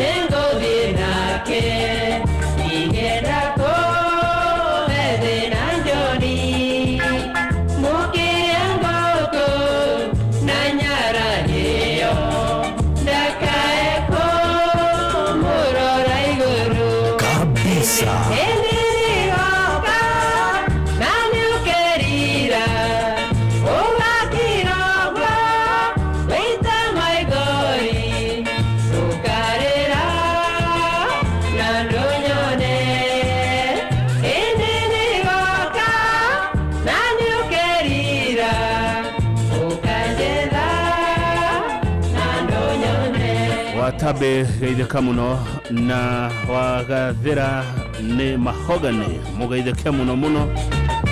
Nĩngũthiĩ nake ingĩenda kũhe thĩna njoni mũkĩrĩa ngũkũ na nyarahĩo ndakae kũmũrora igũrũ. Kabisa. Hĩndĩ nĩgoka na nĩũkerira ũgakirogwo wĩita maithori ũkarĩra na ndũnyone. Hĩndĩ nĩgoka na nĩũkerira ũkanjetha na ndũnyone. Watabe geithĩka mũno na wagathĩra nĩ mahogany mũgeithĩke mũno mũno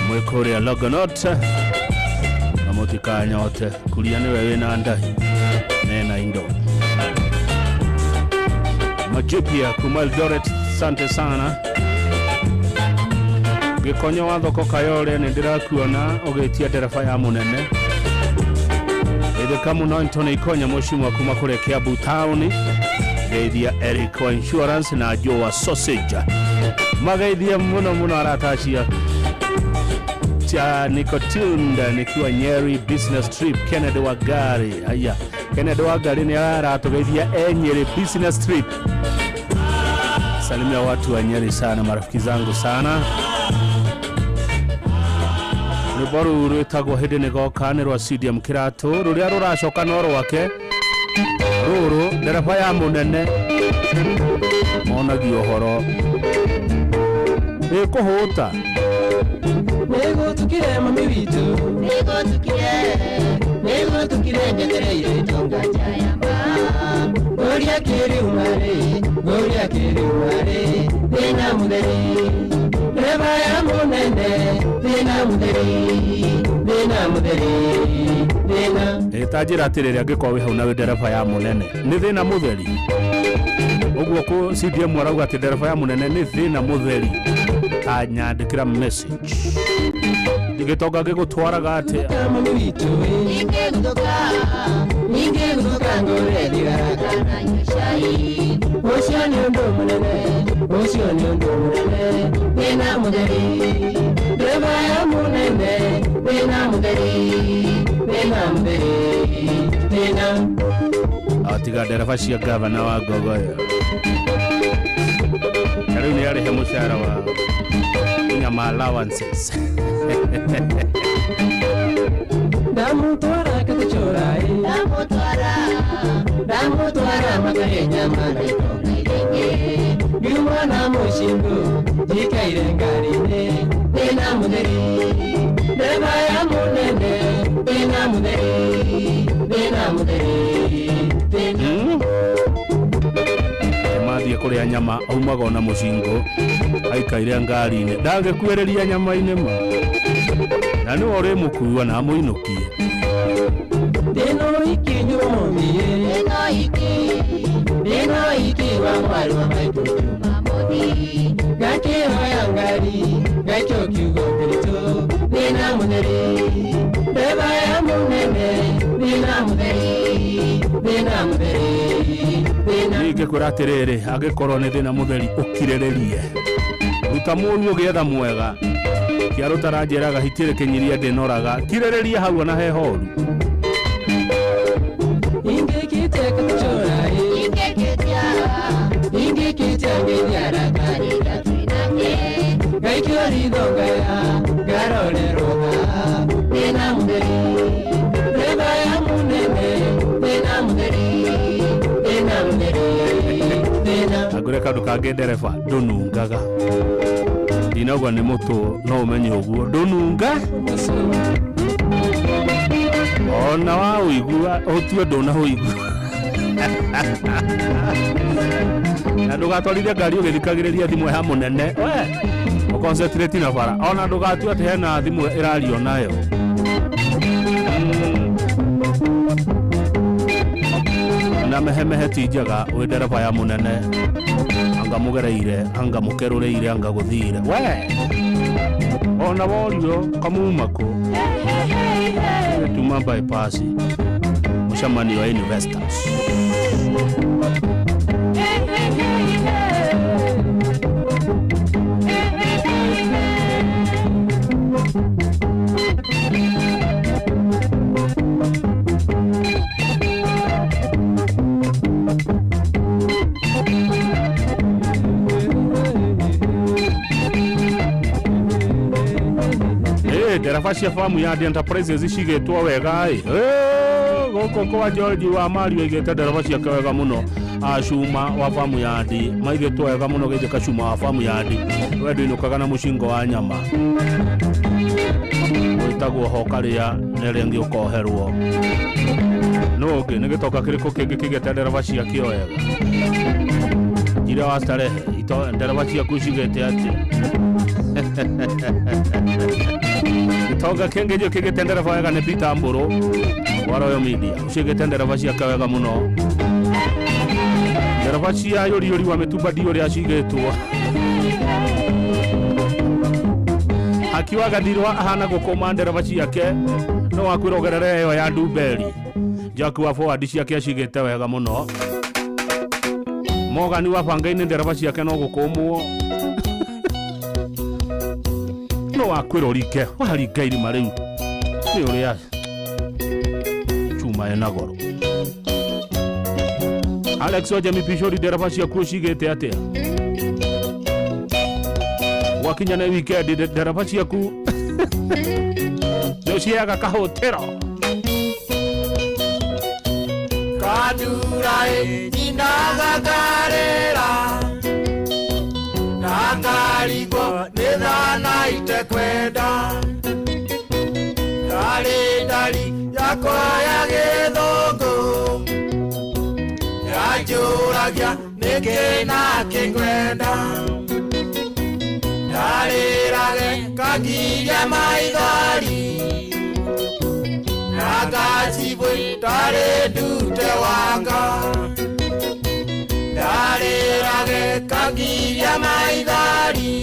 mwĩ kũrĩa Longonot na mũtikanyote kuria nĩwe wĩna ndahi nena indo majipia kuma Eldoret. Sante sana gĩkonyo wa thoko Kayole nĩ ndĩrakuona ũgĩtia ndereba ya mũnene. Geithĩka mũno Anthony Ikonya mũcimwa kuma kũrĩa Kiambu town. Geithia Eric wa insurance na Joe wa sausage mageithia mũno mũno arata acio cha Nikotunda nikiwa Nyeri business trip. Kennedy wa gari aya Kennedy wa gari nĩ aratũgeithia e Nyeri business trip. Salimia watu wa Nyeri sana, marafiki zangu sana. Rwĩmbo rũu rwĩtagwo hĩndĩ nĩ goka nĩ rwa CDM Kĩratũ rũrĩa rũracoka no rwake rũrũ ndereba ya mũnene monagio ũhoro ĩkũhũta. Nĩgũtukire mami witũ, nĩgũtukire, nĩgũtukire njetereire itonga njayamba ngũria kĩriumarĩ ngũria kĩriumarĩ thĩna mũtheri ndereba ya mũnene thĩna mũtheri thĩna mũtheri thĩna. Ta njĩra atĩrĩrĩ angĩkorwo wĩ hau na wĩ ndereba ya mũnene nĩ thĩna mũtheri ũguo kũ CDM arauga atĩ ndereba ya mũnene nĩ thĩna mũtheri ta nyandĩkĩra message gĩtonga gĩgũtwaraga atĩa. Mami witũ Ningĩgũthũka, ningĩgũthũka ngũre thigara kana nyue cai. Ũcio nĩ ũndũ mũnene ũcio nĩ ũndũ mũnene thĩna mũtheri ndereba ya mũnene thĩna mũtheri thĩna mũtheri thĩna. Atiga ndereba cia gavana wa Ngogoyo ta rĩu nĩ arĩhe mũcara wa nyama allowances. Ndamũtwara Katĩchũra Ndamũtwara, ndamũtwara makarĩe nyama na itonga iria ingĩ. Ngiuma na mũcingũ njikaire ngari-inĩ thĩna mũtheri ndereba ya mũnene thĩna mũtheri thĩna mũtheri thĩna. Mathiĩ kũrĩa nyama aumaga ona mũcingo aikaire ngari-inĩ ndangĩkuĩrĩria nyama-inĩ ma na nĩwe ũrĩmũkua na amũinũkie. Ndĩna ũhiki Jumamothi. Ndĩna ũhiki, ndĩna ũhiki wa mwarĩ wa maitũ Jumamothi. Ngakĩhoya ngari ngaikio kiugo kĩritũ thĩna mũtheri ndereba ya mũnene thĩna mũtheri thĩna mũtheri thĩna. Niĩ ingĩkwĩra atĩrĩrĩ angĩkorwo nĩ thĩna mũtheri ũkirĩrĩrie ruta mũru ũgĩetha mwega kĩarũ taranjĩraga hitirĩ kĩnyiria ndĩnoraga kirĩrĩria hau ona he horu. Ingĩkĩte Katĩchũra Ingĩkĩtia, ingĩkĩtia ngeithia arata arĩa twĩ nake. Ngaikio ritho ngaya ngarorerwo tha thĩna mũtheri ndereba ya mũnene thĩna mũtheri thĩna mũtheri thĩna. Angũre kaũndũ kangĩ ndereba ndũnungaga ndinauga nĩ mũtũ no ũmenye ũguo ndũnunga ona wa ũigua ũtue ndũnaũigua na ndũgatwarithie ngari ũgĩthikagĩrĩria thimũ ya mũnene we ũconcentrate na bara ona ndũgatue atĩ hena thimũ ĩrario nayo. Na mehemehe ti njega wĩ ndereba ya mũnene anga mũgereire anga mũkerũrĩire anga gũthire we ona worio kamuma kũ tuma bypass mũcemanio wa investors. Hey, hey. Ndereba cia Famu Yard Enterprises cigĩtwo wega ĩ. Gũkũ kwa George wa Mario aigĩte ndereba ciake wega mũno. Acuma wa Famu Yard maigĩtwo wega mũno gĩthĩ kacuma wa Famu Yard we ndũinũkaga na mũcingo wa nyama wĩtagwo hokarĩa na ĩrĩa ĩngĩ ũkoherwo nũ ũngĩ nĩ gĩtoka kĩrĩkũ kĩngĩ kĩgĩte ndereba ciakĩo wega njira wa starehe ndereba ciaku cigĩte atĩa gĩtonga kĩngĩ njũ kĩgĩte ndereba wega nĩ Peter Mbũrũ wa Royal Media ũcigĩte ndereba ciake wega mũno ndereba cia yũriyũri wa mĩtumba ndi ũrĩa cigĩtwo akiwa gathirwa ahana gũkũma ndereba ciake no wakwĩrogerere ĩyo ya Ndumberi Jack wa forward ciake acigĩte wega mũno Morgan wa bangainĩ ndereba ciake no gũkũmwo no wakwĩrorike waringa irima rĩu nĩ ũrĩa chuma ĩna goro Alex Ojemi Pishori ndereba ciaku ũcigĩte atĩa gwakinya nĩ weekend ndereba ciaku nĩ ũciheaga kahũtĩro Kadura inagagarera Nakarigwo nĩ thana itekwenda Ndarĩ ndari yakwa ya gĩthũngũ Yanjũragia nĩkĩ na kĩngwenda Ndarĩrage ngagiria maithori Nagacibwe ndarĩ ndute wanga Ndarĩrage ngagiria maithori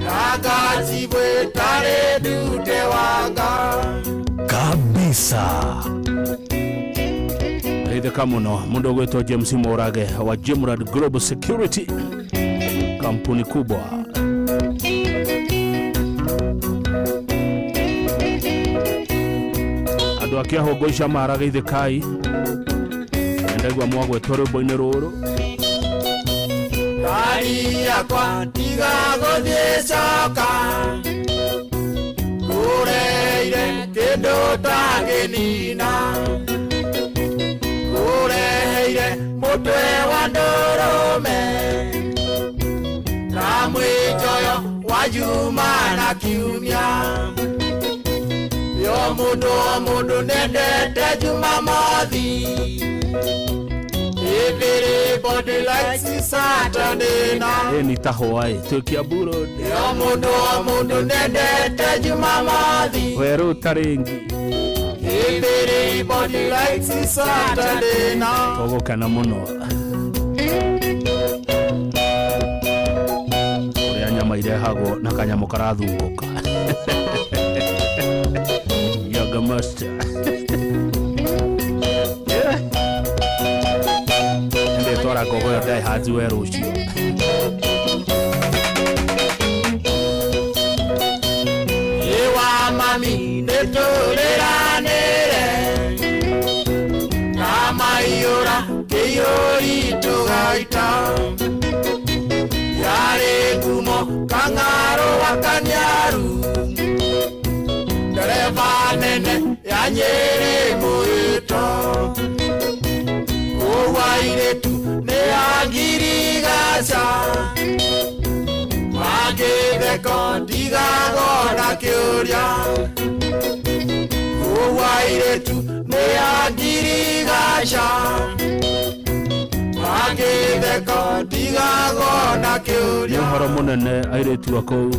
Nagacibwe ndarĩ ndute wanga Kabisa. Geithĩka mũno mũndũ ũgwĩtwo James Morage wa Jimrad Global Security kampuni kubwa andũ a Kĩahũngũ Icamara geithĩkai ndaigua mwagwetwo rwĩmbo-inĩ rũrũ Ngari yakwa tiga gũthiĩ coka Ngũreire kĩndũ tangĩnina Ngũreheire mũtwe wa ndũrũme Na mwĩnjoyo wa Juma na Kiumia Yo mũndũ o mũndũ nendete Jumamothi Everybody likes Saturday night. Ĩ ni ta hwaĩ twĩ Kiambu Road Yo mũndũ o mũndũ nendete Jumamothi werũ ũtarĩ ngi Everybody likes Saturday night. Tũgũkena mũno ũrĩa nyama irehagwo na kanyamũ karathungũka Yoga master ndĩtwara ngogoyo Daihatsu werũ ũcio Ĩwa mami nĩtũrĩranĩre Na maiyũra kĩiyũri tũgaita Yarĩ ngumo kang'arũ wa Kanyaru Ndereba nene ya Nyĩrĩ mũĩto Kũu airĩtu nĩ a ngirigaca Mangĩtheko ndigagwo na kĩũria Kũu airĩtu nĩ a ngirigaca Mangĩtheko ndigagwo na nĩ kĩũria ũhoro mũnene airĩtu a kũu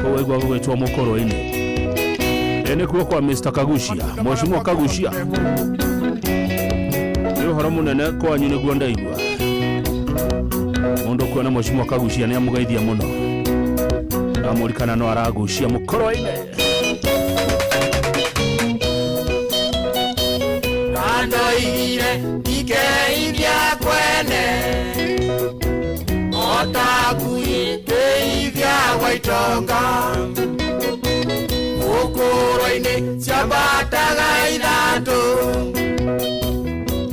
kũu waigua gũgĩtwo mũkũrũ-inĩ ĩ nĩkuo kwa Mr. Kagucia Mheshimiwa Kagucia nĩ ũhoro mũnene kwanyu nĩguo ndaigua mũndũ kuona Mheshimiwa Kagucia nĩ amũgeithia mũno amũrikana no aragucia mũkũrũ-inĩ Ndandoigire ndikeithia kwene Ota ngui ndeithia gwa itonga Ũkũrũ-inĩ ciambataga ithatũ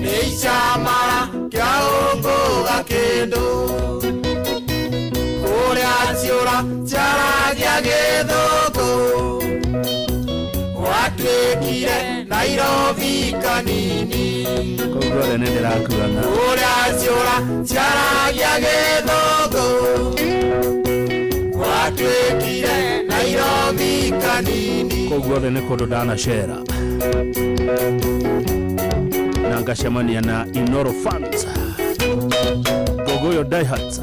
Nĩ icamara kĩa ũngũga kĩndũ Kũrĩa ciũra ciaragia gĩthũngũ Gwatuĩkire Nairobi kanini. Kũu guothe nĩ ndĩrakuaga. Kũrĩa ciũra ciaragia Gĩthũngũ. Gwatuĩkire Nairobi kanini. Kũu guothe nĩ kũndũ ndanacera na ngacemania na Inoro fans, Gogoyo diehards,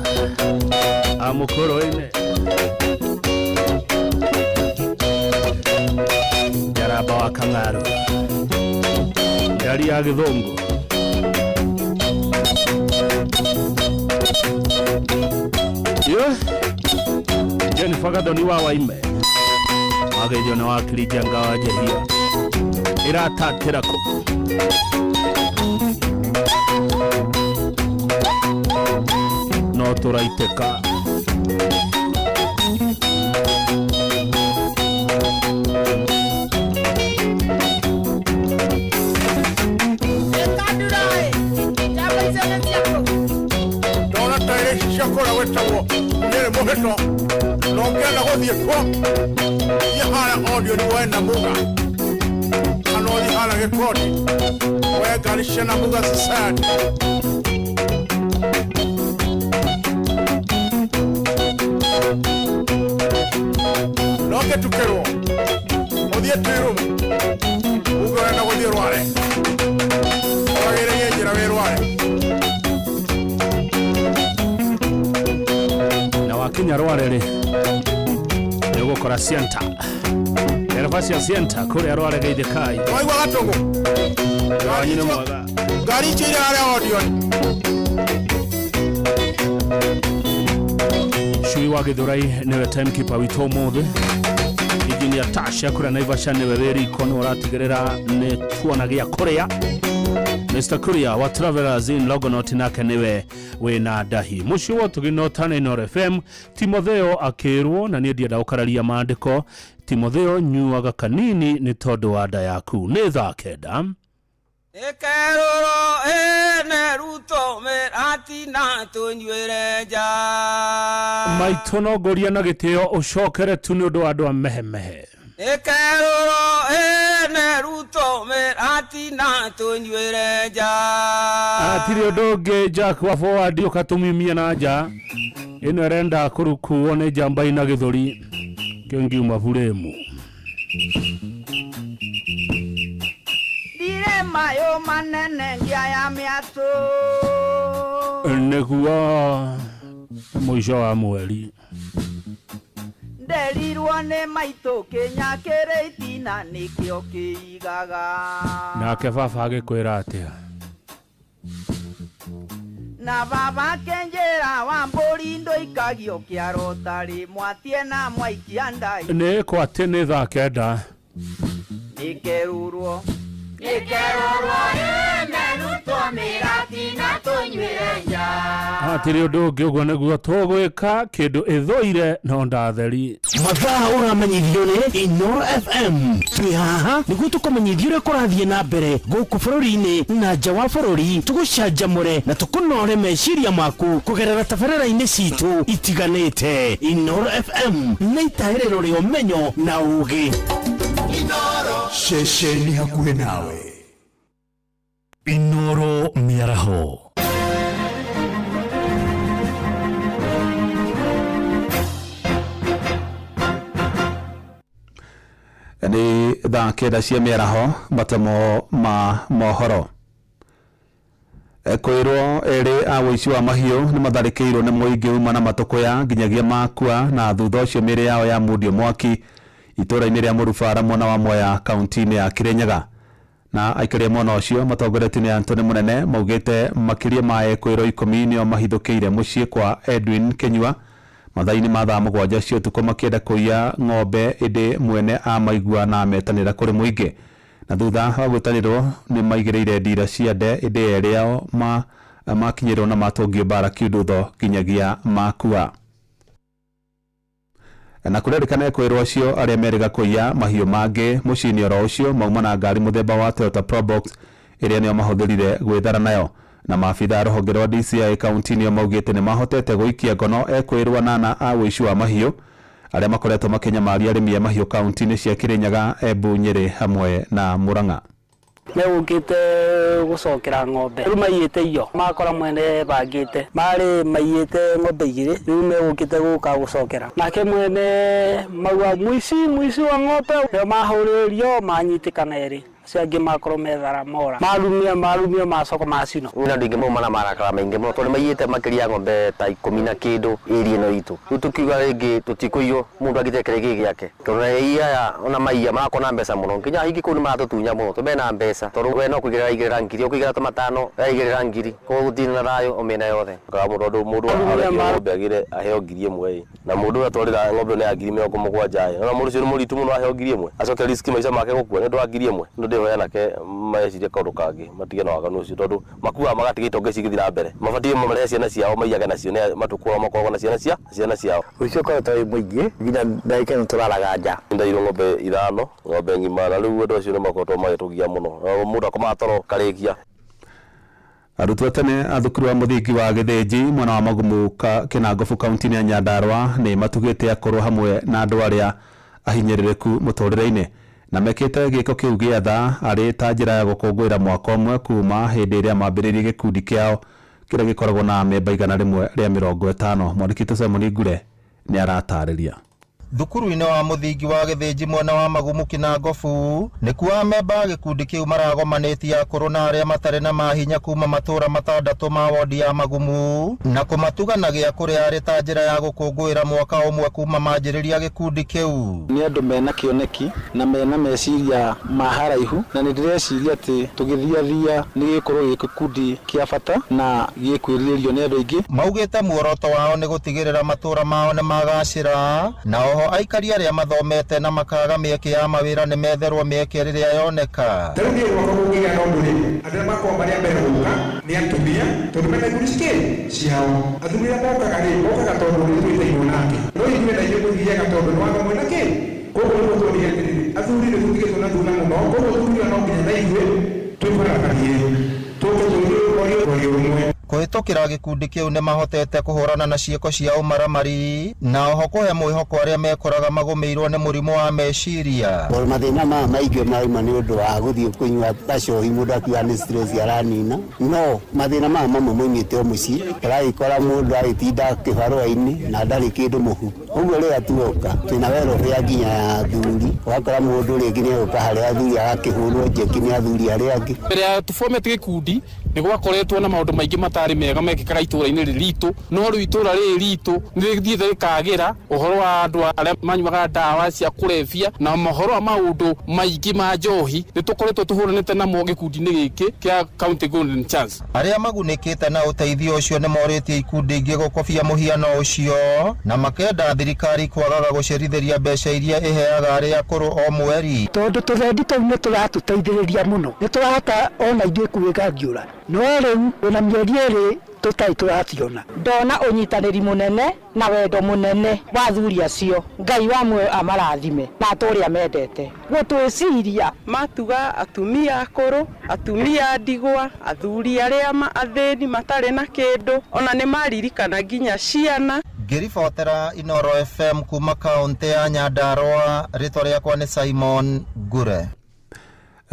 amukoro-inĩ Njaramba wa Kang'aru, ngari ya Gĩthũngũ. Yo Jennifer Gathoni wa Waime wageithio na wakiri Njanga wa Njehia ĩratatĩra kũ no tũraitĩka. Ndona tairĩ ici cia kũrĩa gwĩtagwo Nyĩrĩ mũhĩto na ũngĩenda gũthiĩ kuo, thiĩ harĩa Odeon woe Namuga kana ũthiĩ harĩa Gĩkoni woe ngari cia Namuga Society. No ngĩtukĩrwo ũthiĩ Tuirumu uge ũrenda gũthiĩ Rware, ũragĩrĩrie njĩra wĩ Rware. Na wakinya Rware rĩ, nĩ ũgũkora Sienta, ndereba cia Sienta kũrĩa Rware geithĩkai. Waigua gatũgũ? Wanyu nĩ mwega. Ngari icio irĩ harĩa Odeon. Cui wa Gĩthũrai nĩwe timekeeper witũ ũmũthĩ. Engineer Tasha kũrĩa Naivasha nĩwe wĩ riko, nĩwe ũratigĩrĩra nĩ tuona gĩa kũrĩa. Mr Kuria wa Travelers in Longonot nake nĩwe wĩna ndahi mũciĩ wa Ũtugi Tana Inooro FM. Timotheo akĩrwo na niĩ ndienda gũkararia maandĩko. Timotheo, nyuaga kanini nĩ tondũ wa nda yaku. Nĩ thaa 9. Ĩkerũrwo ĩne Ruto mĩratina tũnyuĩre nja. Maitũ no ngũria na gĩtĩo ũcokere tu nĩ ũndũ wa andũ a mehemehe. Ĩkerũrwo ĩne Ruto mĩratina tũnyuĩre nja. Hatirĩ ũndũ ũngĩ Jack wa forward ũkatũmimia na nja ĩno ĩrenda kũrukuo nĩ njamba ina gĩthũri kĩngiuma buremu. Ndirĩ mayũ manene ngia ya mĩatũ. Nĩguo mũico wa mweri. Nderirwo nĩ maitũ kĩnya kĩrĩ itina nĩkĩo kĩigaga. Nake baba agĩkwĩra atĩa? Na baba akĩnjĩra wa mbũri ndũikagio kĩaro tarĩ mwatie na mwaikia ndai. Nĩ kwa atĩ nĩ thaa 9. Nĩkerũrwo. Ĩkerũrwo ĩne Ruto mĩratina tũnyuĩre nja. Hatirĩ ũndũ ũngĩ, ũguo nĩguo tũgwĩka kĩndũ ĩthũire no ndatheri. Mathaa ũramenyithio nĩ Inooro FM. Twĩ haha nĩguo tũkũmenyithie ũrĩa kũrathiĩ na mbere gũkũ bũrũri-inĩ na nja wa bũrũri, tũgũcanjamũre na tũkũnore meciria maku kũgerera tabarĩra-inĩ citũ itiganĩte. Inooro FM nĩ itaĩrĩro rĩa ũmenyo na ũgĩ. Ceceni hakuhĩ nawe. Inooro mĩaraho. Nĩ thaa 9 cia mĩaraho, matemo ma mohoro. Kwĩrwo erĩ a ũici wa mahiũ nĩ matharĩkĩirwo nĩ mũingĩ uma na matũkũya nginyagia makua, na thutha ũcio mĩĩrĩ yao yamundio mwaki itũũra-inĩ rĩa Mũrubara mwena wa Mwea kaunti-inĩ ya Kĩrĩnyaga. Na aikari a mwena ũcio matongoretio nĩ Anthony Mũnene maugĩte makĩria ma ekwĩrwo 10 nĩo mahithũkĩire mũciĩ kwa Edwin Kenyua mathaa-inĩ ma thaa 7 cia ũtukũ makĩenda kũiya ng'ombe, ĩndĩ mwene amaigua na ametanĩra kũrĩ mũingĩ. Na thutha wa gwĩtanĩrwo nĩ maigĩrĩire ndira cia nde, ĩndĩ erĩ ao makinyĩrwo na matũngio mbara kiundutho nginyagia makua. Na kũrerĩkana ekwĩrwo acio arĩa merĩga kũiya mahiũ mangĩ mũciĩ-inĩ oro ũcio mauma na ngari mũthemba wa Toyota Probox ĩrĩa nĩyo mahũthĩrire gwĩthara nayo. Na maabitha a rũhonge rwa DCI kaunti-inĩ ĩyo maugĩte nĩ mahotete gũikia ngono ekwĩrwo 8 a ũici wa mahiũ Arĩa makoretwo makĩnyamaria arĩmi a mahiũ kaunti-inĩ cia Kirinyaga, Embu, Nyĩrĩ hamwe na Murang'a. Megũkĩte gũcokera ng'ombe rĩu maiyĩte iyo makora mwene bangĩte marĩ maiyĩte ng'ombe igĩrĩ rĩu megũkĩte gũka gũcokera nake mwene maua mũici mũici wa ng'ombe nĩo mahũrĩrio manyitĩkana erĩ acio angĩ makorwo methara mora marumia marumia macoka macino. Nĩ andũ aingĩ mauma na marakara maingĩ mũno tondũ maiyĩte makĩria ya ng'ombe ta ikũmi na kĩndũ ĩria ĩno itũ. Rĩu tũkiuga rĩngĩ tũtikũiywo mũndũ angĩte kĩrĩa gĩ gĩake tondũ aiya aya ona maiya marakorwo na mbeca mũno nginya aingĩ kũu nĩ maratũtunya mũno tondũ mena mbeca tondũ we no kũigĩrĩra aigĩrĩra ngiri ũkũigĩrĩra ta matano aigĩrĩra ngiri koguo gũtirĩ na thayũ o mĩena yothe. Tondũ mũndũ arendio ng'ombe agĩre aheo 1000 na mũndũ ũrĩa atwarĩra ng'ombe nĩ ya 70,000 ĩ ona mũndũ ũcio nĩ mũritũ mũno aheo 1000 acoke risk maica make gũkua nĩ ũndũ wa 1000 nĩ ndĩhoya anake mecirie kaũndũ kangĩ matige na waganu ũcio tondũ makuaga magatiga itonga ici igĩthiĩ na mbere mabatiĩ marehe ciana ciao maiyage nacio nĩ matukũ mao makoragwo na ciana ciao. Ũici ũkoretwo wĩ mũingĩ nginya ndagĩka ĩno tũraraga nja. Ndairwo ng'ombe 5 ng'ombe ng'ima na rĩu andũ acio nĩ makoretwo magĩtũgia mũno mũndũ akomaga toro karĩkia. Arutwo tene a thukuru wa mũthingi wa Gĩthĩnji mwena wa Magumu Kĩnangobu kaunti-inĩ ya Nyandarua nĩ matugĩte akorwo hamwe na andũ arĩa ahinyĩrĩrĩku mũtũrĩre-inĩ na mekĩte gĩko kĩu gĩa tha arĩ ta njĩra ya gũkũngũĩra mwaka ũmwe kuma hĩndĩ ĩrĩa mambĩrĩirie gĩkundi kĩao kĩrĩa gĩkoragwo na amemba 150. Mwandĩki witũ Simon Ngure nĩ aratarĩria. Thukuru-inĩ wa mũthingi wa Gĩthĩnji mwena wa Magumu Kĩnangobu nĩkuo amemba a gĩkundi kĩu maragomanĩtie akũrũ na arĩa matarĩ na mahinya kuma matũra 6 ma wodi ya Magumu na kũmatuga na gĩa kũrĩa arĩ ta njĩra ya gũkũngũĩra mwaka ũmwe kuma manjĩrĩria gĩkundi kĩu. Nĩ andũ mena kĩoneki na mena meciria ma haraihu na nĩ ndĩreciria atĩ tũgĩthiathia nĩ gĩgũkorwo gĩ gĩkundi kĩa bata na gĩkwĩrirĩrio nĩ andũ aingĩ. Maugĩte muoroto wao nĩ gũtigĩrĩra matũra mao nĩ magacĩra na oho aikari arĩa mathomete na makaga mĩeke ya mawĩra nĩ metherwo mĩeke rĩrĩa yoneka. Tarĩu niĩ gwakwa kũngĩgĩa na ũndũ rĩ, andũ arĩa makoragwo marĩ a mbere gũka nĩ atumia tondũ mena ikundi cikĩ ciao. Athuri arĩa mokaga rĩ, mokaga tondũ nĩ twĩtainwo nake, no ithuĩ na ithuĩ tũthiaga tondũ nĩ watho mwĩna kĩ. Koguo nĩguo tuonire atĩrĩrĩ, athuri nĩ tũtigĩtwo na thutha mũno, koguo tũkiuga no nginya na ithuĩ twĩbarabanie tũke tũrie rwario rũmwe. Kũhĩtũkĩra gĩkundi kĩu nĩ mahotete kũhũrana na ciĩko cia ũmaramari na oho kũhe mwĩhoko arĩa mekoraga magũmĩirwo nĩ mũrimũ wa meciria. Tondũ mathĩna maya maingĩ marauma nĩ ũndũ wa gũthiĩ kũnyua gacohi mũndũ akiuga nĩ stress aranina, no mathĩna maya mamwe moimĩte o mũciĩ, ũragĩkora mũndũ agĩtinda kĩbarũa-inĩ na ndarĩ kĩndũ mũhu. Ũguo rĩrĩa tuoka twĩna welfare nginya ya athuri, ũgakora mũndũ rĩngĩ nĩ egũka harĩa athuri agakĩhũrwo njeki nĩ athuri arĩa angĩ. Mbere ya tũbomete gĩkundi nĩ gwakoretwo na maũndũ maingĩ matarĩ mega mekĩkaga itũra-inĩ rĩrĩ ritũ, no rĩu itũra rĩrĩ ritũ nĩ rĩthiĩte rĩkagĩra ũhoro wa andũ arĩa manyuaga ndawa cia kũrebia na mohoro wa maũndũ maingĩ ma njohi nĩ tũkoretwo tũhũranĩte namo gĩkundi-inĩ gĩkĩ kĩa County Golden Chance. Arĩa magunĩkĩte na ũteithio ũcio nĩ morĩtie ikundi ingĩ gũkobia mũhiano ũcio na makenda thirikari kwagaga gũcerithĩria mbeca iria ĩheaga arĩa akũrũ o mweri. Tondũ tũthendi tũu nĩ tũratũteithĩrĩria mũno, nĩ tũrahota ona ithuĩ kwĩganjũra, no rĩu ona mĩeri ĩrĩ tũtarĩ tũraciona. Ndona ũnyitanĩri mũnene na wendo mũnene wa athuri acio, Ngai wa muoyo amarathime na atũrĩa mendete gũtwĩciria. Matuga atumia akũrũ, atumia ndigwa, athuri arĩa athĩni matarĩ na kĩndũ, ona nĩ maririkana nginya ciana. Ngĩribotera Inooro FM kuma kaũntĩ ya Nyandarua, rĩtwa rĩakwa nĩ Simon Ngure.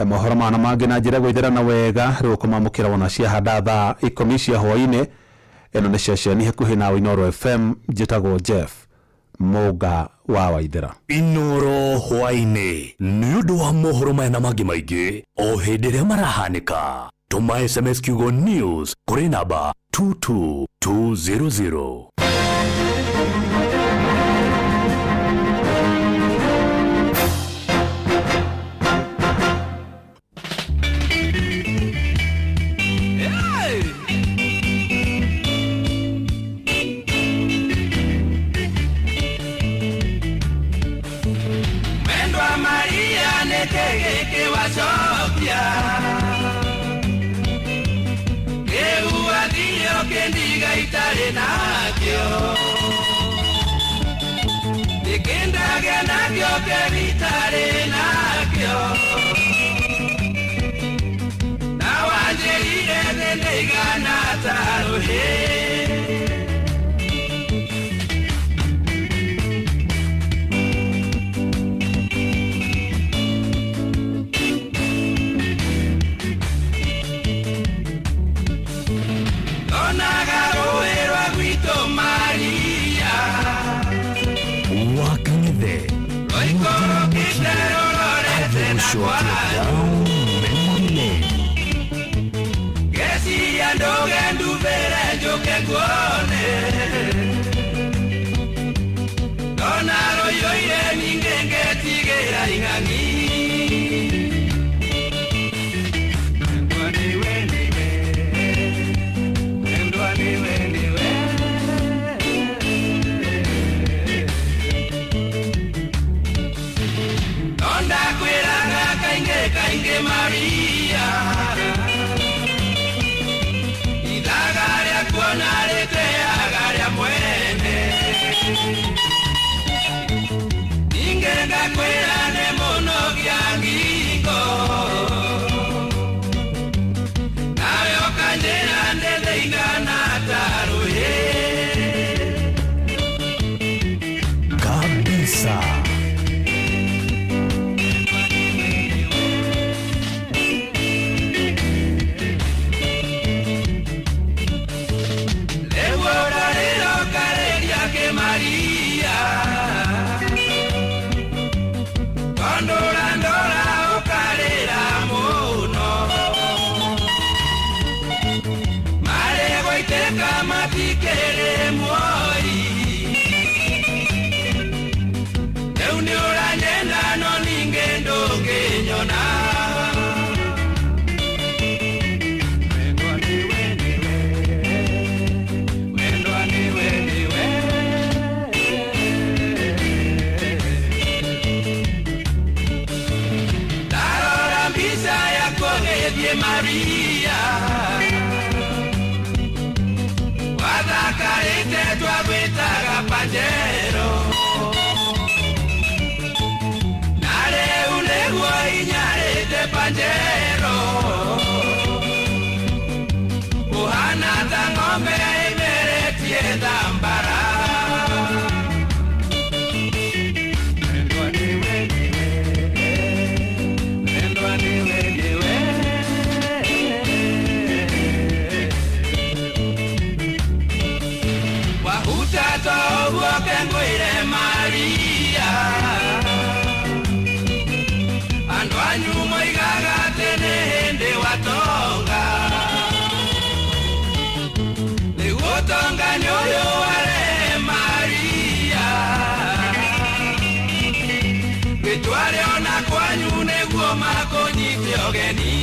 Mohoro mana mangĩ na njĩra gwĩthera wega rĩu kũmamũkĩra wona ciahanda thaa 10 cia hwaĩ-inĩ. Ĩno nĩ ceceni hakuhĩ nawe Inooro FM, njĩtagwo Jeff Mũnga wa Waithera. Inooro hwaĩ-inĩ nĩ ũndũ wa mohoro maya na mangĩ maingĩ o hĩndĩ ĩrĩa marahanĩka. Tũma SMS kiugo news kũrĩ namba 22200. Tũgũcokia down memory lane. Ngeciria ndũge ndubĩre njũke nguone ndona rũiyũire ningĩ ngetigĩra ing'ang'i. Wendwa nĩwe nĩwe, wendwa nĩwe nĩwe. Ndakwĩraga kaingĩ kaingĩ Maria, ithaga rĩa kuona rĩteaga rĩa mwene. Ningĩ ngakwĩra nĩ mũnogia ngingo, nawe ũkanjĩra nĩ thĩigana ta rũhĩ. Kabisa. Rĩu ũrarĩra ũkarĩria kĩmaria, tondũ ũrandora ũkarĩra mũno. Marĩ gũitĩka matikĩrĩ muoyi, rĩu nĩ ũranyenda no ningĩ ndũngĩnyona. Wendwa nĩwe nĩwe, wendwa nĩwe nĩwe. Ndarora mbica yaku ũgĩthiĩ Maria, wathakarĩte twagwĩtaga Pajero. Na rĩu nĩguo inyarĩte Pajero, ũhana ta ng'ombe ĩmeretie thambara. Wendwa nĩwe nĩwe, wendwa nĩwe nĩwe. Wahutata ũguo kengwĩre Maria, andũ anyu moigaga atĩ nĩ hĩndĩ watonga. Rĩu ũtonga nĩ ũyũ warehe Maria, wĩtware ona kwanyu nĩguo makũnyite ũgeni.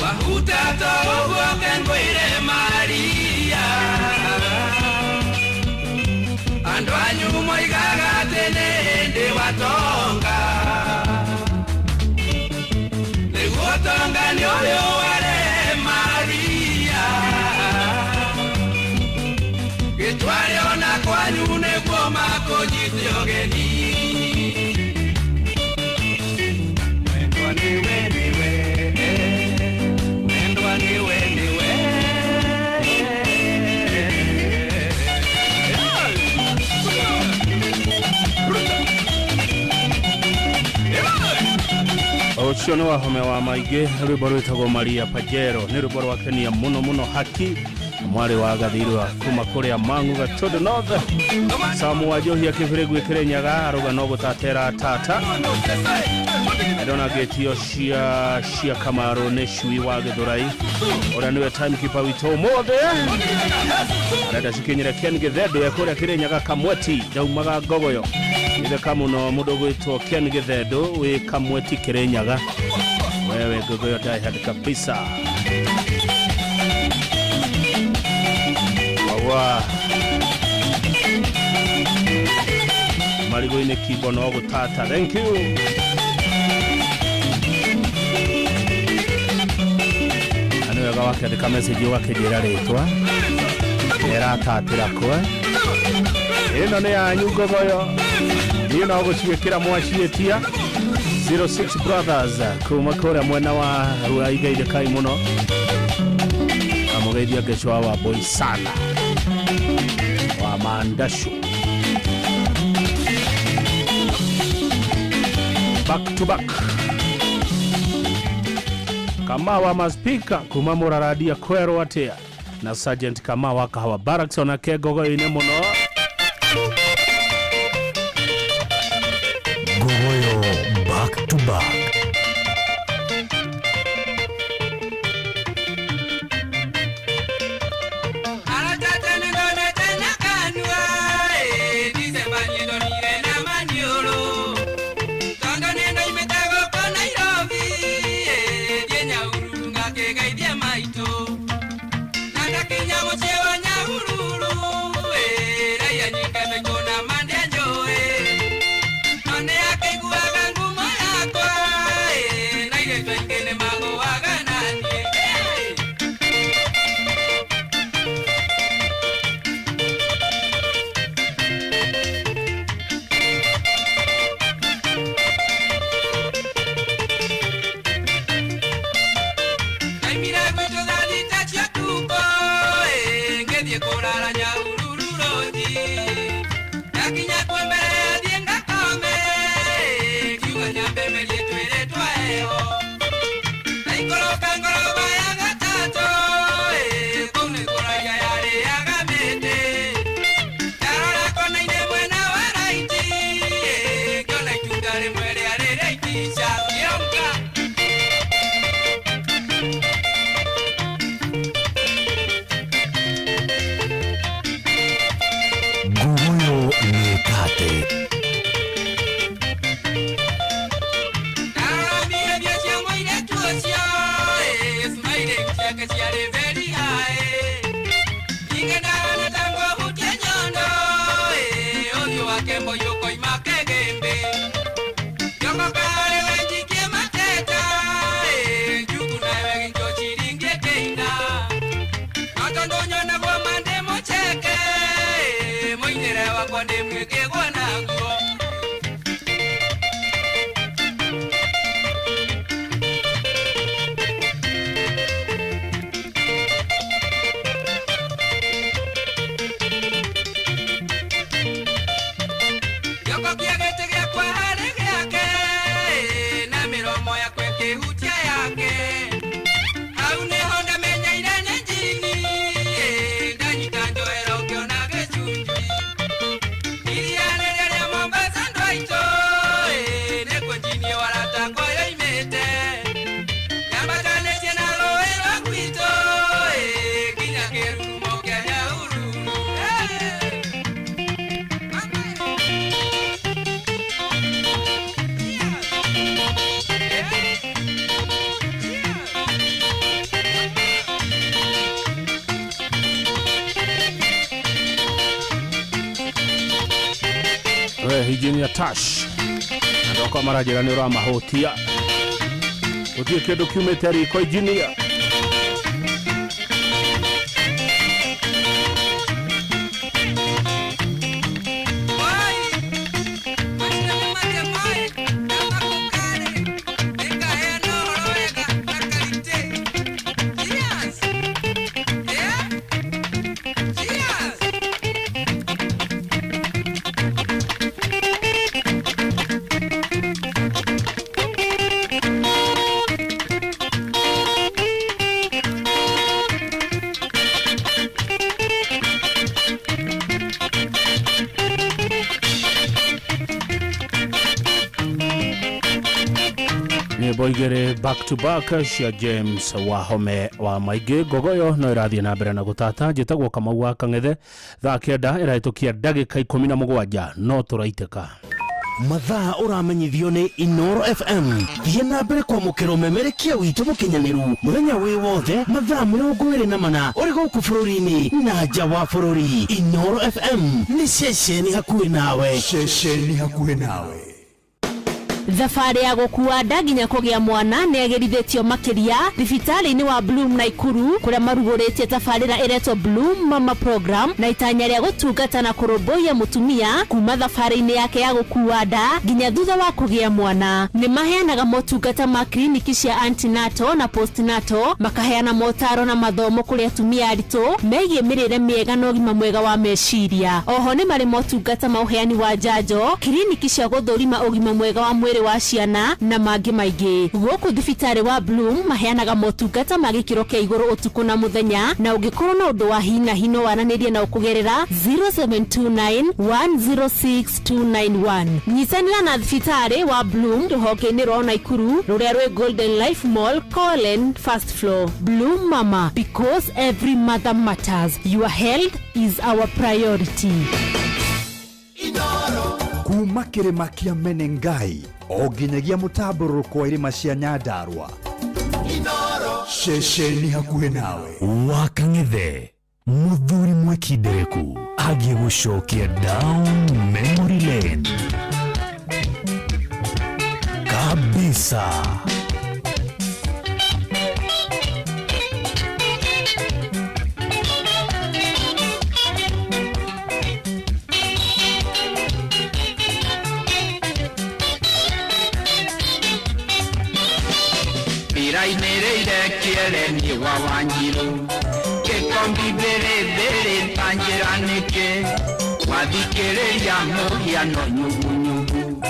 Wahutata ũguo kengwĩre Maria, andũ anyu moigaga atĩ nĩ hĩndĩ watonga. Rĩu ũtonga nĩ ũyũ warehe Maria, gĩtware ona kwanyu nĩguo makũnyite ũgeni. Wendwa nĩwe nĩwe, wendwa nĩwe nĩwe. Ũcio nĩ wahome wa maingĩ rwĩmbo rwĩtagwo Maria Pajero nĩ rwĩmbo rwa kenia mũno mũno haki mwarĩ wa gathirwa kuma kũrĩa Mang'u Gatundu North. Samu wa Njohi akĩbĩrĩgwi Kĩrĩnyaga arauga no gũtatera tata. Ndona ngĩtio cia Kamaru nĩ cui wa Gĩthũrai ũrĩa nĩwe timekeeper witũ ũmũthĩ. Arenda cikinyĩre Ken Gĩthendũ e kũrĩa Kĩrĩnyaga Kamweti ndaumaga Ngogoyo. Itheka mũno mũndũ ũgwĩtwo Ken Gĩthendũ wĩ Kamweti Kĩrĩnyaga. Wewe Ngogoyo die hard kabisa. Wawa marigũ-inĩ kimbo no gũtata. Thank you. Na nĩ wega wakĩandĩka message ũgakĩnjĩra rĩtwa ĩratatĩra kwe. Ĩno nĩ yanyu Ngogoyo, niĩ no gũciĩkĩra mwaciĩtia. 06 Brothers kuma kũrĩa mwena wa Ruaiga Kai mũno amũgeithia Ngecwa wa Boy sana wa Mandashu. Back to back. Kamau wa maspika kuma mũraradia kwerwo atĩa na Sergeant Kamau wa Kahawa Barracks onake ngogoyo-inĩ mũno. Ngogoyo back to back. Ngogoyo nĩ kate. We Engineer Tash andũ akwa maranjĩra nĩ ũramahutia gũtirĩ kĩndũ kiumĩte riko engineer. Nyĩmbo igĩrĩ back to back cia James Wahome wa Maingĩ. Ngogoyo no ĩrathiĩ na mbere na gũtata. Njĩtagwo Kamau wa Kang'ethe. Thaa 9 ĩrahĩtũkia ndagĩka 17 no tũraitĩka. Mathaa ũramenyithio nĩ Inoro FM. Thiĩ na mbere kwamũkĩra ũmemerekia witũ mũkinyanĩru mũthenya wĩ wothe mathaa 24 ũrĩ gũkũ bũrũri-inĩ na nja wa bũrũri. Inoro FM nĩ ceceni hakuhĩ nawe. Ceceni hakuhĩ nawe. Thabarĩ ya gũkua nda nginya kũgĩa mwana nĩ agĩrithĩtio makĩria thibitarĩ-inĩ wa Bloom Naikuru kũrĩa marugũrĩtie tabarĩra ĩretwo Bloom Mama Program na itanya rĩa gũtungata na kũrũmbũiya mũtumia kuma thabarĩ-inĩ yake ya gũkua nda nginya thutha wa kũgĩa mwana. Nĩ maheanaga motungata ma kliniki cia antenatal na postnatal, makaheana motaro na mathomo kũrĩ atumia aritũ megiĩ mĩrĩre mĩega na ũgima mwega wa meciria. Oho nĩ marĩ motungata ma ũheani wa njanjo, kliniki cia gũthũrima ũgima mwega wa mwĩrĩ mwĩrĩ wa ciana na mangĩ maingĩ. Gũkũ thibitarĩ wa Bloom maheanaga motungata ma gĩkĩro kĩa igũrũ ũtukũ na mũthenya, na ũngĩkorwo na ũndũ wa hi na hi no waranĩrie nao kũgerera 0729 106 291. Nyitanĩra na thibitarĩ wa Bloom rũhonge-inĩ rwa Naikuru rũrĩa rwĩ Golden Life Mall, Colin, first floor. Bloom Mama, because every mother matters. Your health is our priority. Kuma kĩrĩma kĩa Menengai o nginyagia mũtambũrũko wa irĩma cia Nyandarua, ceceni hakuhĩ nawe. Wakang'ethe muthuri mwekindereku agĩgũcokia down memory lane kabisa. Mirainĩrĩire kĩere wa Wanjiru gĩkombi mbĩrĩ ta njĩra nĩkĩ wathikĩrĩria mũhiano nyugunyugu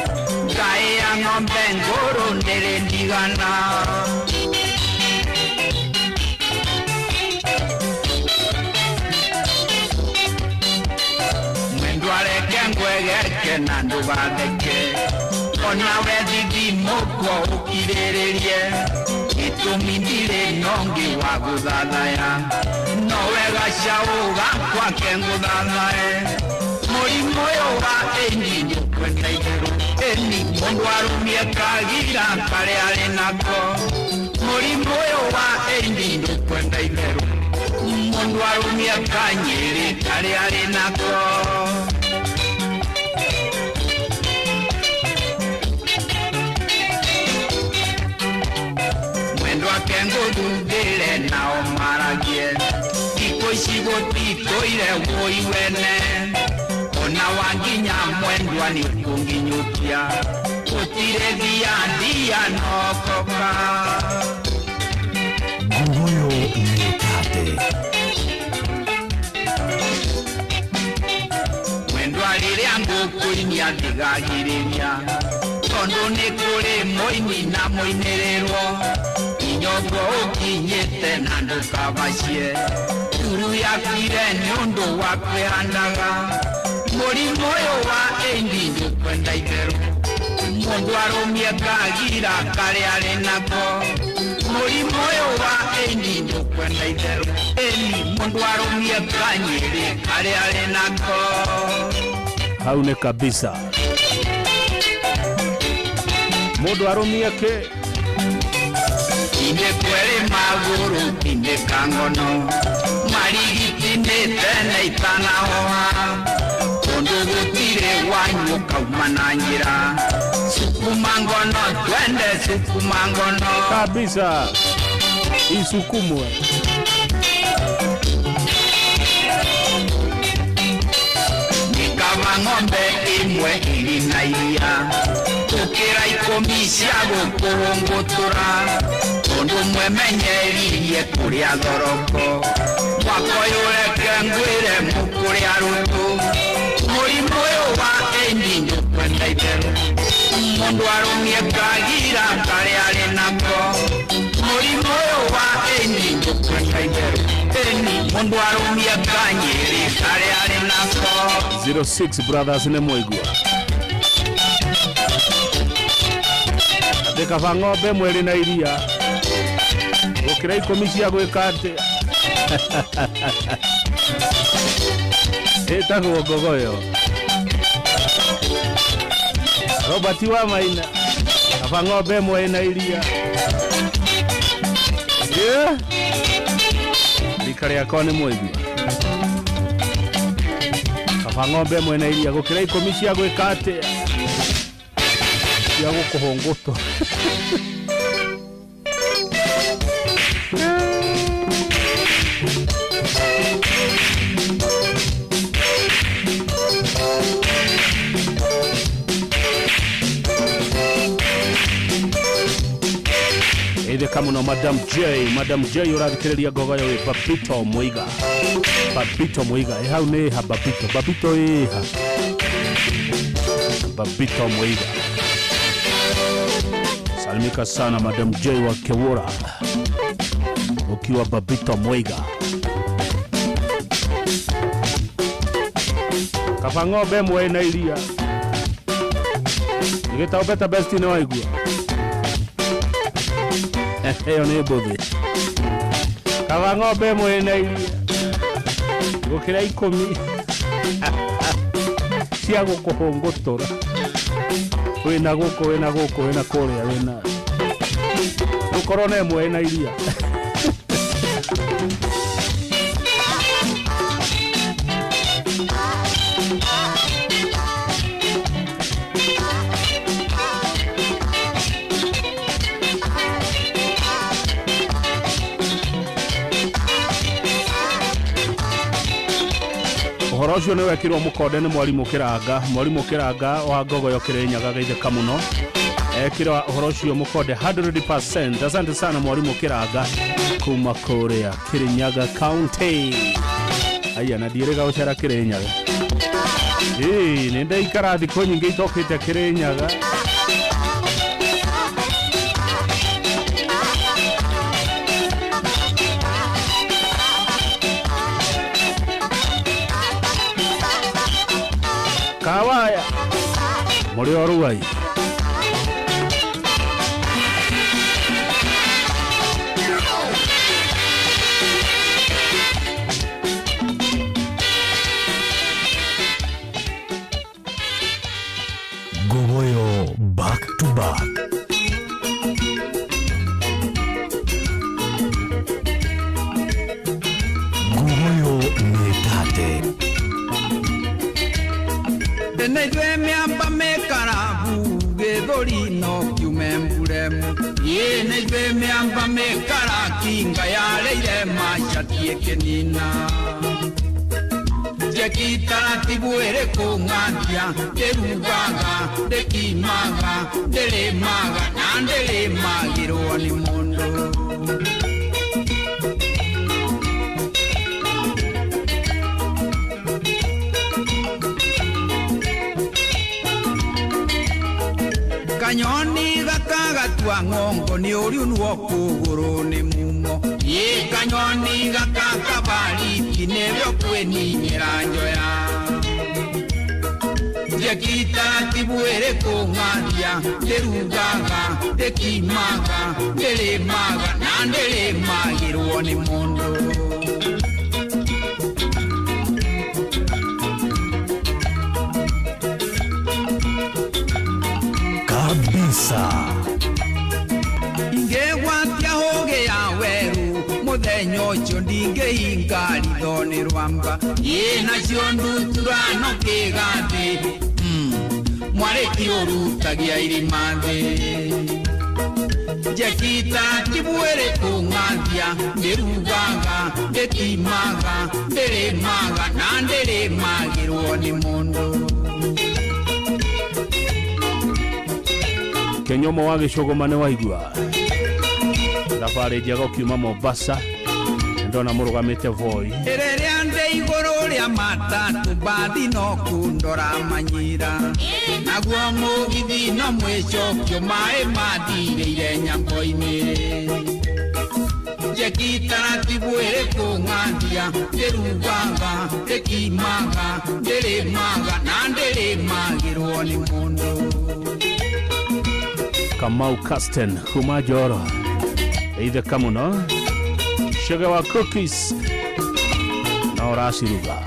ngaĩ ya ng'ombe ngũrũ ndĩrĩ ndigana. Mwendwa reke ngwegeke na ndũgatheke onawe thithi mũkwo ũkirĩrĩrie gĩtũmi ndirĩ nongi wa gũthathaya nowe gacaũ gakwa ke ngũthathae mũrimũ ũyũ wa ĩni nĩũkwenda itherũ ĩni mũndũ arũmie kagira karĩa arĩ nako mũrimũ ũyũ wa ĩni nĩũkwenda itherũ mũndũ arũmie kanyĩrĩ karĩa arĩ nako. Kenguthundire nao maragie thikũ ici gũtitũire wũi wene ona wanginya mwendwa nĩ ũkũnginyũkia gũtirĩ thia ndia nokoka. Nguoyo nĩtate mwendwa rĩrĩa ngũkũinia ndigagirĩria tondũ nĩ kũrĩ mũini na mũinĩrĩrwo inyongo ũkinyĩte na ndũkabacie nduru yakuire nĩ ũndũ wa kwĩhandaga mũrimũ ũyũ wa ĩndi ndũkwenda itherũ mũndũ arũmie kagira karĩa arĩ nako mũrimũ ũyũ wa ĩndi ndũkwenda itherũ ĩni mũndũ arũmie kanyĩrĩ karĩa arĩ nako. Hau nĩ kabisa mũndũ arũmie kĩ inde kwere magũrũ tinde kangono marigitinĩte na itanahoha kũndũ gũtirĩ wanyu kauma na njĩra sukuma ngono twende sukuma ngono kabisa isukumwe. Nikava ng'ombe imwe iri na iria gũkĩra ikũmi cia gũkũhũngũtũra tondũ mwemenyeririe kũrĩa thoroko mwaka ũyũ reke ngwĩre mũkũrĩa rũtũ mũrimũ ũyũ wa ĩni ndũkwenda itherũ mũndũ arũmie kagira karĩa arĩ nako mũrimũ ũyũ wa ĩni ndũkwenda itherũ ĩni mũndũ arũmie kanyĩrĩ karĩa arĩ nako. 06 brothers nĩ mwaigua atĩ kaba ng'ombe mwĩrĩ na iria gũkĩra ikũmi cia gwĩka atĩa ĩtagwo ngogoyo. Robert wa Maina kaba ng'ombe ĩmwe ĩna iria. Yeah. Rika rĩakwa nĩ mwaigua kaba ng'ombe ĩmwe ĩna iria gũkĩra ikũmi cia gwĩka atĩa cia gũkũhũngũtwo. Itheka muno Madam J, Madam J ũrathikĩrĩria ngogoyo wĩ Babito Muiga. Babito Muiga, ĩ hau nĩ ha Babito, Babito ĩ ha Babito Muiga. Salimika sana Madam J wa Kewura ukiwa Babito Mwiga. Kaba ng'ombe ĩmwe ĩna iria ĩgĩtagwo Better Best nĩ waigua ĩyo nĩ mbũthĩ. Kaba ng'ombe ĩmwe ĩna iria gũkĩra 10 cia gũkũhũngũtũra wĩna gũkũ wĩna gũkũ wĩna kũrĩa wĩna gũkorwo na ĩmwe ĩna iria. Ũhoro ũcio nĩ wekĩrwo mũkonde nĩ mwarimũ Kĩranga, mwarimũ Kĩranga wa Ngogoyo Kĩrĩnyaga geithĩka mũno, ekĩra ũhoro ũcio mũkonde 100%. Asante sana mwarimũ Kĩranga kuma kũrĩa Kĩrĩnyaga County. Aya na ndiĩrĩga gũcera Kĩrĩnyaga. Ĩĩ nĩ ndaikara thikũ nyingĩ itokĩte Kĩrĩnyaga. Kawaya mũrĩ o ruai. Ngogoyo back to back. Ngogoyo nĩ tate. Nĩ mĩamba mĩkarabu gĩthũri no kiume mburemu. Ĩ nĩ ithuĩ mĩamba mĩkarakinga yarĩire macati ĩkĩnina. Njeki taratibu ĩrĩ kũng'athia ndĩrugaga ndĩkimaga ndĩrĩmaga na ndĩrĩmagĩrwo nĩ mũndũ. Kanyoni gakagatua ng'ongo nĩ ũriunwo kũgũrũ nĩ mumo. Ĩ kanyoni gakakabariki nĩrĩo kwĩninĩra njoya. Njeki taratibu ĩrĩ kũng'athia ndĩrugaga ndĩkimaga ndĩrĩmaga na ndĩrĩmagĩrwo nĩ mũndũ. Kabisa. Ingĩgwatia hũgĩ ya werũ mũthenya ũcio ndingĩhinga ritho nĩ rwamba. Ĩ nacio ndutura no kĩgathĩ mwarĩki ũrutagia irima thĩ. Njeki taratibu ĩrĩ kũng'athia ndĩrugaga ndĩkimaga ndĩrĩmaga na ndĩrĩmagĩrwo nĩ mũndũ. Kenyomo wa gĩcũgũma nĩ waigua thabarĩ njega ũkiuma Mombasa ndona mũrũgamĩte Voi. Rĩrĩa ndĩ igũrũ rĩa matatũ mbathi no kũndora manyira, naguo mũgithi no mwĩcokio maĩ mathirĩire nyambo-inĩ. Njeki taratibu ĩrĩ kũng'athia ndĩrugaga ndĩkimaga ndĩrĩmaga na ndĩrĩmagĩrwo nĩ mũndũ. Kamau Casten kuma Njoro itheka mũno sugar wa cookies na ũraciruga.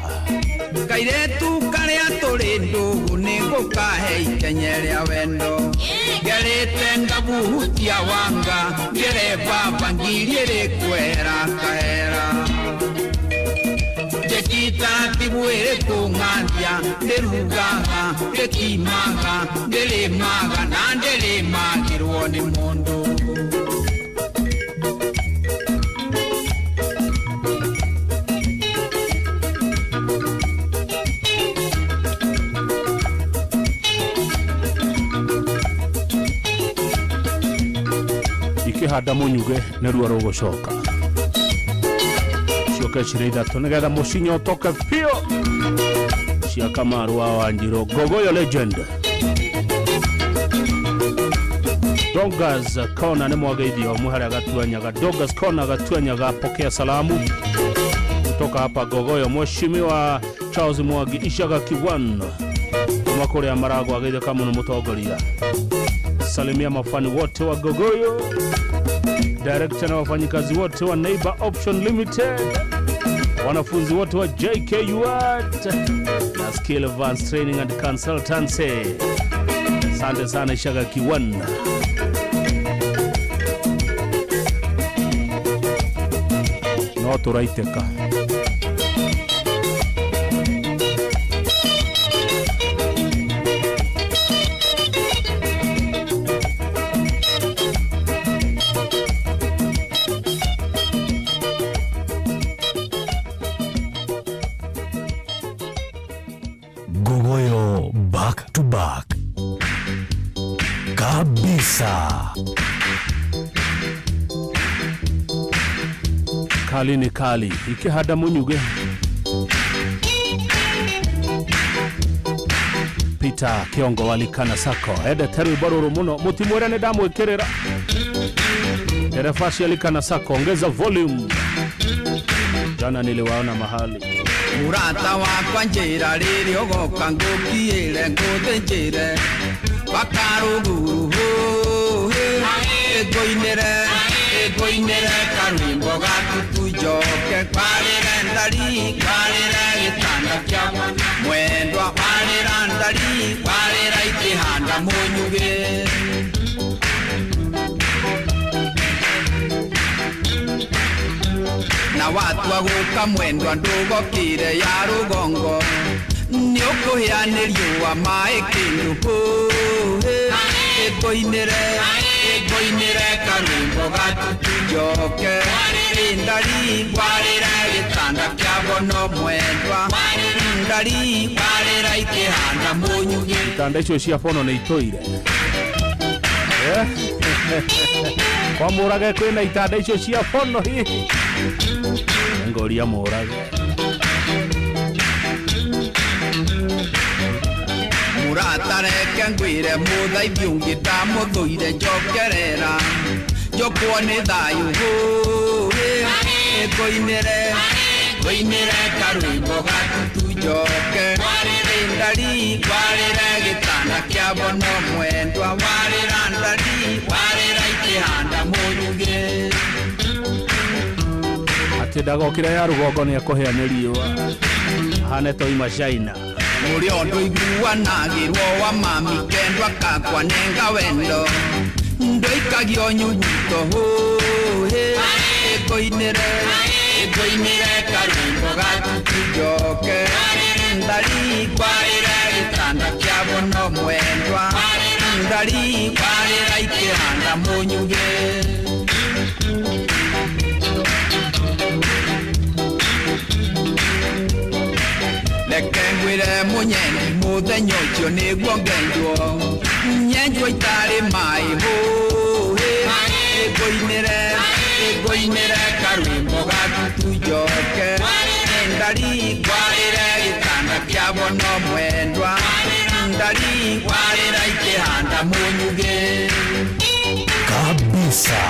Kairetu karĩa tũrĩ ndũgũ nĩ ngũkahe ikenye rĩa wendo. Ngerĩte ngabuhutia wanga ngere baba ngirie rĩkwehera kahera. Njeki taratibu ĩrĩ kũng'athia ndĩrugaga ndĩkimaga ndĩrĩmaga na ndĩrĩmagĩrwo nĩ mũndũ. Ikĩhanda mũnyuge nĩruo rũgũcoka cioke cirĩ ithatũ nĩgetha mũcinyo ũtoke biũ cia Kamaru wa Wanjirũ Ngogoyo legend. Dongas Kona nĩ mwageithio mwe harĩa Gatuanyaga. Dongas Kona Gatuanyaga, pokea salamu kutoka hapa Gogoyo. Mheshimiwa Charles Mwangi Ishaga Kiwan kuma kũrĩa Maragwa, ageithĩka mũno mũtongoria. Salimia mafani wote wa Gogoyo, director na wafanyikazi wote wa Neighbor Option Limited, wanafunzi wote wa JKUAT na Skill Advanced Training and Consultancy. Asante sana Ishaga Kiwan. No tũraitĩka. Gogoyo back to back kabisa. Kali ni kali ikihanda munyuge. Peter Kiongo walikana sako endete rwimbo rũrũ mũno, mũtimwĩre nĩ ndamwĩkĩrĩra. Ndereba cia Likana Sacco, ongeza volume. Jana niliwaona mahali. Mũrata wakwa njĩra rĩrĩa ũgoka ngũkiĩre ngũthĩnjĩre bakarũguru hũhĩ ngũinĩre ngũinĩre karwĩmbo gaku njoke kwarĩre ndari kwarĩre gĩtanda kĩa mwendwa kwarĩra ndari kwarĩra ikĩhanda mũnyugĩ. Na watua gũka mwendwa ndũgokire ya rũgongo nĩ ũkũhĩa nĩ riũa maĩ kĩndũ hũhĩ ngũinĩre ngũinĩre karwĩmbo gatutu njoke ndari ngwarĩre gĩtanda kĩa bono mwendwa ndari ngwarĩra ikĩhanda mũnyugĩ. Itanda icio cia bono nĩ itũire. Kwa mũrage kwĩna itanda icio cia bono hihi ngoria mũrage. Mũrata reke ngwĩre mũthaithi ũngĩ ndamũthũire njokerera njokwo nĩ thayũ hũhĩ ngũinĩre ngũinĩre karwĩmbo gatutu njoke ndari ngwarĩre gĩtanda kĩa bono mwendwa warĩra ndari warĩra ikĩhanda mũnyugĩ. Atĩ ndagokire ya rũgongo nĩ ekũhĩa nĩ riũa hane toima China. Mũrĩ ũndũ iguanagĩrwo wa mami kendwa kakwa nenga wendo ndoikagio nyuguto hũhĩ ngũinĩre ngũinĩre karwĩmbo gatutu njoke ndari ngwarĩre gĩtanda kĩa bono mwendwa ndari ngwarĩra ikĩhanda mũnyugĩ. Reke ngwĩre mũnyendi mũthenya ũcio nĩguo ngenjwo nyenjwo itarĩ maĩ hũhĩ ngũinĩre ngũinĩre karwĩmbo gatutu njoke ndari ngwarĩre gĩtanda kĩa bono mwendwa ndari ngwarĩra ikĩhanda mũnyugĩ kabisa.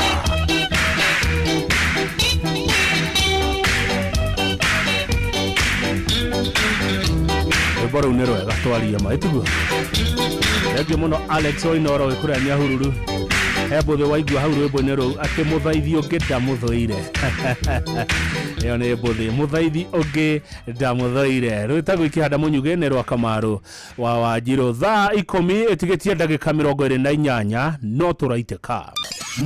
Rwĩmbo rũu nĩ rwega twarie ma ĩtiguo. Thengiũ mũno Alex Oinoro wĩ kũrĩa Nyahururu. He mbũthĩ waigua hau rwĩmbo-inĩ rũu atĩ mũthaithi ũngĩ ndamũthũire. Ĩyo nĩ mbũthĩ mũthaithi ũngĩ ndamũthũire. Rwĩtagwo ikĩhanda mũnyugĩ nĩ rwa Kamaru wa Wanjirũ. Thaa 10 ĩtigĩtie ndagĩka 28 no tũraitĩka.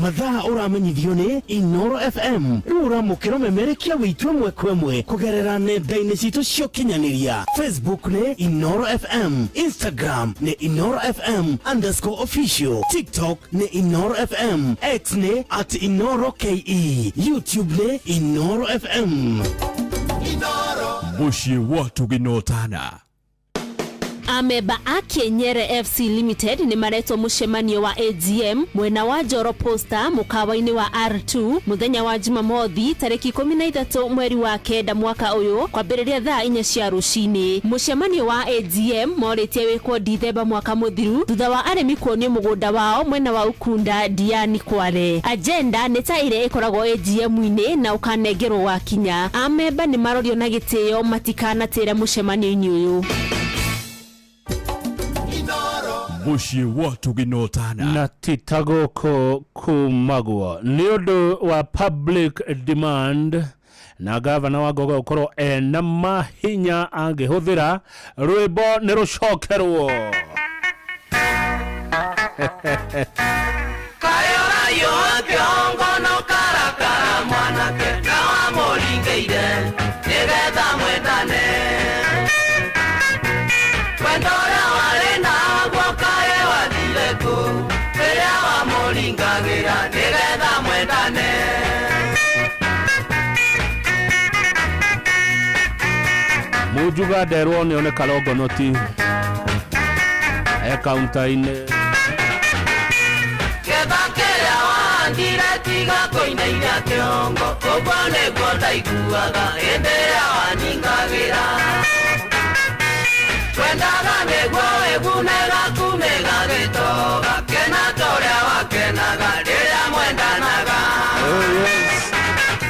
Mathaa ũramenyithio nĩ Inoro FM. Rĩu ũramũkĩra ũmemerekia witũ ĩmwe kwa ĩmwe kũgerera nenda-inĩ citũ cia ũkinyanĩria. Facebook nĩ Inoro FM, Instagram nĩ Inoro FM _official, TikTok nĩ Inoro FM, X nĩ @InoroKE, YouTube nĩ Inoro FM. Mũciĩ wa Tũginotana. Amemba a Kienyere FC Limited nĩ maretwo mũcemanio wa AGM mwena wa Njoro Posta mũkawa-inĩ wa R2 mũthenya wa Jumamothi tarĩki 13 mweri wa 9 mwaka ũyũ kwambĩrĩria thaa 4 cia rũcinĩ. Mũcemanio wa AGM morĩtie wĩkwo Dithemba mwaka mũthiru thutha wa arĩmi kuonio mũgũnda wao mwena wa Ukunda Diani Kware. Agenda nĩ ta ĩrĩa ĩkoragwo AGM-inĩ na ũkanengerwo wakinya. Amemba nĩ marorio na gĩtĩo matikanatĩre mũcemanio-inĩ ũyũ. Muciĩ wa tũginotana na ti ta gũkũ kumagwo nĩ ũndũ wa public demand na gavana wa Ngogo gũkorwo ena mahinya angĩhũthĩra rwĩmbo nĩ rũcokerwo. Kayorayo kĩongo no karakara mwanake na wamũringĩire nĩgetha mwendane. Wendo ũrĩa warĩ naguo kaĩ wathire kũ rĩrĩa wamũringagĩra nĩgetha mwendane. Mujuga nderwo nĩ one karongonoti e kaunta-inĩ. Ketha kĩrĩa wahandire tiga kũinainia kĩongo ũguo nĩguo ndaiguaga hĩndĩ ĩrĩa waningagĩra. Twendaga nĩguo wĩgune gaku nĩgagĩtoga kena ta ũrĩa wakenaga rĩrĩa mwendanaga. Oh yes.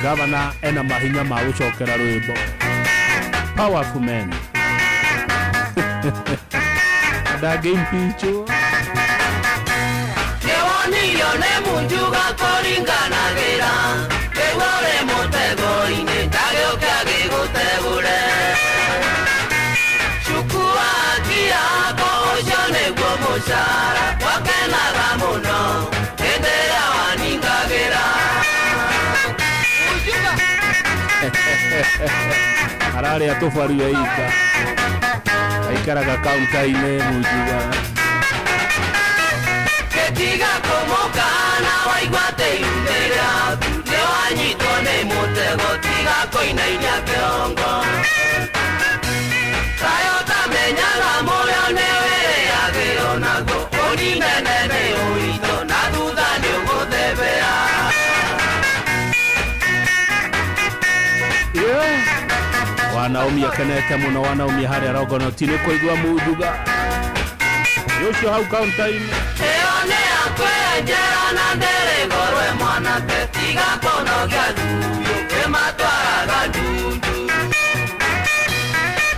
Gavana ena mahinya ma gũcokera rwĩmbo. Powerful man. Ndangĩimpeachwo. Nĩwonirio nĩ Munjuga kũringanagĩra rĩu ũrĩ mũtego-inĩ ndagĩũke agĩgũtegũre. Cukua haki yako ũcio nĩguo mũcara wakenaga mũno hĩndĩ ĩrĩa waningagĩra. Ararĩa tũbaru eika aikaraga kaunta-inĩ Munjuga. Gĩtiga kũmũkana waigua atĩ ihu rĩaku nĩwanyitwo nĩ mũtego tiga kũinainia kĩongo. Tayo ũtamenyaga mũrĩo nĩwĩrĩagĩrwo naguo ũninene nĩ ũritũ na thutha nĩũgũthebea. Wanaumia kenete mũno wanaumia harĩa Rongonoti nĩ kũigua Munjuga nĩ ũcio hau kaunta-inĩ. Ĩyo nĩ ya kwĩyenjera na ndĩrĩ goro mwanake tiga kũnogia ndundu ĩmatwaraga ndundu.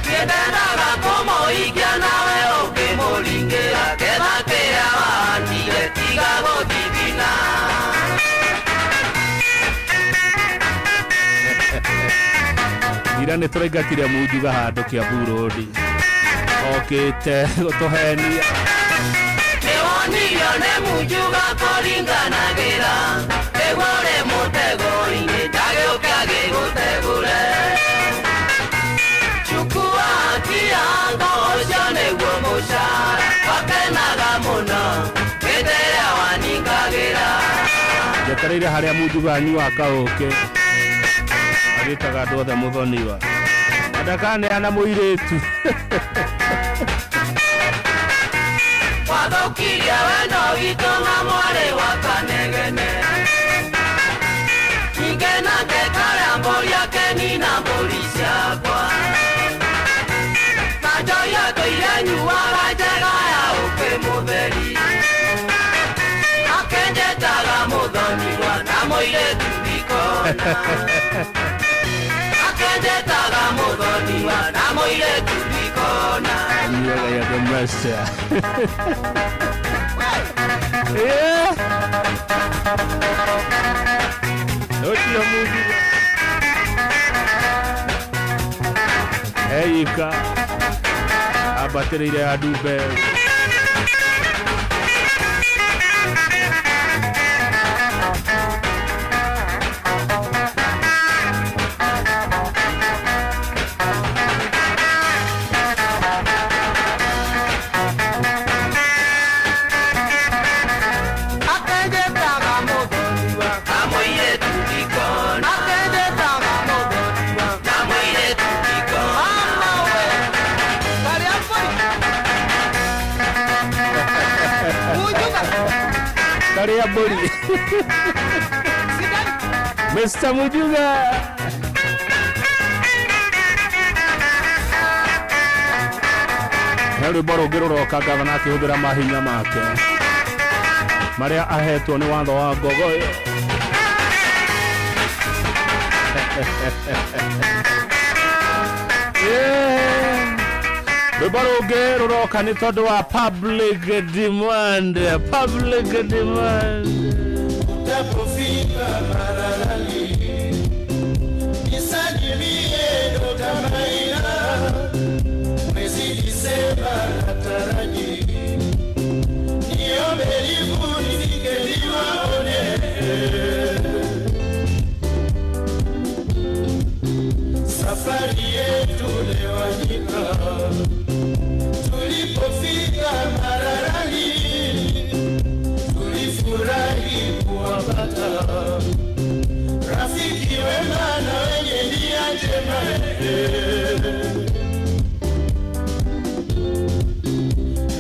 Nĩndendaga kũmũhikia nawe ũkĩmũringĩra ketha kĩrĩa wahandire tiga gũthithina. Ira nĩ tũraingatire Munjuga handũ Kiambu Road okĩte gũtũhenia. Nĩwonirio nĩ Munjuga kũringanagĩra nĩguo ũrĩ mũtego-inĩ ndagĩũke agĩgũtegũre. Chukua haki yako ũcio nĩguo mũcara wakenaga mũno hĩndĩ ĩrĩa waningagĩra. Njetereire harĩa Munjuga anyuaga kaũkĩ agĩtaga andũ othe mũthoniwa ndakaneana mũirĩtu. Wathũkirie wendo witũ na mwarĩ wa Kanegene ningĩ nake karĩa mbũri akenina mbũri ciakwa na njohi atũire nyuaga njega ya ũkĩ mũtheri akenjetaga mũthoniwa na mũirĩtu ndikona akenjetaga mũthoniwa na mũirĩtu ndikona. Anyuaga ya the master. Yeah. Ũcio Munjuga eika ambatĩrĩire andumbe. Akenjetaga mũthoniwa na mũirĩtu ndikona. Akenjetaga mũthoniwa na mũirĩtu ndikona. Mama we, karĩa mbũri. Arĩa mbũri. Mr. Mujuga. He rwĩmbo rũngĩ rũroka gavana akĩhũthĩra mahinya make marĩa ahetwo nĩ watho wa ngogoyo. Rwĩmbo rũngĩ rũroka nĩ tondũ wa public demand, public demand. Utapofika Maralali, nisalimie Dr. Maina, mwezi Disemba nataraji, niombe livu nifike niwaone. Safari yetu Lewanyika, tulipofika Maralali, tulifurahi kuwapata rafiki wema na wenye nia njema.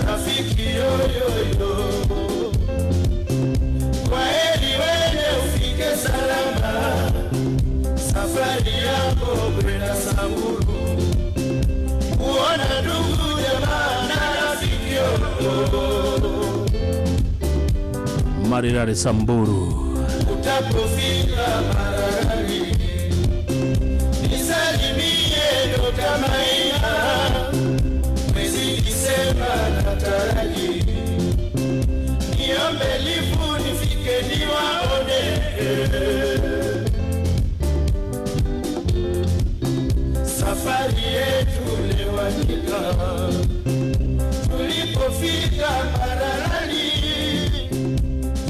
Rafiki yoyoyo, kwaheri wene ufike salama, safari yako kwenda Samburu, kuona ndugu jamaa na rafiki yoyo. Marirari Samburu. Utapofika Maralali, nisalimie Dr. Maina, mwezi Disemba nataraji, niombe lifu nifike niwaone. Safari yetu Lewanyika, tulipofika Maralali,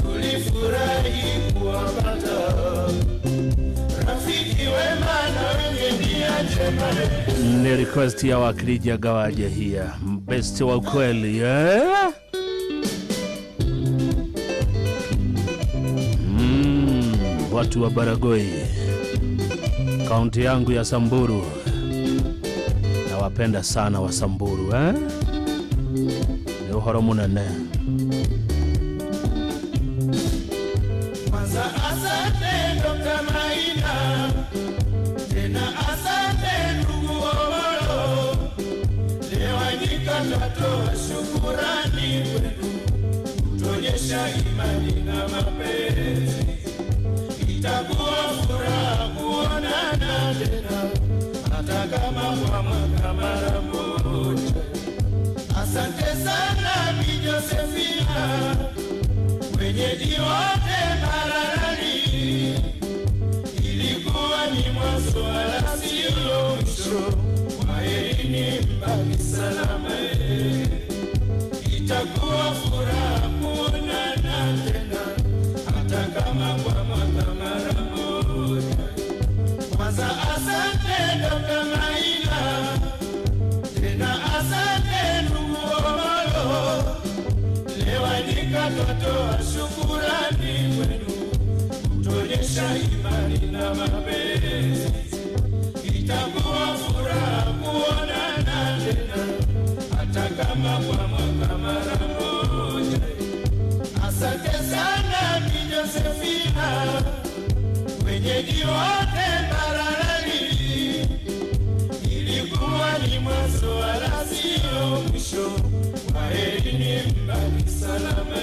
tulifurahi kuwapata rafiki wema na wenye nia njema. Ni request ya wakilija gawaje hia best wa kweli eh? Watu wa Baragoi, kaunti yangu ya Samburu, nawapenda sana wa Samburu eh? Ni uhoro munene. Kwanza asante Dr. Maina, tena asante ndugu Omolo, Lewanyika twatoa shukurani kwenu, kutuonyesha imani na mapenzi. Itakuwa furaha kuonana tena, hata kama kwa mwaka mara moja. Asante sana Bi Josephina, wenyeji wote Maralali, ilikuwa ni mwanzo wala sio mwisho. Kwaherini mbaki salama, itakuwa furaha kuonana tena, hata kama kwa mwaka mara moja. Kwanza asante Dr. Maina, tena asante ndugu Omolo, Lewanyika twatoa shukurani kwenu, kutuonyesha imani na mapenzi. Itakuwa furaha kuonana tena, hata kama kwa mwaka mara moja. Asante sana Bi Josephina, wenyeji wote Maralali, ilikuwa ni mwanzo wala sio mwisho. Kwaherini mbaki salama,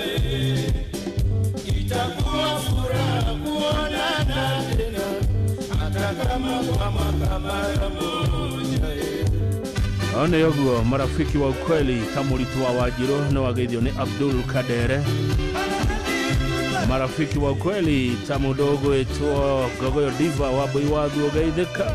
itakuwa furaha kuonana tena, hata kama kwa mwaka mara moja. One yoguo marafiki wa ukweli kamuritu wa Wajiro na wageithio ni Abdul Kadere. Marafiki wa ukweli tamudogo etwo Gogoyo Diva wa Boiwathu ugeithika.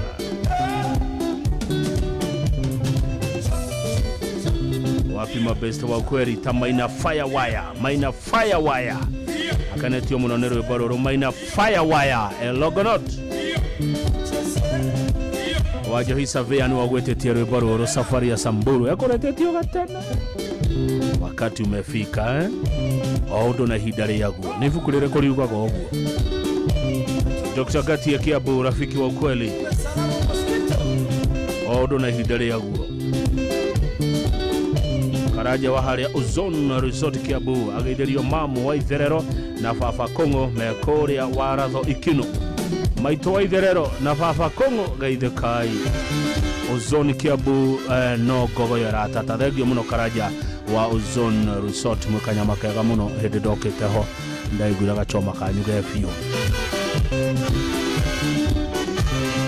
Wapi mabest wa ukweli ta Maina Firewire, Maina Firewire akanetio muno nĩ rwĩmbo rũrũ Maina Firewire Elogonot. Wajohi Surveyor nĩ wagwĩtĩtie rwĩmbo rũrũ safari ya Samburu ekoretetio gatene. Wakati umefika eh? O ũndũ na ihinda rĩaguo. Nĩ ibuku rĩrĩkũ riugaga ũguo? Dr. Gatie Kiambu, rafiki wa ukweli, o ũndũ na ihinda rĩaguo. Karaja wa harĩa Ozone Resort Kiambu ageithĩrio mamu wa Itherero Na baba Kong'o me kũrĩa Waratho Ikino. Maitũ wa Itherero na baba Kong'o geithĩkai. Ozone Kiambu no ngogoyo ĩratata. Thengio mũno Karanja wa Ozone Resort, mwĩ kanyama kega mũno. Hĩndĩ ndokĩte ho ndaiguire gachoma kanyu ge biũ.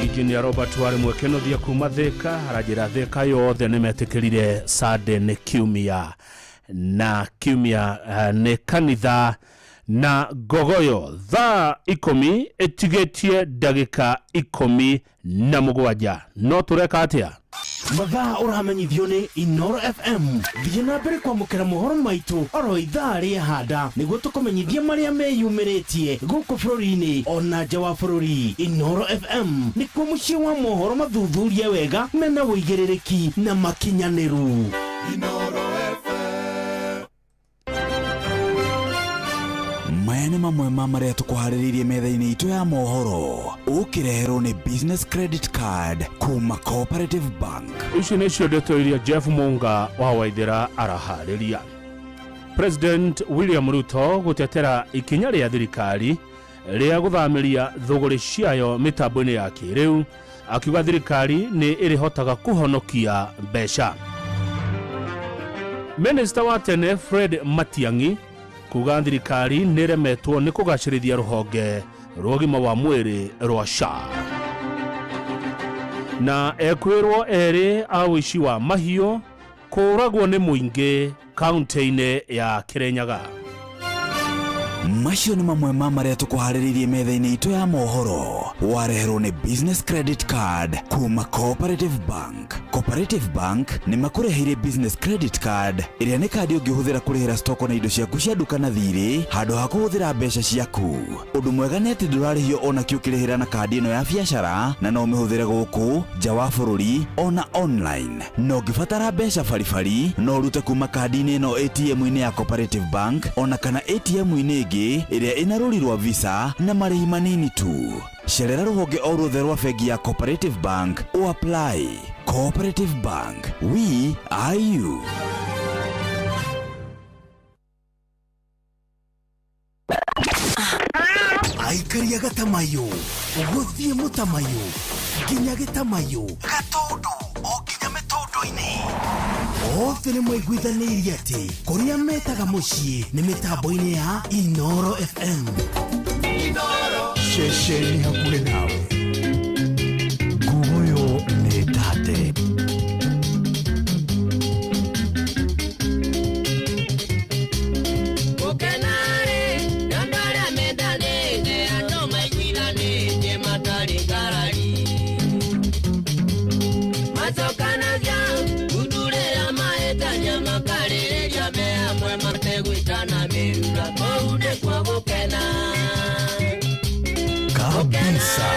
Engineer Robert warĩ mwekenothia kuma Thika aranjĩra Thika yothe nĩ metĩkĩrire Sunday nĩ kiumia na kiumia nĩ kanitha na ngogoyo. Thaa 10 ĩtigĩtie ndagĩka 17. No tũreka atĩa? Mathaa ũramenyithio nĩ Inoro FM. Thiĩ na mbere kwamũkĩra mohoro maitũ oro ithaa rĩa handa nĩguo tũkũmenyithia marĩa meyumĩrĩtie gũkũ bũrũri-inĩ ona nja wa bũrũri. Inoro FM nĩkuo mũciĩ wa mohoro mathuthurie wega mena ũigĩrĩrĩki na makinyanĩru. Maya nĩ mamwe ma marĩa tũkũharĩrĩirie metha-inĩ itũ ya mohoro, ũkĩreherwo nĩ Business Credit Card kuma Cooperative Bank. Ici nĩcio ndeto iria Jeff Munga wa Waithĩra araharĩria. President William Ruto gũtetera ikinya rĩa thirikari rĩa gũthamĩria thũgũrĩ ciayo mĩtambo-inĩ ya kĩrĩu, akiuga thirikari nĩ ĩrĩhotaga kũhonokia mbeca. Minista wa tene Fred Matiang'i kuga thirikari nĩ ĩremetwo nĩ kũgacĩrithia rũhonge rwa ũgima wa mwĩrĩ rwa SHA. Na ekwĩrwo erĩ a ũici wa mahiũ kũragwo nĩ mũingĩ kaunti-inĩ ya Kirinyaga. Macio nĩ mamwe ma marĩa tũkũharĩrĩirie metha-inĩ itũ ya mohoro, wareherwo nĩ Business Credit Card kuma Cooperative Bank. Cooperative Bank nĩ makũreheire Business Credit Card ĩrĩa nĩ kandi ũngĩhũthĩra kũrĩhĩra stoko na indo ciaku cia nduka na thirĩ handũ ha kũhũthĩra mbeca ciaku. Ũndũ mwega nĩ atĩ ndũrarĩhio ona kĩ ũkĩrĩhĩra na kandi ĩno ya biacara, na no ũmĩhũthĩre gũkũ nja wa bũrũri ona online. Na ũngĩbatara mbeca baribari no ũrute kuma kandi-inĩ ĩno ATM-inĩ ya Cooperative Bank ona kana ATM-inĩ ĩngĩ ĩrĩa ĩna rũri rwa Visa na marĩhi manini tu. Cerera rũhonge o ruothe rwa bengi ya Cooperative Bank o apply. Cooperative Bank, we are you. Aikaria gatamayo gũthiĩ mũtamayo nginya gĩtamayo gatũndũ o nginya mĩtũndũ-inĩ. Othe nĩ mwaiguithanĩirie atĩ kũrĩa metaga mũciĩ nĩ mĩtambo-inĩ ya Inoro FM. Ceceni hakuhĩ nawe. Nguoyo nĩ tate. Gũkena-rĩ, nĩ andũ arĩa mendanĩte, andũ maiguithanĩtie matarĩ ngarari. Macokanagia ngundi rĩrĩa mahĩtania, makarĩrĩria me hamwe mategwĩtana mĩrura, kũu nĩkuo gũkena. Kabisa.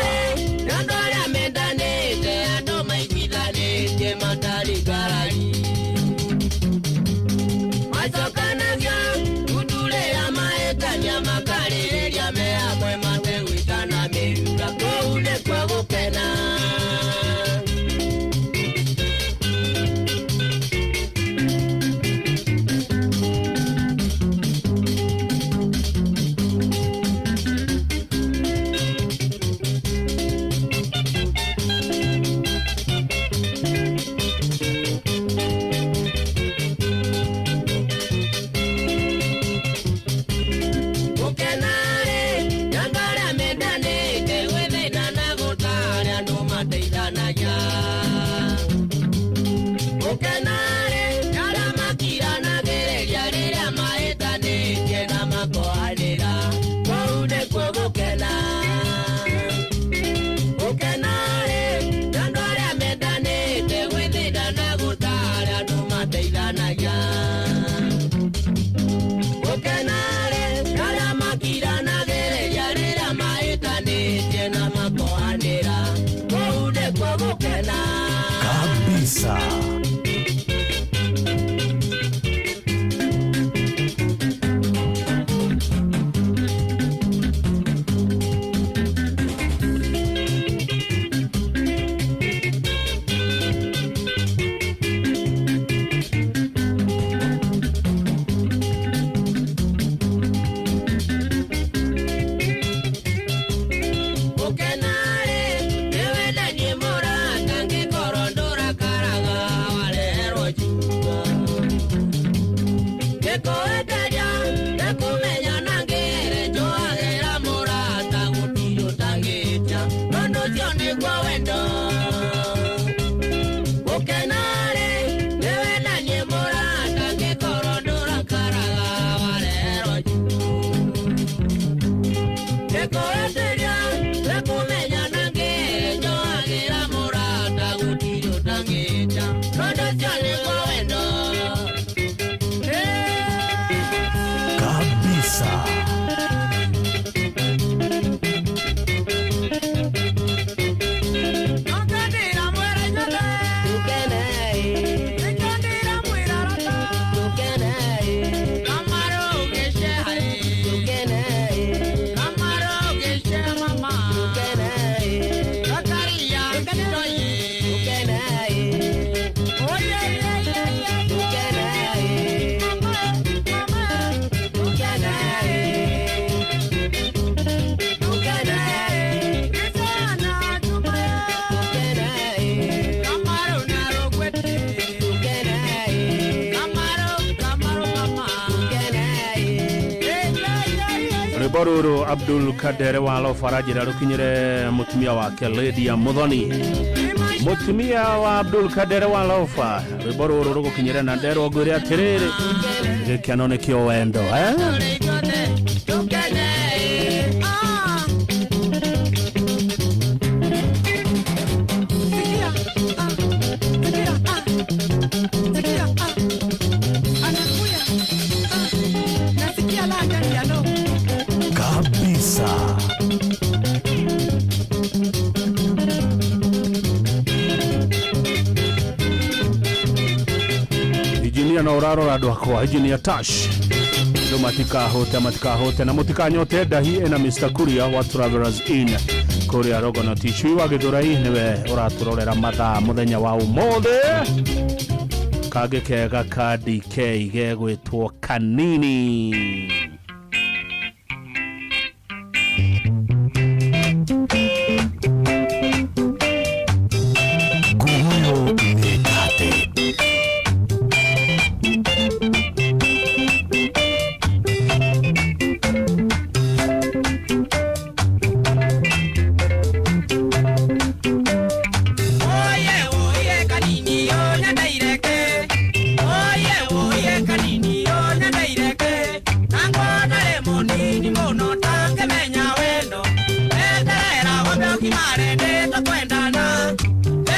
Rwĩmbo rũrũ Abdul Kadere wa Lofa aranjĩra rũkinyĩre mũtumia wake Lydia Muthoni, mũtumia wa Abdul Kadere wa Lofa. Rwĩmbo rũrũ rũgũkinyĩre na nderwo ngwĩre atĩrĩrĩ, gĩkeno nĩkĩo wendo, eh? Kabisa. Injinia no ũrarora andũ akwa, Injinia Tash, andũ matikahote, matikahote na mũtikanyote ndahi ĩna Mr. Kuria wa Travelers Inn kũrĩa Rogonot. Cui wa Gĩthũrai nĩwe ũratũrorera mathaa mũthenya wa ũmũthĩ. Kangĩ kega ka DK gegwĩtwo Kanini. Nguguyo nĩ tate. Oye oye kanini yo nyandaireke. Oye oye kanini yo nyandaireke. Nangona re munini muno tangemenya wendo. Eterera wambe ugimare nĩtũkwendana.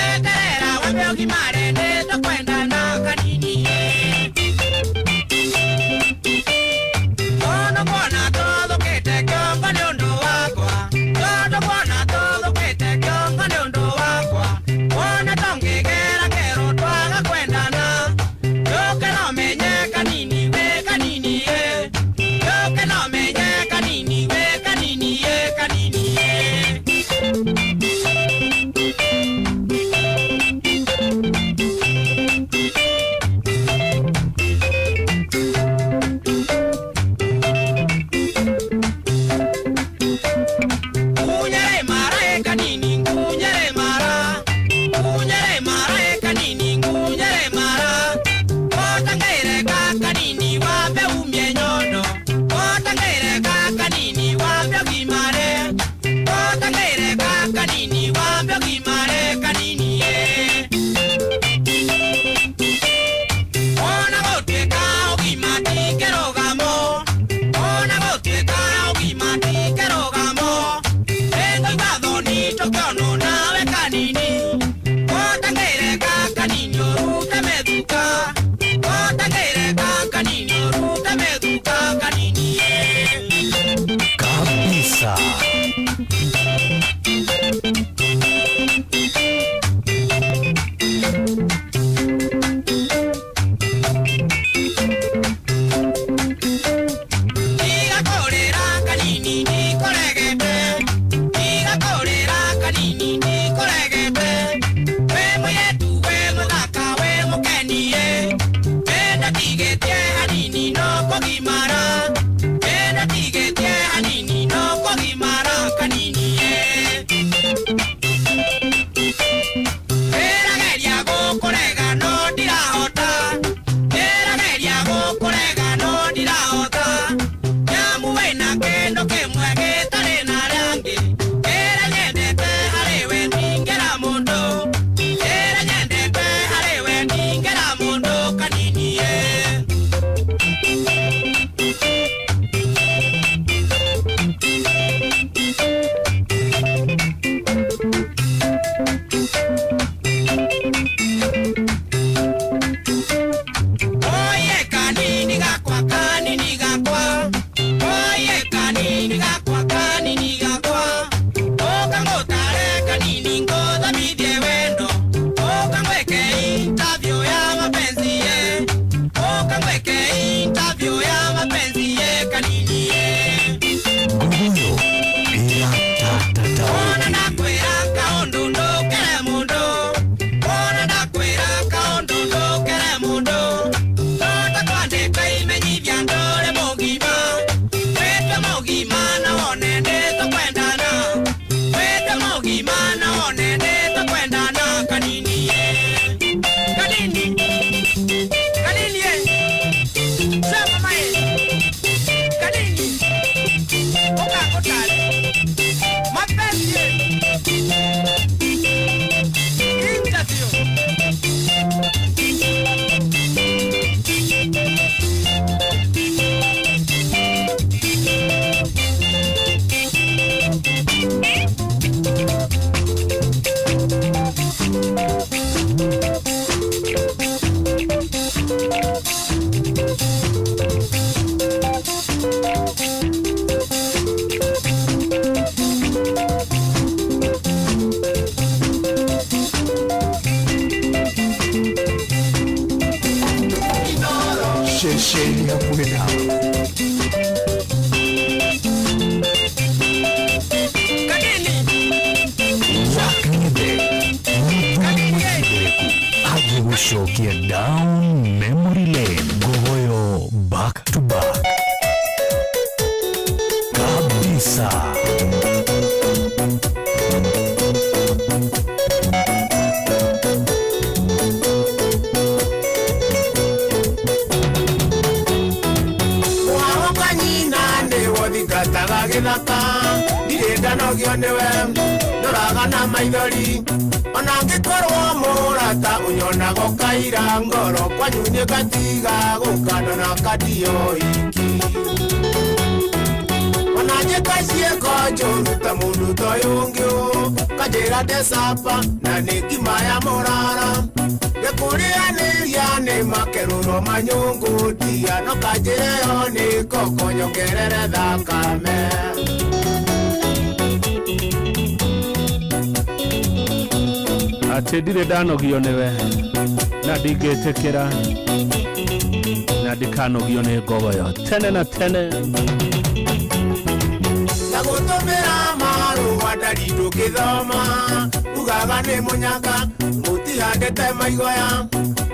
Eterera wambe ugimare nĩtũkwendana kanini. Tondũ kuona tũthũkĩte kĩongo nĩ ũndũ wakwa. Tondũ kuona tũthũkĩte kĩongo nĩ ũndũ wakwa. Wona tũngĩgera kero twaga kwendana. Yũke no menye kanini we kanini ye. Yũke no menye kanini we kanini ye kanini ye. Ngunyere mara e kanini, ngunyere mara. Ngunyere mara e kanini, ngunyere mara. Otangeire ka kanini wambe umie nyondo. Otangeire ka kanini wambe ugimare. Otangeire ka kanini wambe ugimare kanini ye. Ona gũtuĩka ũgima ti kĩrũgamo. Ona gũtuĩka ũgima ti kĩrũgamo. Nĩngũigua thoni tũkĩonwo nawe kanini. Ũtangĩire ka kanini ũrute mĩthuka. Ũtangĩire ka kanini ũrute mĩthuka kanini ye. Kabisa. Tiga kũrĩra kanini ndikũregete. Tiga kũrĩra kanini ndikũregete. Wĩ mũirĩtu wĩ mũthaka wĩ mũkenie. Nĩndatigĩtie hanini no kũgimara. Nĩndatigĩtie hanini no kũgimara kanini ye. Ndĩrageria gũkũrega no ndirahota. Ndĩrageria gũkũrega no ndirahota. Nyamu wĩna kĩndũ kĩmwe gĩtarĩ na arĩa angĩ. Kĩrĩa nyendete harĩ we ndingĩra mũndũ. Kĩrĩa nyendete harĩ we ndingĩra mũndũ kanini ye. Oye kanini gakwa kanini gakwa. Oye kanini gakwa kanini gakwa. Ũka ngũtare kanini ngũthomithie wendo. Ũka ngwĩke interview ya mapenzi ye. Ũka ngwĩke interview ya mapenzi ye kanini ye. Nguguyo ĩratatata. Ona ndakwĩra kaũndũ ndũkere mũndũ. Ona ndakwĩra kaũndũ ndũkere mũndũ. Tota kwandĩka imenyithia ndũrĩ mũgima. Wĩtue mũgima na wone nĩtũkwendana. Wĩtue mũgima na wone nĩtũkwendana kanini ye. Kanini. Kanini ye. Sema mae. Kanini. ceceni hakuhĩ nawe. Wakethe mũthuri mwĩkindĩrĩku agĩgũcokia down memory lane, ngogoyo back to back kabisa. Wahoka nyina nĩwo thingataga gĩthaka, ndirĩ ndanogio nĩwe, ndoraga na maithori ona ngĩkorwo mũrata ũnyonaga ũkaira ngoro kwanyu nĩ ngatiga gũka ndona kandio iki ona njĩka ciĩko njũru ta mũndũ ta ũyũ ũngĩ ũ kanjĩra ndecapa na nĩ ngima ya mũrara gĩkũrĩanĩria nĩ makerũro manyũngũ ndia no kanjĩre yo nĩ koko nyongerere thakame. Atĩ ndirĩ ndanogio nĩwe na ndingĩtĩkĩra na ndikanogio nĩ ngogoyo tene na tene. Na gũtũmĩra marũa ndari ndũngĩthoma ugaga nĩ mũnyaka mũtihandĩte maigoya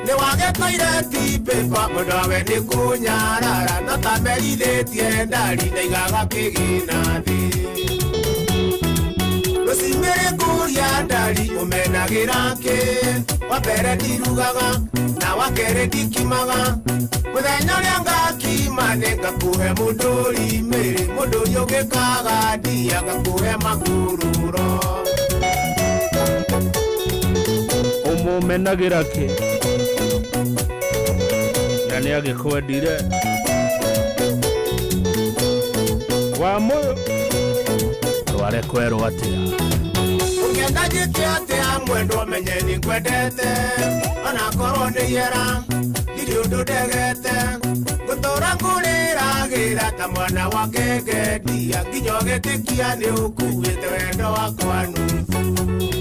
nĩ wage toilet paper mũndũ nĩ kũnyarara no tamerithĩtie ndari ndaigaga kĩgĩna thĩ rũcimĩrĩ ngũria ndari ũmenagĩra kĩ wa mbere ndirugaga na wa kerĩ ndikimaga mũthenya ũrĩa ngakima nĩ ngakũhe mũndũri mĩrĩ mũndũri ũngĩkaga ndia ngakũhe makururo. Ũmũmenagĩra kĩ na nĩ agĩkwendire wa mũyũ rware kwerwo atĩa. Ũngĩenda njĩke atĩa mwendwa menye nĩ ngwendete onakorwo nĩ ihera ndirĩ ũndũ ndegete ngũtũra ngũrĩragĩra ta mwana wa ngenge ndia nginya ũgĩtĩkia nĩ ũkuĩte wendo wakwa nuthu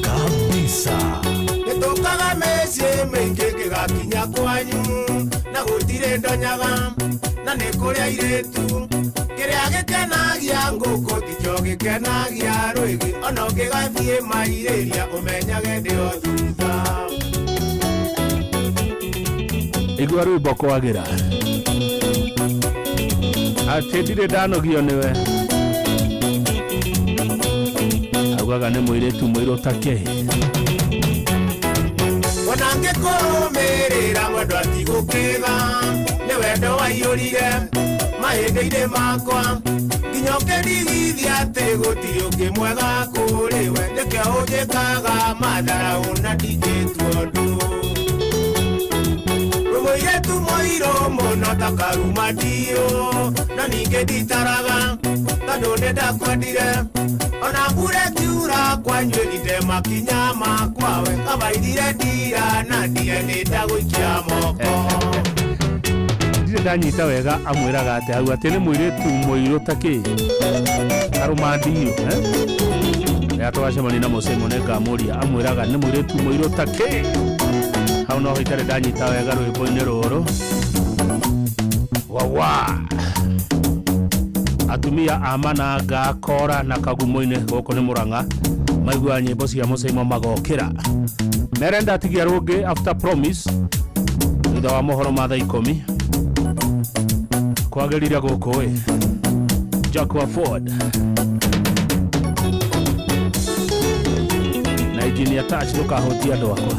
kabisa. Nĩtũkaga mĩciĩ mĩingĩ ngĩgakinya kwanyu na gũtirĩ ndonyaga na nĩ kũrĩ airĩtu kĩrĩa gĩkenagia ngũkũ tikĩo gĩkenagia rwĩgĩ ona ũngĩgathiĩ mairĩria ũmenyage ndĩ o thutha. Igua rwĩmbo kwagĩra atĩ ndirĩ ndanogio nĩwe augaga nĩ mũirĩtu mũirũ ta kĩ. Ona ngĩkũrũmĩrĩra mwendwa tigũkĩga nĩ wendo waiyũrire mahĩndĩ-inĩ makwa nginya ũkĩndigithia atĩ gũtirĩ ũngĩ mwega kũrĩ we nĩkĩo ũnjĩkaga matharaũ na ndingĩtua ũndũ. Mũirĩtu mũirũ mũno ta karuma ndiũ na ningĩ nditaraga tondũ nĩ ndakwendire ona mbura ĩkiura kwanyu ĩrinde makinya makwa we kabairire ndira na ndie nĩ ndagũikia moko. Ndirĩ ndanyita wega amwĩraga atĩ hau atĩ nĩ mũirĩtu mũirũ ta kĩ karuma ndiũ rĩrĩa twacemania na mũcemo nĩ ngamũria amwĩraga nĩ mũirĩtu mũirũ ta kĩ hau noho itarĩ ndanyita wega rwĩmbo-inĩ rũrũ wawa. Atumia a Mananga Kora na Kagumo-inĩ gũkũ nĩ Murang'a maiguaga nyĩmbo cia mũceimo magokĩra merenda atigia rũngĩ after promise thutha wa mohoro ma thaa 10 kwagĩrire gũkũ ĩ Jack wa Ford na engineer Touch ndũkahutie andũ akwa.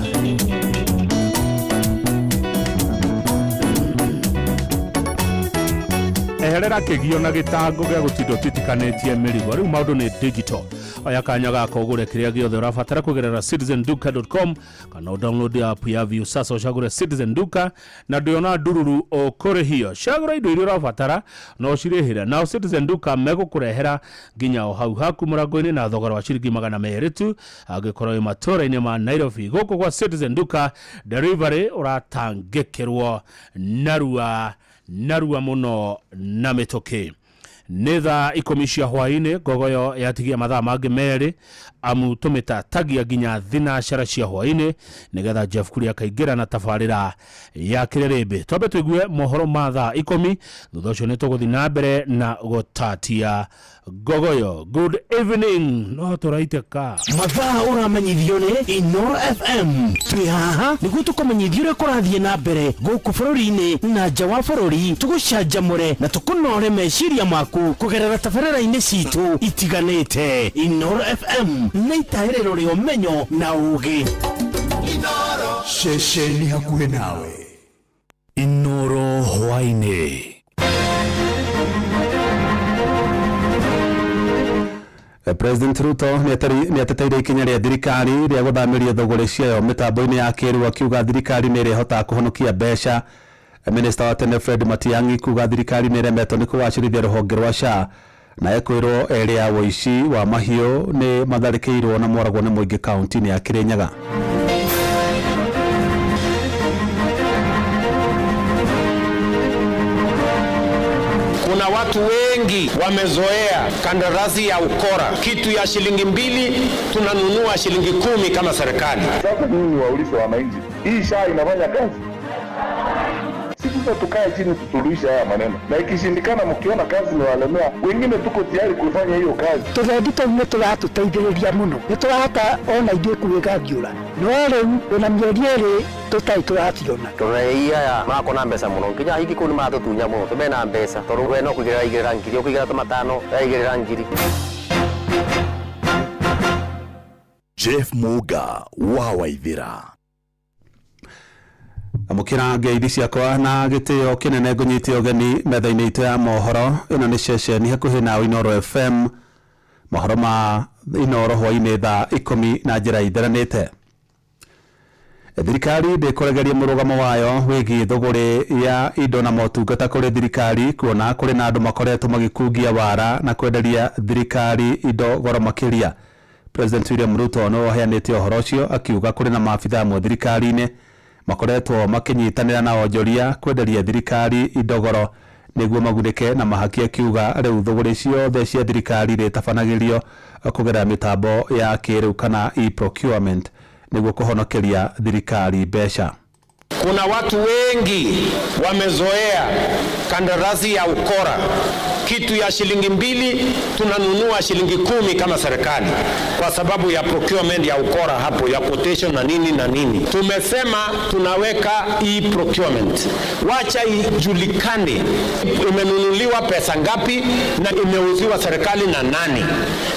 Eherera kĩgio na gĩtango gĩa gũtinda ũtitikanĩtie mĩrigo rĩu maũndũ nĩ digital. Oya kanya gaka ũgũre kĩrĩa gĩothe ũrabatara kũgerera citizenduka.com kana download app ya Viusasa ũcagũre Citizen Duka na ndũyona ndururu ũkũrĩhio. Cagũra indo iria ũrabatara na ũcirĩhĩre nao Citizen Duka megũkũrehera nginya o hau haku mũrango-inĩ na thogora wa ciringi 200 tu angĩkorwo wĩ matũũra-inĩ ma Nairobi. Gũkũ gwa Citizen Duka delivery ũratangĩkĩrwo narua narua mũno na mĩtũkĩ. Nĩ thaa 10 cia hwaĩ-inĩ, ngogoyo yatigia mathaa mangĩ 2 amu tũmĩtatagia nginya 12 cia hwaĩ-inĩ nĩgetha Jeff Kuria akaingĩra na tabarĩra ya kĩrĩrĩmbĩ. Twambe tũigue mohoro ma thaa 10, thutha ũcio nĩ tũgũthiĩ na mbere na gũtatia ngogoyo. Good evening, no tũraitĩka. Mathaa ũramenyithio nĩ Inoro FM. Twĩ haha nĩguo tũkũmenyithie ũrĩa kũrathiĩ na mbere gũkũ bũrũri-inĩ na nja wa bũrũri, tũgũcanjamũre na tũkũnore meciria maku kũgerera tabarĩra-inĩ citũ itiganĩte. Inoro FM nĩ itahĩrĩro rĩa ũmenyo na ũgĩ. Ceceni hakuhĩ nawe. Inoro hwaĩ-inĩ. President Ruto nĩ ateteire ikinya rĩa thirikari rĩa gũthamĩria thũgũrĩ ciayo mĩtambo-inĩ ya kĩrĩu, akiuga thirikari nĩ ĩrĩhotaga kũhonokia mbeca. Minista wa tene Fred Matiang'i kuga thirikari nĩ ĩremetwo nĩ kũgacĩrithia rũhonge rwa SHA, na ekwĩrwo erĩ a ũici wa mahiũ nĩ matharĩkĩirwo na moragwo nĩ mũingĩ kaunti-inĩ ya Kirinyaga. Kuna watu wengi wamezoea kandarasi ya ukora, kitu ya shilingi 2 tunanunua shilingi 10 kama serikali. Sasa mimi niwaulize wananchi, hii SHA inafanya kazi? Sisi tukae chini tusuluhishe haya maneno, na ikishindikana, mkiona kazi ni walemea, wengine tuko tayari kufanya hiyo kazi. Tũgendi tũu nĩ tũratũteithĩrĩria mũno, nĩ tũrahota ona ithuĩ kwĩgangĩũra, no rĩu ona mĩeri 2 tũtarĩ tũraciona. Tondũ aya marakorwo na mbeca mũno, nginya hingi kũu nĩ maratũtunya mũno, tondũ mena mbeca, tondũ we no kũigĩrĩra igĩrĩra ngiri, ũkũigĩrĩra ta 5, yaigĩrĩra ngiri. Jeff Muga wa Waithira. Amũkĩra ngeithi ciakwa na gĩtĩo kĩnene ngũnyite ũgeni metha-inĩ itũ ya mohoro. Ĩno nĩ ceceni hakuhĩ nawe Inoro FM. Mohoro ma Inoro hwaĩ-inĩ thaa 10 na njĩra itheranĩte. Thirikari ndĩkũregeria mũrũgamo wayo wĩgiĩ thũgũrĩ ya indo na motungata kũrĩ thirikari, kuona kũrĩ na andũ makoretwo magĩkungia wara na kwenderia thirikari indo goro makĩria. President William Ruto nĩwe ũheanĩte ũhoro ũcio akiuga kũrĩ na maabithaa amwe thirikari-inĩ makoretwo makĩnyitanĩra na onjoria kwenderia thirikari indo goro nĩguo magunĩke na mahaki, akiuga rĩu thũgũrĩ ciothe cia thirikari irĩtabanagĩrio kũgerera mĩtambo ya kĩrĩu kana e-procurement nĩguo kũhonokeria thirikari mbeca. Kuna watu wengi wamezoea kandarasi ya ukora, kitu ya shilingi 2 tunanunua shilingi 10 kama serikali, kwa sababu ya procurement ya ukora hapo, ya quotation na nini na nini. Tumesema tunaweka e-procurement, wacha ijulikane imenunuliwa pesa ngapi na imeuziwa serikali na nani,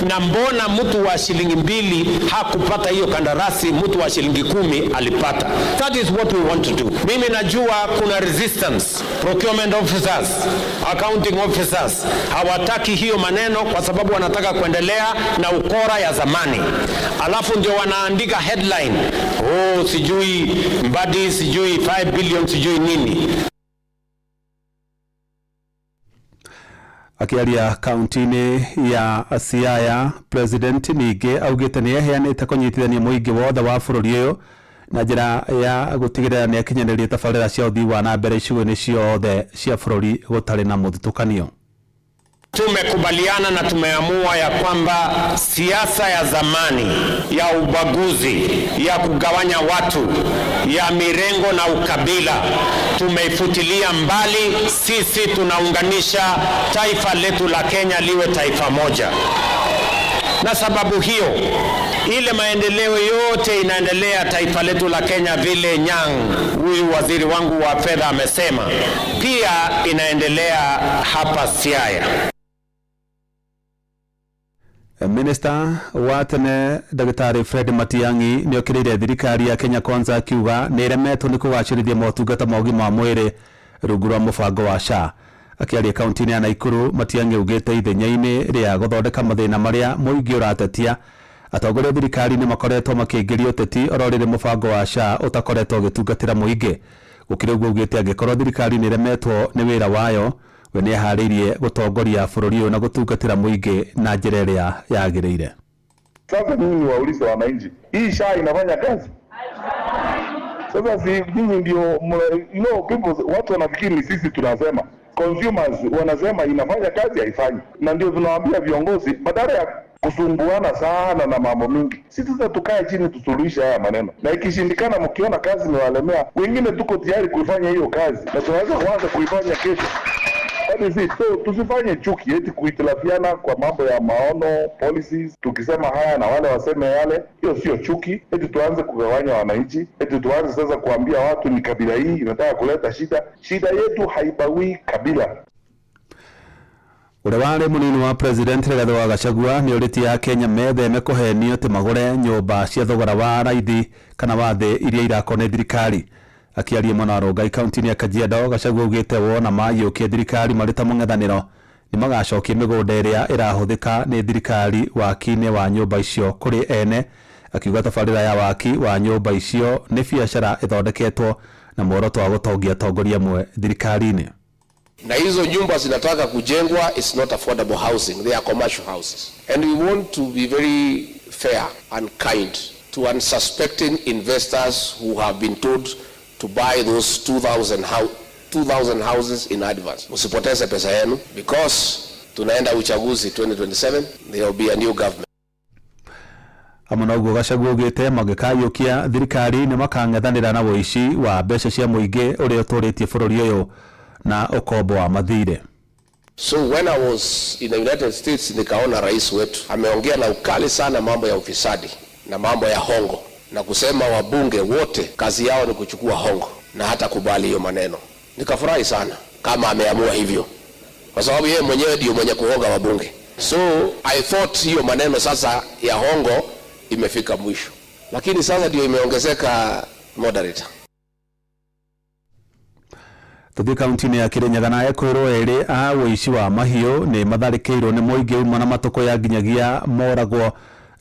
na mbona mtu wa shilingi 2 hakupata hiyo kandarasi, mtu wa shilingi 10 alipata. That is what we want to do. Mimi najua kuna resistance, procurement officers, accounting officers hawataki hiyo maneno kwa sababu wanataka kuendelea na ukora ya zamani. Alafu ndio wanaandika headline, oh sijui Mbadi, sijui 5 billion, sijui nini. Akiaria kaunti-inĩ ya Siaya, President ningĩ augĩte nĩ eheanĩte kũnyitithania mũingĩ wothe wa bũrũri ũyũ na njĩra ya gũtigĩrĩra nĩ akinyanĩria tabarĩra cia ũthii wa na mbere icigo-inĩ ciothe cia bũrũri gũtarĩ na mũthutũkanio. Tumekubaliana na tumeamua ya kwamba siasa ya zamani ya ubaguzi, ya kugawanya watu, ya mirengo na ukabila tumeifutilia mbali. Sisi tunaunganisha taifa letu la Kenya liwe taifa moja. Na sababu hiyo, ile maendeleo yote inaendelea taifa letu la Kenya, vile Nyang, huyu waziri wangu wa fedha amesema, pia inaendelea hapa Siaya. Minister wa tene Dagitari Fred Matiang'i nĩokĩrĩire thirikari ya Kenya Kwanza akiuga nĩ ĩremetwo nĩ kũgacĩrithia motungata ma ũgima wa mwĩrĩ rungu rwa mũbango wa SHA. Akĩaria kaunti-inĩ ya Nakuru, Matiang'i augĩte ithenya-inĩ rĩa gũthondeka mathĩna marĩa mũingĩ ũratetia, atongoria thirikari nĩ makoretwo makĩingĩria ũteti oro rĩrĩ mũbango wa SHA ũtakoretwo ũgĩtungatĩra mũingĩ. Gũkĩrĩ ũguo augĩte angĩkorwo thirikari nĩ ĩremetwo nĩ wĩra wayo, we nĩ eharĩirie gũtongoria bũrũri ũyũ na gũtungatĩra mũingĩ na njĩra ĩrĩa yagĩrĩire. Sasa mimi niwaulize wananchi, hii SHA inafanya kazi? Sasa si nyinyi ndio, you know, people, watu wanafikiri ni sisi tunasema. Consumers wanasema inafanya kazi, haifanyi, na ndio tunawaambia viongozi, badala ya kusumbuana sana na mambo mingi, si sasa tukae chini tusuluhishe haya maneno, na ikishindikana, mkiona kazi imewalemea, wengine tuko tayari kuifanya hiyo kazi na tunaweza kuanza kuifanya kesho. That is it. So tusifanye chuki eti kuhitilafiana kwa mambo ya maono policies, tukisema haya na wale waseme yale, hiyo sio chuki. Eti tuanze kugawanya wananchi, eti tuanze sasa kuambia watu ni kabila hii inataka kuleta shida. Shida yetu haibagui kabila. Ũrĩa warĩ mũnini wa president Rigathĩ wa Gachagua nĩ ũrĩtie Akenya metheme kũhenio atĩ magũre nyũmba cia thogora wa raithi kana wa thĩ iria irakwo nĩ thirikari. Akĩaria mwena wa Rongai kaunti-inĩ ya Kajiado, Gachagua augĩte wona maiyũkia thirikari marĩ ta mũng'ethanĩro nĩ magacokia mĩgũnda ĩrĩa ĩrahũthĩka nĩ thirikari waki-inĩ wa nyũmba icio kũrĩ ene, akiuga tabarĩra ya waki wa nyũmba icio nĩ biacara ĩthondeketwo na muoroto wa gũtongia atongoria amwe thirikari-inĩ. Na hizo nyumba zinataka kujengwa, it's not affordable housing, they are commercial houses, and we want to be very fair and kind to unsuspecting investors who have been told to buy those 2000 houses in advance. Msipoteze pesa yenu because tunaenda uchaguzi 2027, there will be a new government. Hamwe na ũguo Gachagua augĩte mangĩkayũkia thirikari nĩ makang'ethanĩra na ũici wa mbeca cia mũingĩ ũrĩa ũtũrĩtie bũrũri ũyũ na ũkombo wa mathirĩ. So when I was in the United States, nikaona rais wetu ameongea na ukali sana mambo ya ufisadi na mambo ya hongo, na kusema wabunge wote kazi yao ni kuchukua hongo na hata kubali hiyo maneno. Nikafurahi sana kama ameamua hivyo, kwa sababu yeye mwenyewe ndio mwenye kuhonga wabunge. So I thought hiyo maneno sasa ya hongo imefika mwisho, lakini sasa ndio imeongezeka, moderator. Tuthiĩ kaunti-inĩ ya Kirinyaga na ekwĩrwo erĩ a ũici wa mahiũ nĩ matharĩkĩirwo nĩ mũingĩ uma na matũkũya nginyagia moragwo,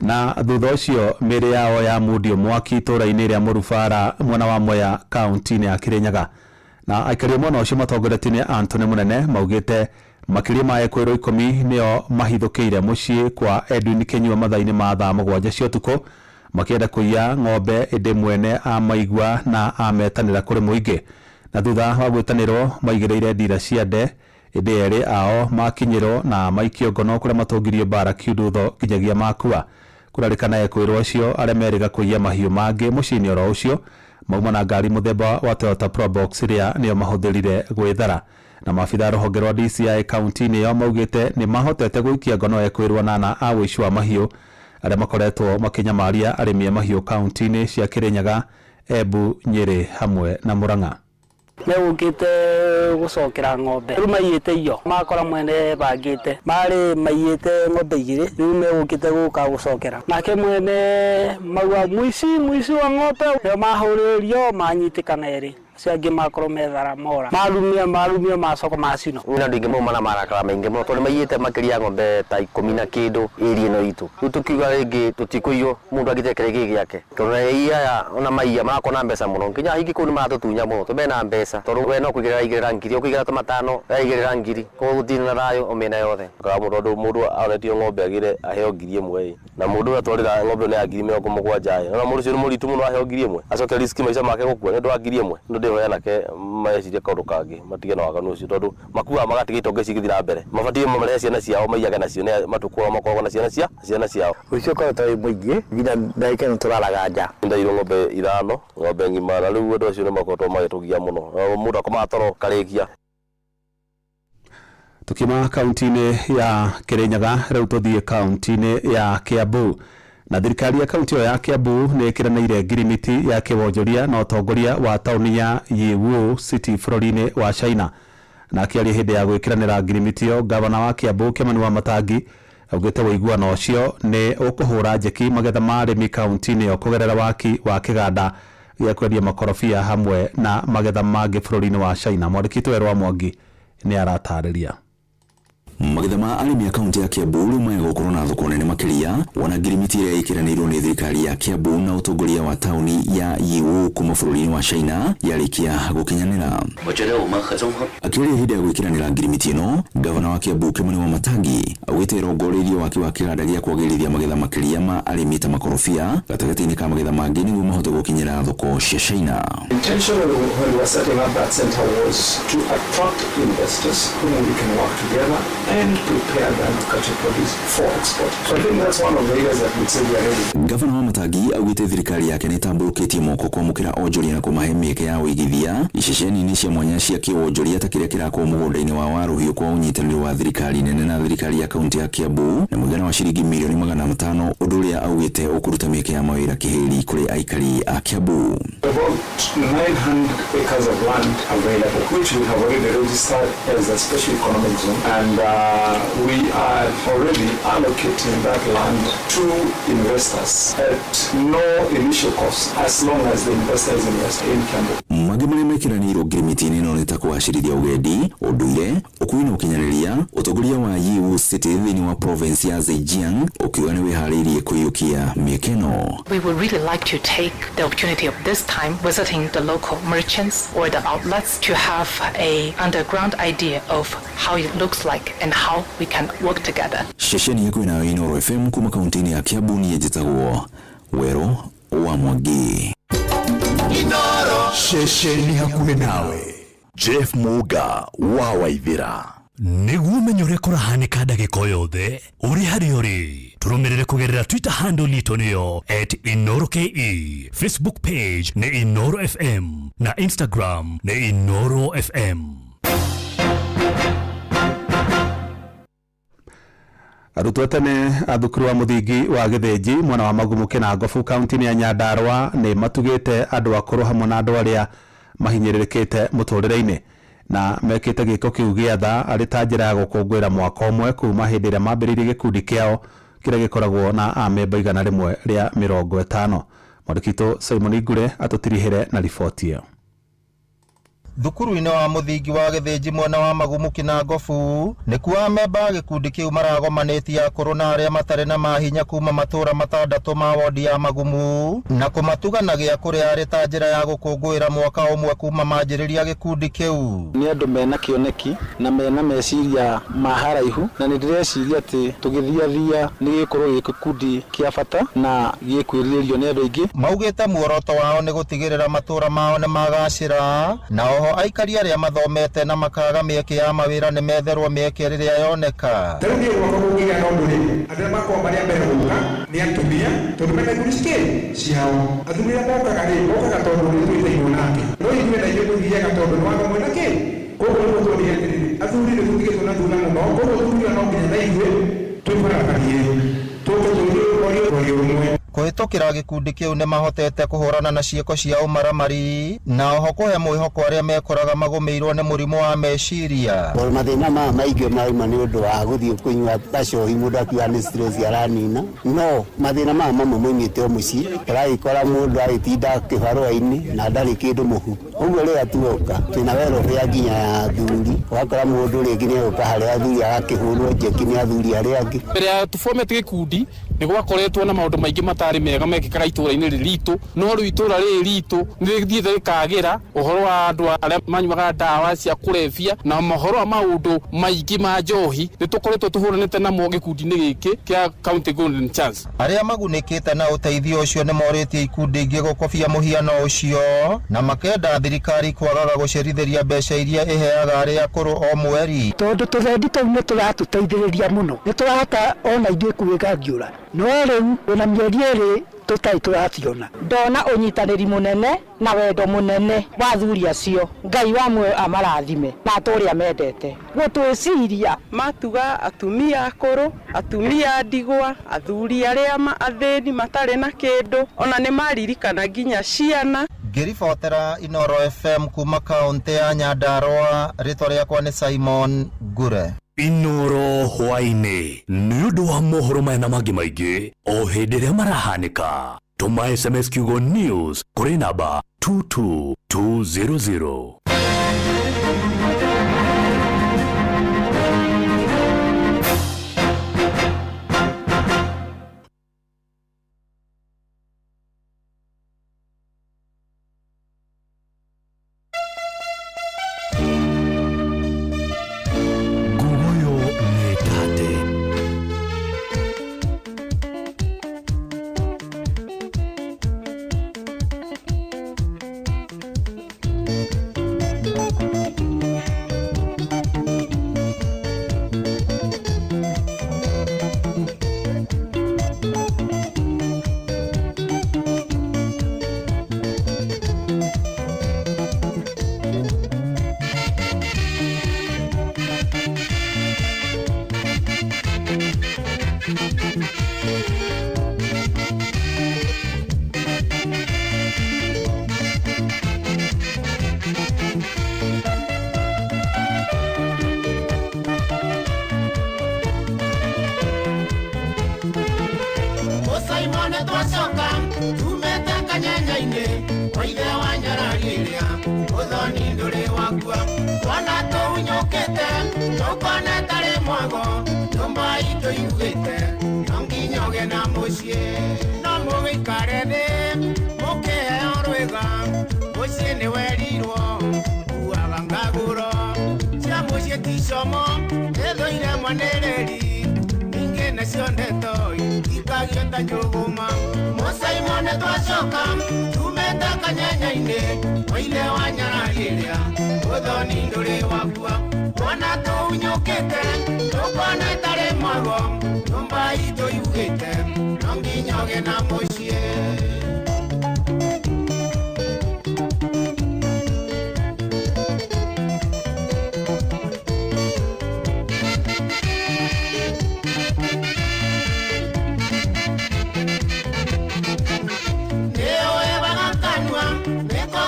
na thutha ũcio mĩĩrĩ yao yamundio mwaki itũũra-inĩ rĩa Mũrubara mwena wa Mwea kaunti-inĩ ya Kirinyaga. Na aikari a mwena ũcio matongoretio nĩ Anthony Mũnene maugĩte makĩria ma ekwĩrwo 10 nĩo mahithũkĩire mũciĩ kwa Edwin Kĩnyua mathaa-inĩ ma thaa 7 cia ũtukũ makĩenda kũiya ng'ombe, ĩndĩ mwene amaigua na ametanĩra kũrĩ mũingĩ, na thutha wa gwĩtanĩrwo maigĩrĩire ndira cia nde, ĩndĩ erĩ ao makinyĩrwo na maikio ngono kũrĩa matũngirio mbara kiundutho nginyagia makua. Kũrarĩkana ekwĩrwo acio arĩa merĩga kũiya mahiũ mangĩ mũciĩ-inĩ oro ũcio mauma na ngari mũthemba wa Toyota Probox ĩrĩa nĩyo mahũthĩrire gwĩthara. Na maabitha rũhonge rwa DCI kaunti-inĩ ĩyo maugĩte nĩ mahotete gũikia ngono ekwĩrwo 8 a ũici wa mahiũ arĩa makoretwo makĩnyamaria arĩmi a mahiũ kaunti-inĩ cia Kirinyaga, Embu, Nyĩrĩ hamwe na Murang'a. Megũkĩte gũcokera ng'ombe rĩu maiyĩte iyo makora mwene bangĩte marĩ maiyĩte ng'ombe 2 rĩu megũkĩte gũka gũcokera nake mwene mauga mũici wa ng'ombe nĩo mahũrĩrio manyitĩkana erĩ acio angĩ makorwo methara mora marumia macoka macino. Nĩ andũ aingĩ mauma na marakara maingĩ mũno tondũ maiyĩte makĩria ya ng'ombe ta 10 na kĩndũ area ĩno itũ. Rĩu tũkiuga rĩngĩ tũtikũiywo, mũndũ angĩte kĩrĩa gĩ gĩake, tondũ aiyi aya ona maiya marakorwo na mbeca mũno, nginya aingĩ kũu nĩ maratũtunya mũno tondũ mena mbeca, tondũ we no kũigĩrĩra aigĩrĩra ngiri, ũkũigĩrĩra ta 5 aigĩrĩra ngiri, koguo gũtirĩ na thayũ o mĩena yothe. Kana mũndũ andũ mũndũ aonetio ng'ombe agĩre aheo ngiri 1 ĩ, na mũndũ ũrĩa atwarĩra ng'ombe nĩ ya ngiri 70 ĩ, ona mũndũ ũcio nĩ mũritũ mũno aheo ngiri 1 acoke risk maica make gũkua nĩ ũndũ wa ngiri 1. Nĩ ndĩhoya anake mecirie kaũndũ kangĩ matige na waganu ũcio, tondũ makuaga magatiga itonga ici igĩthiĩ na mbere, mabatiĩ marehe ciana ciao maiyage nacio nĩ matukũ makoragwo na ciana ciao. Ũici ũkoretwo wĩ mũingĩ nginya ndagĩka ĩno tũraraga nja. Ndairwo ng'ombe 5 ng'ombe ng'ima, na rĩu andũ acio nĩ makoretwo magĩtũgia mũno, mũndũ akomaga toro karĩkia. Tukiuma kaunti-inĩ ya Kirinyaga rĩu tũthiĩ kaunti-inĩ ya Kiambu. Na thirikari ya kaunti ĩyo ya Kiambu nĩ ĩkĩranĩire ngirimiti ya kĩwonjoria na ũtongoria wa taũni ya Yiwu City bũrũri-inĩ wa China. Na akĩaria hĩndĩ ya gwĩkĩranĩra ngirimiti ĩyo, gavana wa Kiambu Kimani Wamatangi augĩte ũiguano ũcio nĩ ũkũhũra njeki magetha ma arĩmi kaunti-inĩ ĩyo kũgerera waki wa kĩganda gĩa kwendia makorobia hamwe na magetha mangĩ bũrũri-inĩ wa China. Mwandĩki witũ Werũ wa Mwangi nĩ aratarĩria. Magetha ma arĩmi a kaunti ya Kiambu rĩu magũkorwo na thoko nene makĩria wona ngirimiti ĩrĩa ĩkĩranĩirwo nĩ thirikari ya Kiambu na ũtongoria wa taũni ya Yiwu kuma bũrũri-inĩ wa China yarĩkia gũkinyanĩra. 我觉得我们合纵 Akĩaria ihinda ya gwĩkĩranĩra ngirimiti ĩno, gavana wa Kiambu Kimani Wamatangi augĩte ĩrongoreirie waki wa kĩganda gĩa kwagĩrithia magetha makĩria ma arĩmi ta makorobia gatagatĩ-inĩ ka magetha mangĩ nĩguo mahote gũkinyĩra thoko cia China. Intention when we were setting up that center was to attract investors whom we can work together and prepare the agricultural produce for export. So I think that's one of the areas that we'd say we are ready. Gavana Wamatangi augĩte thirikari yake nĩ ĩtambũrũkĩtie moko kwamũkĩra onjoria na kũmahe mĩeke ya ũigithia iceceni-inĩ cia mwanya cia kĩwonjoria ta kĩrĩa kĩrakwo mũgũnda-inĩ wa Waruhiũ kwa ũnyitanĩri wa thirikari nene na thirikari ya kaunti ya Kiambu na mũigana wa ciringi mirioni 500, ũndũ ũrĩa augĩte ũkũruta mĩeke ya mawĩra kĩhĩri kũrĩ aikari a Kiambu. About 900 acres of land available, which we have already registered as a special economic zone, and we are already allocating that land to investors at no initial cost, as long as the investor is invested in Kiambu. Mangĩ marĩa mekĩranĩirwo ngirimiti-inĩ ĩno nĩ ta kũgacĩrithia ũgendi, ũndũire, ũkui na ũkinyanĩria, ũtongoria wa Yiwu City thĩinĩ wa province ya Zhejiang ũkiuga nĩ wĩharĩirie kũiyũkia mĩeke ĩno. We would really like to take the opportunity of this time visiting the local merchants or the outlets to have a underground idea of how it looks like and how we can work together. Ceceni yaku nayo Inooro FM kuma kaunti-inĩ ya Kiambu niĩ njĩtagwo Werũ wa Mwangi. Ceceni hakuhĩ nawe. Jeff Muga wa Waithira. Nĩguo ũmenye ũrĩa kũrahanĩka ndagĩka o yothe ũrĩ harĩa ũrĩ, tũrũmĩrĩre kũgerera Twitter handle itũ nĩyo @InooroKE, Facebook page nĩ Inooro FM na Instagram nĩ Inooro FM. Arutwo tene a thukuru wa mũthingi wa Gĩthĩnji mwena wa Magumu Kĩnangobu kaunti-inĩ ya Nyandarua nĩ matugĩte andũ akũrũ hamwe na andũ arĩa mahinyĩrĩrĩkĩte mũtũrĩre-inĩ na mekĩte gĩko kĩu gĩa tha arĩ ta njĩra ya gũkũngũĩra mwaka ũmwe kuma hĩndĩ ĩrĩa mambĩrĩirie gĩkundi kĩao kĩrĩa gĩkoragwo na amemba 150. Mwandĩki witũ Simon Ngure atũtirihĩre na riboti ĩyo. Thukuru-inĩ wa mũthingi wa Gĩthĩnji mwena wa Magumu Kĩnangobu nĩkuo amemba a gĩkundi kĩu maragomanĩtie akũrũ na arĩa matarĩ na mahinya kuma matũra 6 ma wodi ya Magumu na kũmatuga na gĩa kũrĩa arĩ ta njĩra ya gũkũngũĩra mwaka ũmwe kuma manjĩrĩria gĩkundi kĩu. Nĩ andũ mena kĩoneki na mena meciria ma haraihu, na nĩ ndĩreciria atĩ tũgĩthiathia nĩ gĩgũkorwo gĩ gĩkundi kĩa bata na gĩkwĩrirĩrio nĩ andũ aingĩ. Maugĩte muoroto wao nĩ gũtigĩrĩra matũra mao nĩ magacĩra, na oho aikari arĩa mathomete na makaga mĩeke ya mawĩra nĩ metherwo mĩeke rĩrĩa yoneka. Ta rĩu niĩ gwakwa kũngĩgĩa na ũndũ rĩ, andũ arĩa makoragwo marĩ a mbere gũka nĩ atumia tondũ mena ikundi cikĩ ciao. Athuri arĩa mokaga rĩ, mokaga tondũ nĩ twĩtainwo nake, no ithuĩ na ithuĩ tũthiaga tondũ nĩ watho mwena kĩ. Koguo nĩguo tuonire atĩrĩrĩ, athuri nĩ tũtigĩtwo na thutha mũno, koguo tũkiuga no nginya na ithuĩ twĩbarabanie tũke tũrĩ rũmwe. Kũhĩtũkĩra gĩkundi kĩu nĩ mahotete kũhũrana na ciĩko cia ũmaramari na oho kũhe mwĩhoko arĩa mekoraga magũmĩirwo nĩ mũrimũ wa meciria. Tondũ mathĩna maya maingĩ mauma nĩ ũndũ wa gũthiĩ kũnyua gacohi, mũndũ akiuga nĩ stress aranina, no mathĩna maya mamwe moimĩte o mũciĩ. Ũragĩkora mũndũ agĩtinda kĩbarũa-inĩ na ndarĩ kĩndũ mũhu. Ũguo rĩrĩa tuoka twĩna welfare nginya ya athuri, ũgakora mũndũ rĩngĩ nĩ egũka harĩa athuri agakĩhũrwo njeki nĩ athuri arĩa angĩ. Mbere ya tũbomete gĩkundi nĩ gwakoretwo na maũndũ maingĩ matarĩ mega mekĩkaga itũra-inĩ rĩrĩ ritũ, no rĩu itũra rĩrĩ ritũ nĩ rĩthiĩte rĩkagĩra ũhoro wa andũ arĩa manyuaga ndawa cia kũrebia na mohoro wa maũndũ maingĩ ma njohi. Nĩ tũkoretwo tũhũranĩte namo gĩkundi-inĩ gĩkĩ kĩa County Golden Chance. Arĩa magunĩkĩte na ũteithio ũcio nĩ morĩtie ikundi ingĩ gũkobia mũhiano ũcio na makenda thirikari kwagaga gũcerithĩria mbeca iria ĩheaga arĩa akũrũ o mweri. Tondũ tũthendi tũu nĩ tũratũteithĩrĩria mũno, nĩ tũrahota ona ithuĩ kwĩganjũra, no rĩu ona mĩeri ĩrĩ tũtarĩ tũraciona. Ndona ũnyitanĩri mũnene na wendo mũnene wa athuri acio, Ngai wa muoyo amarathime na atũre amendete. Gũtwĩciria matuga atumia akũrũ, atumia ndigwa, athuri arĩa athĩni matarĩ na kĩndũ, ona nĩ maririkana nginya ciana. Ngĩribotera Inooro FM kuma kaunti ya Nyandarua, rĩtwa rĩakwa nĩ Simon Ngure. Inooro hwaĩ-inĩ nĩ ũndũ wa mohoro maya na mangĩ maingĩ o hĩndĩ ĩrĩa marahanĩka. Tũma SMS kiugo news kũrĩ namba 22200. Mũcaimone twacoka tumĩte kanyenya-inĩ kwa ithe wa nyarari ĩrĩa ũthoni ndũrĩ wakua twana tũhunyũkĩte tũkone tarĩ mwago nyũmba itũ yugĩte no nginya ũgĩe na mũciĩ no mũgĩikare thĩ mũkĩheo rwĩga mũciĩ nĩ werirwo kuaga ngagũro cia mũciĩ ti como ĩthũire mwanĩrĩri ningĩ nacio ndeto ikagio ta njũgũma mũcaimone twacoka tumĩte kanyenya-inĩ kwa ithe wa nyarari ĩrĩa ũthoni ndũrĩ wakua twana tũhunyũkĩte tũkone tarĩ mwago nyũmba itũ yugĩte no nginya ũgĩe na mũciĩ.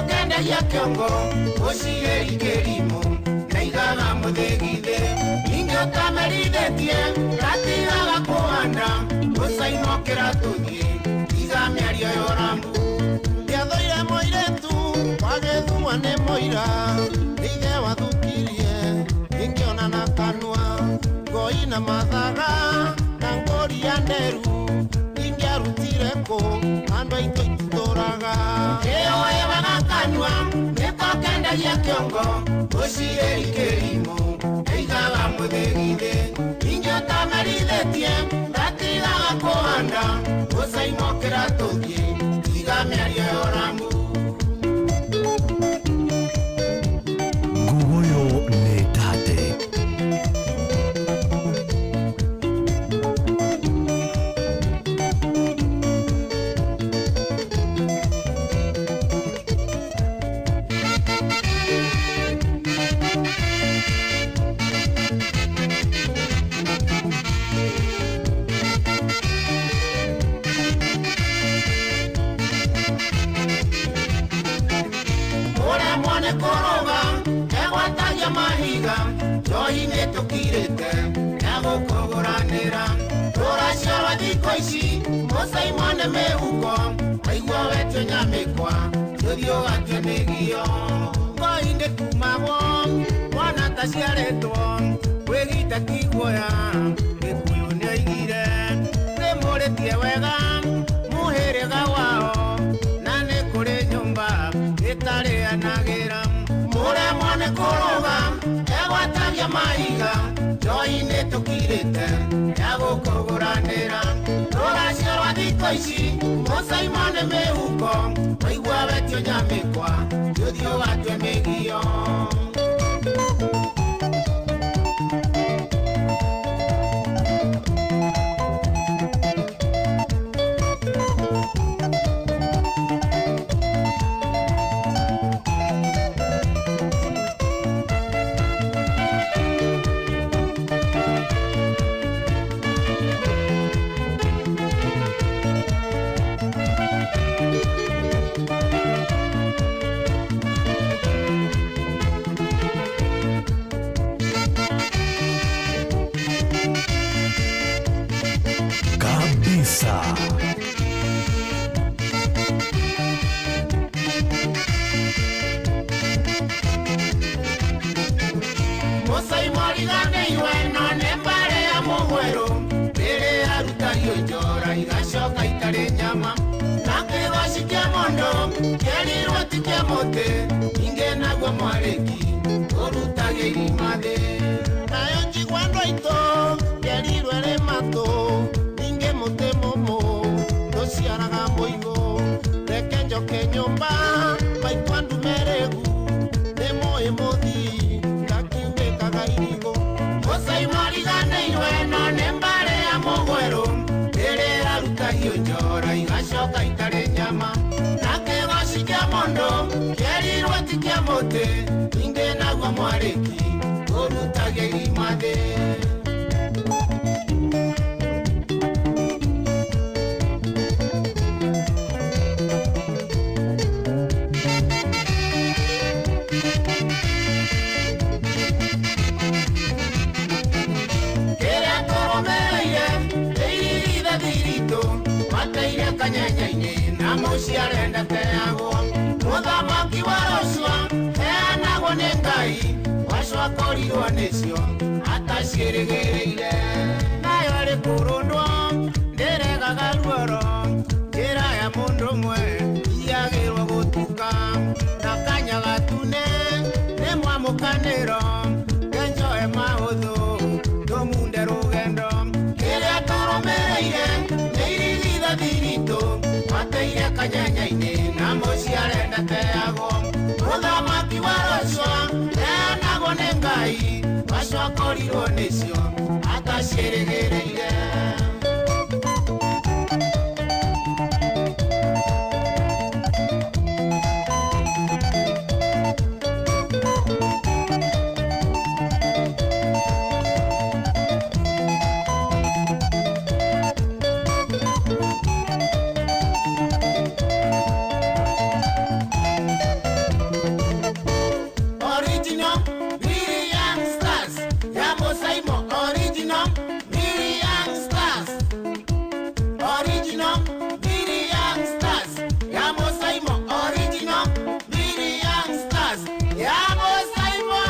Kendagia kĩongo ũcirĩri kĩrimũ na igaga mũthĩgithĩ ningĩ ũtamerithĩtie gatigaga kũhanda ũcainokĩra tũthiĩ tiga mĩario ya ũrambu. Ndiathũire mũirĩtu wagĩthumwa nĩ mũira nĩithe wathukirie ingĩona na kanua ngoi na mathaga na ngũri ya nderu ingĩarutire kũ andũ aitũ itũraga. Ĩyo ĩbaga kanua nĩko kendagia kĩongo ũcirĩri kĩrimũ ĩigaga mũthĩgithĩ ningĩ ũtamerithĩtie gatigaga kũhanda ũcainokĩra tũthiĩ tiga mĩario ya ũrambu. Nguoyo nĩ tate. Mũremwo nĩ kũrũga egwatagia mahiga njohi nĩ tũkirĩte ya gũkũgũranĩra rũracio rwa thikũ ici mũcaimone mĩhuko waigua wetio nyamĩkwa tũthiĩ ũgatue mĩgio ngoi nĩ kumagwo mwana taciarĩtwo kwĩgita ti guoya gĩkũyũ nĩoigire nĩ mũrĩtie wega mũhĩrĩga wao na nĩ kũrĩ nyũmba ĩtarĩanagĩra mũremwo nĩ kũrũga egwatagia mahiga njohi nĩ tũkirĩte ya gũkũgũranĩra rũracio rwa thikũ ici mũcaimone mĩhuko waigua wetio nyamĩkwa tũthiĩ ũgatue mĩgio. Kabisa. Mũcaimoriganĩiwe no nĩ mbarĩ ya mũgwerũ rĩrĩa arutagio njora igacoka itarĩ nyama na kĩgoci kĩa mũndũ kĩerirwo ti kĩa mũtĩ ningĩ naguo mwarĩki ũrutagia irima thĩ. Nayo njigua andũ aitũ kĩerirwo ĩrĩ matũ ningĩ mũtĩ mũmũ ndũciaraga mũigũ reke njoke nyũmba maitũ andũ merĩgu nĩ mũĩ mũthii ngakiunĩkaga irigũ. Mũcaimoriganĩiwe no nĩ mbarĩ ya mũgwerũ rĩrĩa arutagio njora igacoka itarĩ nyama na kĩgoci kĩa mũndũ kĩerirwo ti kĩa mũtĩ ningĩ naguo mwarĩki ũrutagia irima ndĩ. Kĩrĩa tũrũmĩrĩire nĩ irigithathi ritũ mateire kanyenya-inĩ na mũciare ndateagwo. Mũthamaki wa Rocwa heanagwo nĩ Ngai, waco akorirwo nĩcio ataciĩrĩgĩrĩire. Nayo ĩrĩ kũrũndwo ndĩregaga ruoro, njĩra ya mũndũ ũmwe iyagĩrwo gũtuka, na kanya gatune nĩ mwamũkanĩro, kenjoe mahũthũ tũmunde rũgendo. Kĩrĩa tũrũmĩrĩire nĩ irigithathi ritũ mateire kanyenya-inĩ na mũciare ndateagwo. Mũthamaki wa Rocwa heanagwo nĩ Ngai, waco akorirwo nĩcio ataciĩrĩgĩrĩire. Original Miri Young Stars ya Mosaimo. Original Miri Young Stars. Original Miri Young Stars ya Mosaimo. Original Miri Young Stars ya Mosaimo.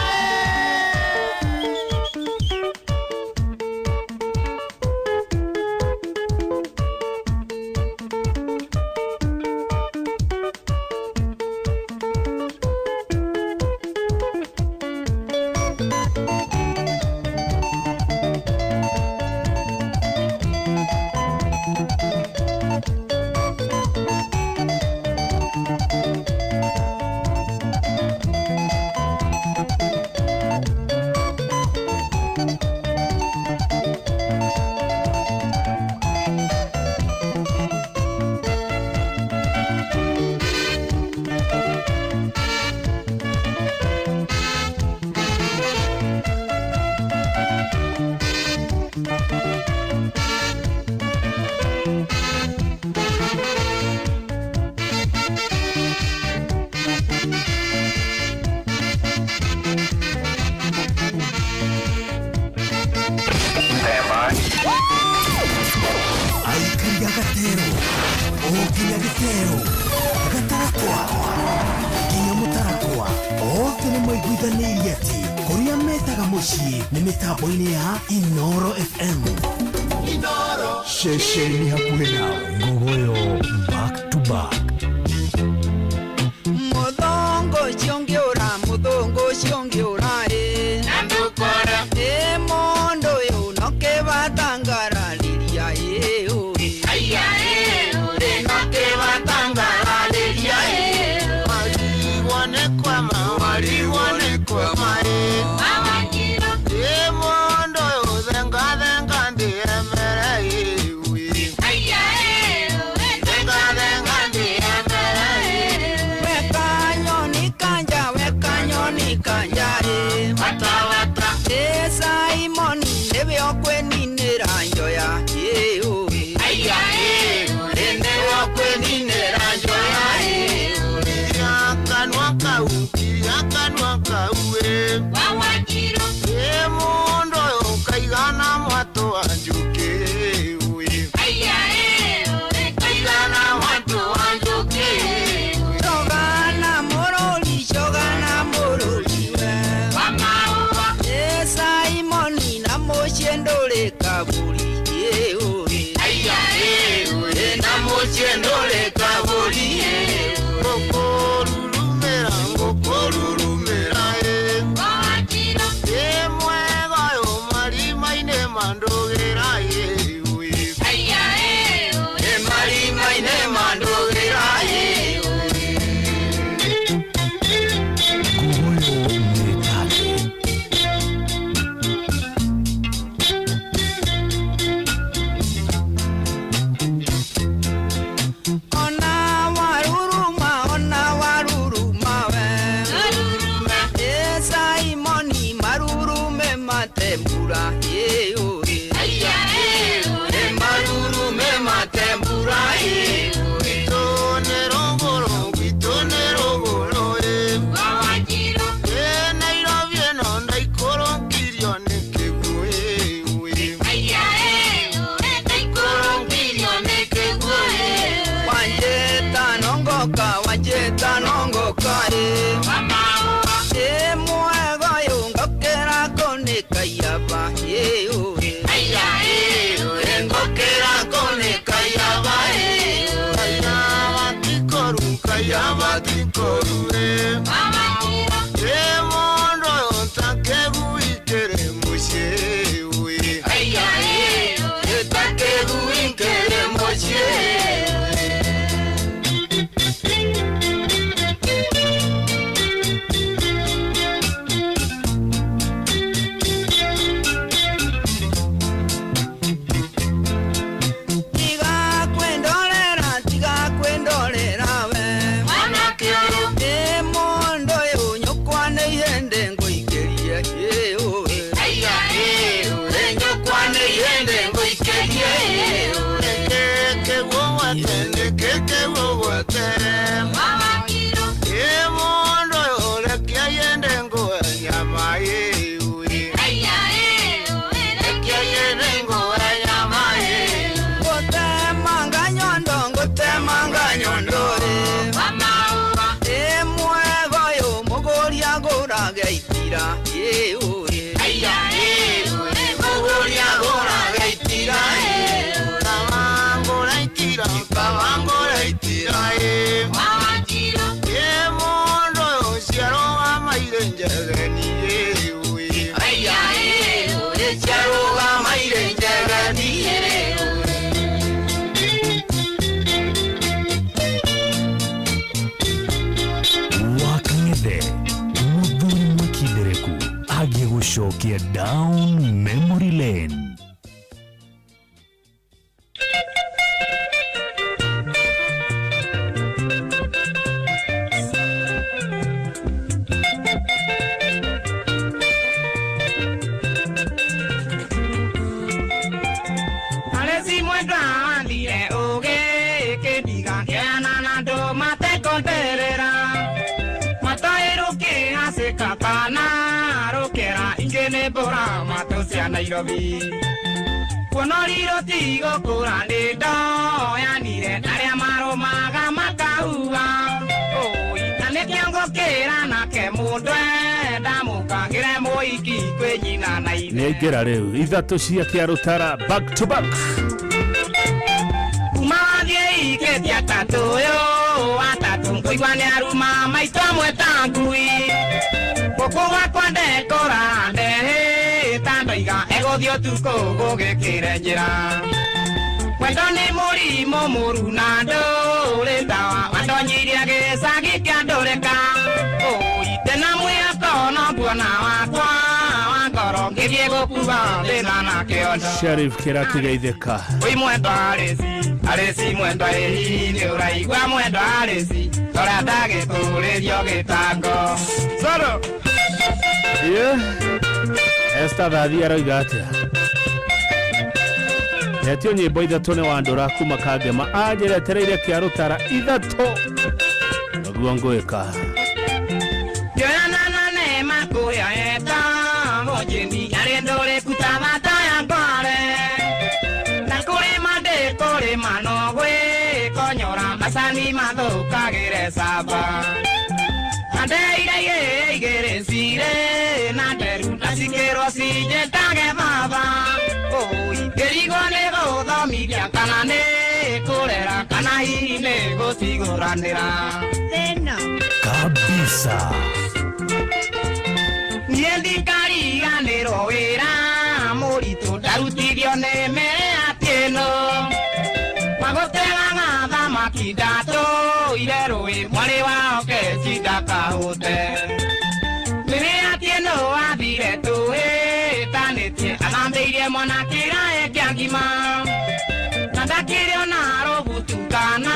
Aikaria gatero o nginya gĩtero gatarakwa nginya mũtarakwa othe nĩ maiguithanĩirie atĩ kũrĩa metaga mũciĩ nĩ mĩtambo-inĩ ya Inoro FM. Inoro ceceni hakuhĩ nawe. Ngogoyo back to back. Mũthũngũ ũcio ũngĩũra, mũthũngũ ũcio ũngĩũra ĩ. Na ndũkore. Ĩ mũndũ ũyũ no kĩbatangararĩria ĩ ũĩ. Aya ĩ ũrĩ no kĩbatangararĩria ĩ. Warigwo nĩ kwama, warigwo nĩ kwama ĩ. Ĩ mũndũ ũyũ thenga thenga ndĩemere ĩ ũĩ. Thenga thenga ndĩemere ĩ. Weka nyoni kanja, weka nyoni kanja ĩ. Wata wata. Ĩ Simoni nĩwe ũkwĩninĩra njoya ĩ ũĩ. Aya ĩ ũrĩ nĩwe ũkwĩninĩra njoya ĩ. Kiria kanua kau, kiria kanua kau ĩ. Ĩ mũndũ ũyũ kaigana mwatũ wa njũkĩ ũĩ. Kaigana mwatũ wa njũkĩ. Cogana mũrũri, cogana mũrũri we. Ĩ Simoni na mũciĩ ndũrĩ kaburi ĩ ũĩ. Aya ĩ ũrĩ na mũciĩ ndũrĩ kaburi ĩ. Ngũkũrurumĩra, ngũkũrurumĩra ĩ. Ĩ mwega ũyũ marima-inĩ mandũgĩra ĩ ũĩ. Ĩ marima-inĩ mandũgĩra ĩ ũĩ. Ngogoyo nĩ Ona waruruma, ona waruruma we. Ĩ Simoni marurume matembu mbura Marurume matembura Agĩgũcokia down memory lane. Nairobi kuonoriro tigũkũra nĩ ndoyanire arĩa marũmaga makauga oi na nĩkĩo ngũkĩra nake mũndũ ndamũkagĩre mũiki kwĩ nyina na ithe. Nĩaingĩra rĩu ithatũ cia Kĩarũtara back to back. Kuma wathiĩ ikĩtie atatũ ũyũ atatũ ngũigua nĩ aruma maitũ amwe ta ngui gũkũ gwakwa ndekũra ndehe ndoiga egũthiĩ ũtukũ gũgĩkĩre njĩra wendo nĩ mũrimũ mũru na ndũrĩ ndawa wandonyirie gĩcagi kĩa ndũrĩka ũi ndĩna mwĩhoko no nguona wakwa wa ngoro ngĩthiĩ gũkua thĩna na kĩondo. Sheriff kĩrakigeithĩka. Oi mwendwa arĩci arĩci mwendwa ĩhihi nĩ ũraigua mwendwa arĩci rora ndagĩtũrĩrio gĩtango Soro. Yeah. Esther Thathi aroiga atĩa? Etio nyĩmbo ithatũ nĩ Wandũra kuma Kangema anjĩretereire Kĩarũtara ithatũ nĩguo ngwĩka. Ndĩoyana na neema kũrĩa eta mũnjĩni arĩ ndũrĩku ta thata ya ngware na kũrĩma ndĩkũrĩma no gwĩkonyora macani mathũkagĩre camba andeire igĩrĩ cirĩ na nderu na cikĩrwo cinjĩtage baba oi ngĩrigwo nĩ gũthomithia kana nĩ kũrera kana hihi nĩ gũcigũranĩra thĩna kabisa. Niĩ ndikariganĩrwo wĩra mũritũ ndarutithio nĩ mĩrĩ atiĩno magũtegaga thamaki ndatũire rũĩ mwarĩ wao keci ndakahũte mĩrĩ atiĩno athire tũhĩtanĩtie athambĩirie mwana kĩraĩ kĩa ngima na ndakĩrĩ ona rũbutu kana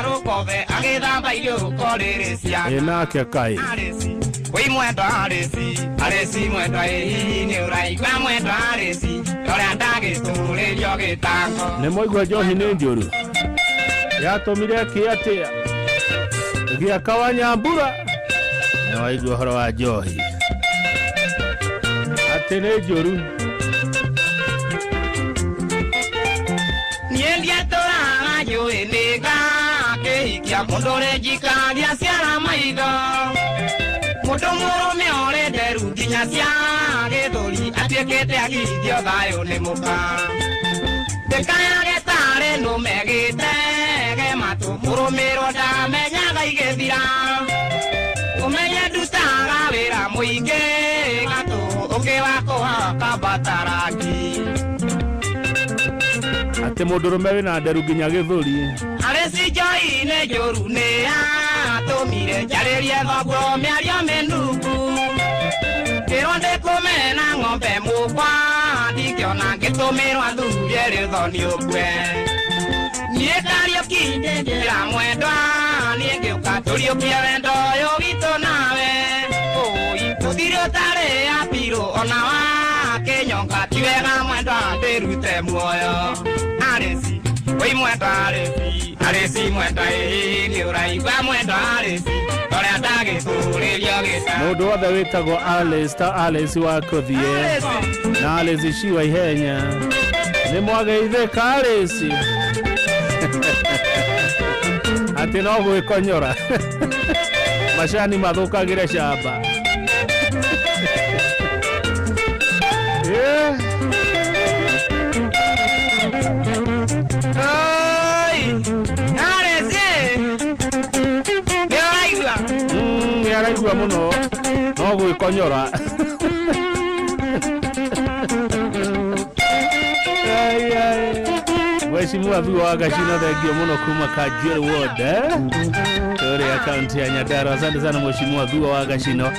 rũkobe agĩthamba irio rũko rĩrĩ ciana. Ĩ nake kaĩ. Arĩci Wĩ mwendwa arĩci arĩci mwendwa ĩ nĩ ũraigua mwendwa arĩci ũrĩa ndagĩtũrĩrio gĩtango. Nĩ mwaigua njohi nĩ njũru yatũmire kĩ atĩa gĩaka wa nyambura nĩ waigua ũhoro wa njohi atĩ nĩ njũru. Niĩ ndiatũraga njũĩ nĩngakĩhikia mũndũ ũrĩ njikagia ciara maitho mũndũ mũrũme ũrĩ nderu nginya cia gĩthũri atuĩkĩte agithio thayũ nĩ mũka ndĩkayage tarĩ nũme gĩtege matũ mũrũmĩrwo ndamenyaga igĩthira ũmenye ndutaga wĩra mũingĩ gatũ ũngĩ wa kũhaka mbataraki. Atĩ mũndũrũme wĩna nderu nginya gĩthũri. Arĩci njohi nĩ njũru nĩ yatũmire njarĩrie thoguo mĩario mĩnungu kĩrwo ndĩkũmena ng'ombe mũkwa ndingĩona ngĩtũmĩrwo athurie rĩthoni ũkue niĩ Kariũki ndĩnjĩra mwendwa niĩ ngĩũka tũriũkie wendo ũyũ witũ nawe ũi tũthire ũtarĩ apirũ ona wa kĩnyonga ti wega mwendwa ndĩrute muoyo arĩci wĩ mwendwa arĩci arĩci mwendwa ĩ nĩ ũraigua mwendwa arĩci ũrĩa ndagĩtũrĩrio gĩta. Mũndũ wothe wĩtagwo Alice ta Alice wa Kũthiĩ na Alice Ciwa Ihenya nĩ mwageithĩka Alice atĩ no gwĩkonyora macani mathũkagĩre camba. Oi, Alice nĩ ũraigua? Nĩ araigua mũno no gwĩkonyora. Mheshimiwa Thuo wa Gacina thengio mũno kuma Kajiado Ward kũrĩa kaunti ya Nyandarua. Asante sana Mheshimiwa Thuo wa Gacino.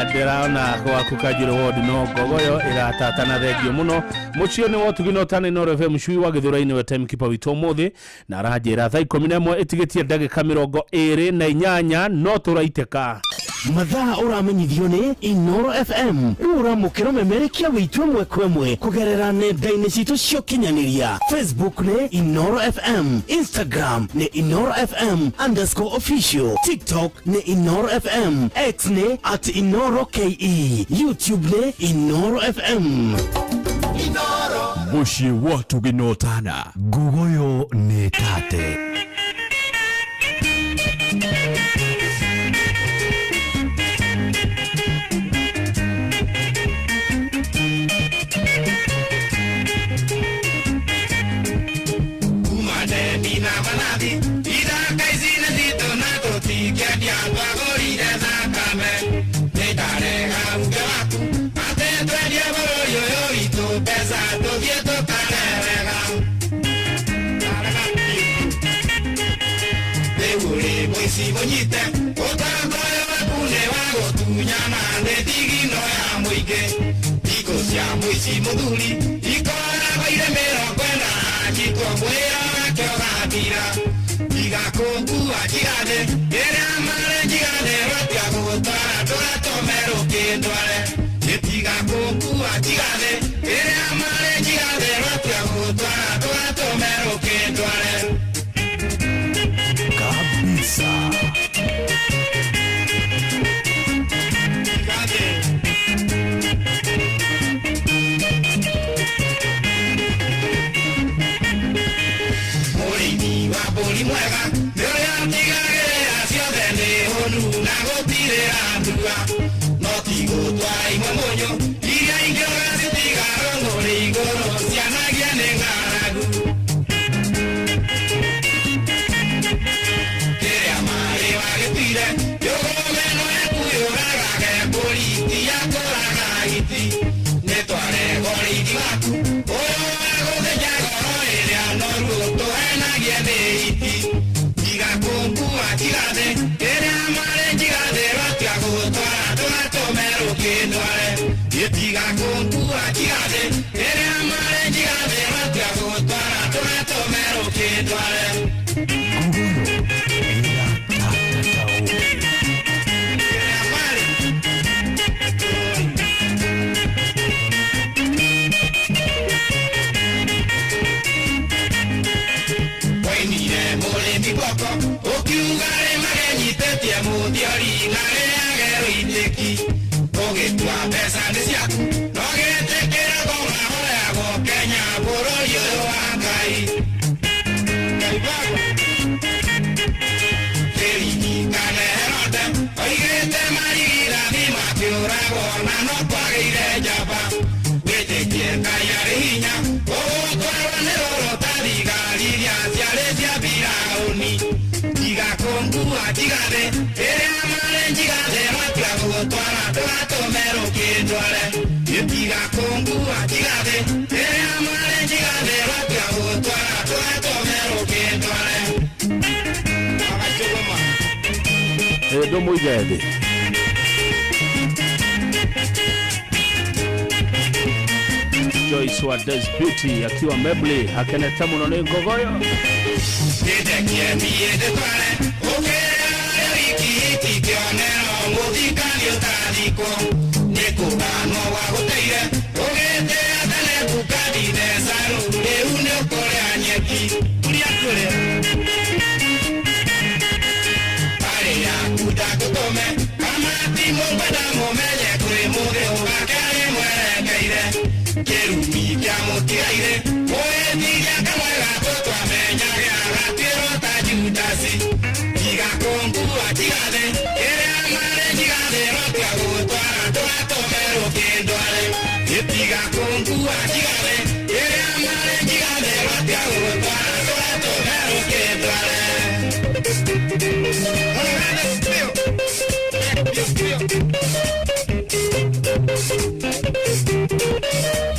Ndĩraona gwaku Kajiado Ward no ngogoyo ĩratatana thengio mũno. Mũciĩ nĩ wotugi no tana Inooro FM cui wa Gĩthũrai-inĩ we timekeeper witũ ũmũthĩ na aranjĩra thaa 11 ĩtigĩtie ndagĩka 28 no tũraitĩka. Mathaa ũramenyithio nĩ Inooro FM rĩu ũramũkĩra ũmemerekia witũ ĩmwe kwa ĩmwe kũgerera nenda-inĩ citũ cia ũkinyanĩria. Facebook nĩ Inooro FM, Instagram nĩ Inooro FM underscore official, TikTok nĩ Inooro FM, X nĩ at Inooro KE, YouTube nĩ Inooro FM. Mũciĩ wa Tũgĩnotana ngugoyo nĩ tate. Mũthuri ikoragwo irĩ mĩrongo ĩna njitwo mwĩra wake ũgathira tiga kũngua njigathĩ rĩrĩa marĩ njigathĩ rwatia gũtwara ndũgatũme rũkĩndware tiga kũngua njigathĩ rĩrĩa marĩ njigathĩ rwatia gũtwara ndũgatũme rũkĩndware kabisa. Tiga kũngua Ngai arĩ hinya ũgũtwarwo nĩ rũrũ ta thigari iria ciarĩ cia Firaũni. Tiga kũngua njigathe rĩrĩa marĩ njigathe matua gũgũtwara ndũgatũme rũkĩndware. Tiga kũngua njigathe rĩrĩa marĩ njigathe matua gũgũtwara ndũgatũme rũkĩndware. Agacũgũma. Ndũmũige thĩ. Joyce wa Des Beauty akiwa Mebli akenete mũno nĩ ngogoyo. Nĩndekie niĩ ndĩtware ũkĩrĩa wiki itikĩonerwo mũthikani ũtathikwo nĩ kũganwo gwagũteire ũgĩtĩĩa tene Nebukadineza rĩu nĩ ũkũrĩa nyeki kũrĩa kũrĩa mbarĩ yaku ndakũtũme kamati mũkwenda mũmenye kwĩ mũthĩ ũgake arĩ mwerekeire kĩrumi kĩa mũtigaire mũĩtiria kamwe gatũ twamenyage agatuĩrwo ta Judasi. Tiga kũngua njigathe ĩrĩa marĩ njigathe rwatua gũgũtwara ndũgatũme rũkĩndware. Tiga kũngua njigathe ĩrĩa marĩ njigathe rwatua gũgũtwara ndũgatũme rũkĩndware.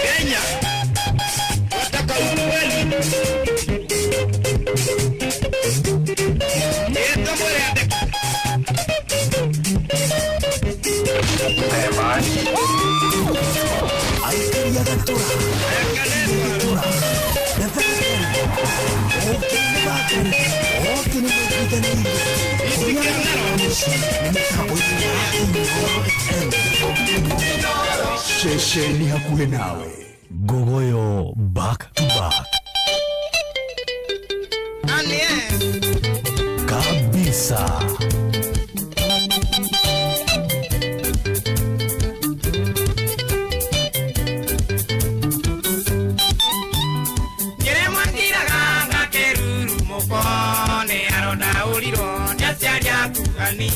Kenya wataka ukweli. Aikari a Gatura, Gĩtura, Gatharaka, othe nĩ bakari, othe nĩ maiguithanĩirie kũrĩa metaga mũciĩ nĩ mĩtambo-inĩ ya Inooro FM. Ceceni hakuhĩ nawe. Ngogoyo back to back. Kabisa. Nyĩrĩ mwakiraga ngakĩrurumũko nĩ arondaũrirwo nĩ aciari aku ani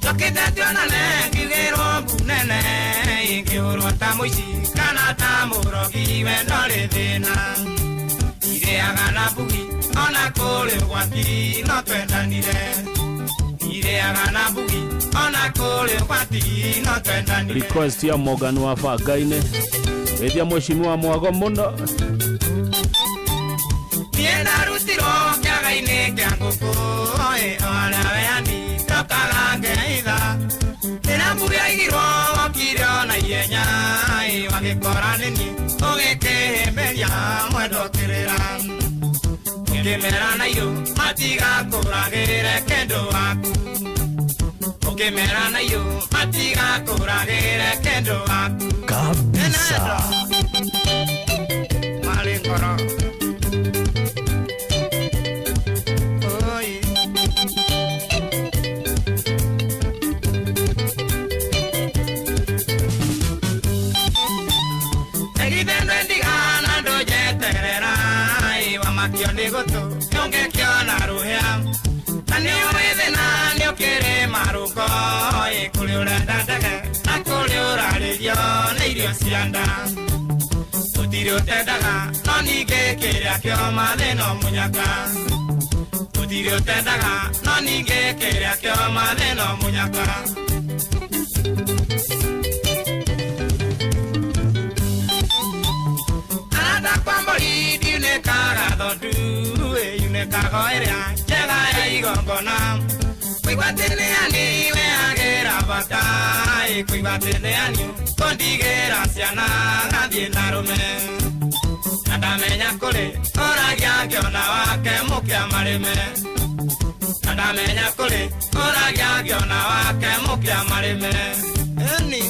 njokĩte tuonane ngiugĩrwo mbu nene ingĩũrwo ta mũici kana ta mũrogi wendo rĩ thĩna irĩaga na mbugi ona kũrĩ ũgwati no twendanire irĩaga na mbugi ona kũrĩ ũgwati no twendanire. Request ya Morgan wa Bangainĩ wĩthia mheshimiwa Mwago mũno. Niĩ ndarutirwo kĩaga-inĩ kĩa ngũkũ ĩ ona weani ndokaga ngeitha rĩrĩa mbugi yaigirwo wokire ona ihenya ĩ wagĩkora nĩ niĩ ũgĩkĩhĩmbĩria mwendwa kĩrĩra ũkĩmera na irũ matigakũragĩre kĩndũ waku ũkĩmera na irũ matigakũragĩre kĩndũ waku. Kabisa. Marĩ ngoro. Oi. Egithendwe ndigana ndũnjeterera ĩ wamakio nĩ gũtũ nĩũngĩkĩona rũhĩa na nĩũĩ thĩna nĩũkĩrĩ marũko ĩ kũrĩ ũrenda ndege na kũrĩ ũrarĩrio nĩ irio cia nda tũtirĩ ũtendaga no ningĩ kĩrĩa kĩoma thĩna mũnyaka tũtirĩ ũtendaga no ningĩ kĩrĩa kĩoma thĩna mũnyaka. Arata kwa mbũri ndiunĩkaga thondu ĩyunĩkaga ĩrĩa njega ya igongona kũigua atĩ nĩ ani weagĩra bata ĩ kũigua atĩ nĩ ani kũndigĩra ciana ngathiĩ na rũme na ndamenya kũrĩ ũragia ngĩona wake mũkĩa marĩme na ndamenya kũrĩ ũragia ngĩona wake mũkĩa marĩme ĩni.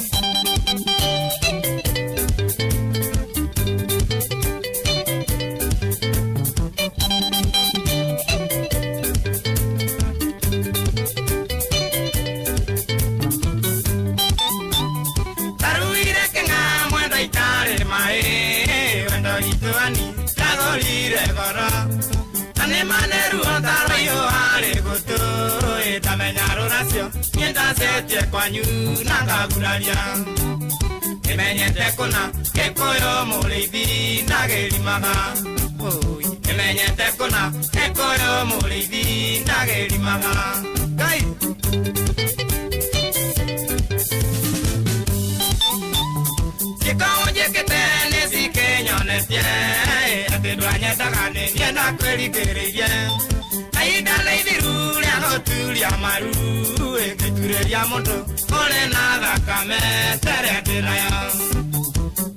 Taruire kĩng'a mwendo itarĩ maĩ wendo gĩtũani ndagũrire goro na nĩ maneruo ta rũiyũ harĩ gũtũ ĩ ndamenya rũracio niĩ ndacetie kwanyu na ngaguraria Imenyete kũna Gĩkũyũ mũrĩithi ndagĩrimaga. Imenyete kũna Gĩkũyũ mũrĩithi ndagĩrimaga. Ngai. Ciĩko ũnjĩkĩte nĩ cikĩnyonetie atĩ ndwanyendaga nĩ niĩ ndakwĩringĩrĩirie. Na ihinda nĩ ithiru rĩa gũturia maru ngĩturĩria mũndũ ũrĩ na thakame tere ndĩnayo.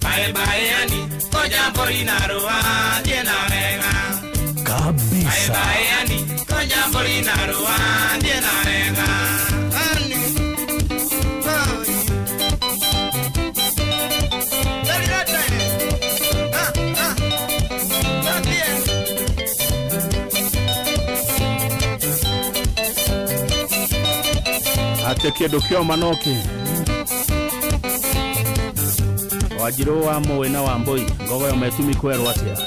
Bye bye yani kũnja mbũri na rũa thiĩ na wega. Kabisa. Bye bye yani kũnja mbũri na rũa thiĩ na wega. Ani. Ate kĩndũ kĩoma noki Wanjirũ wa Mũĩ na wa Mbũi ngogoyo metumi kwerwo atĩa.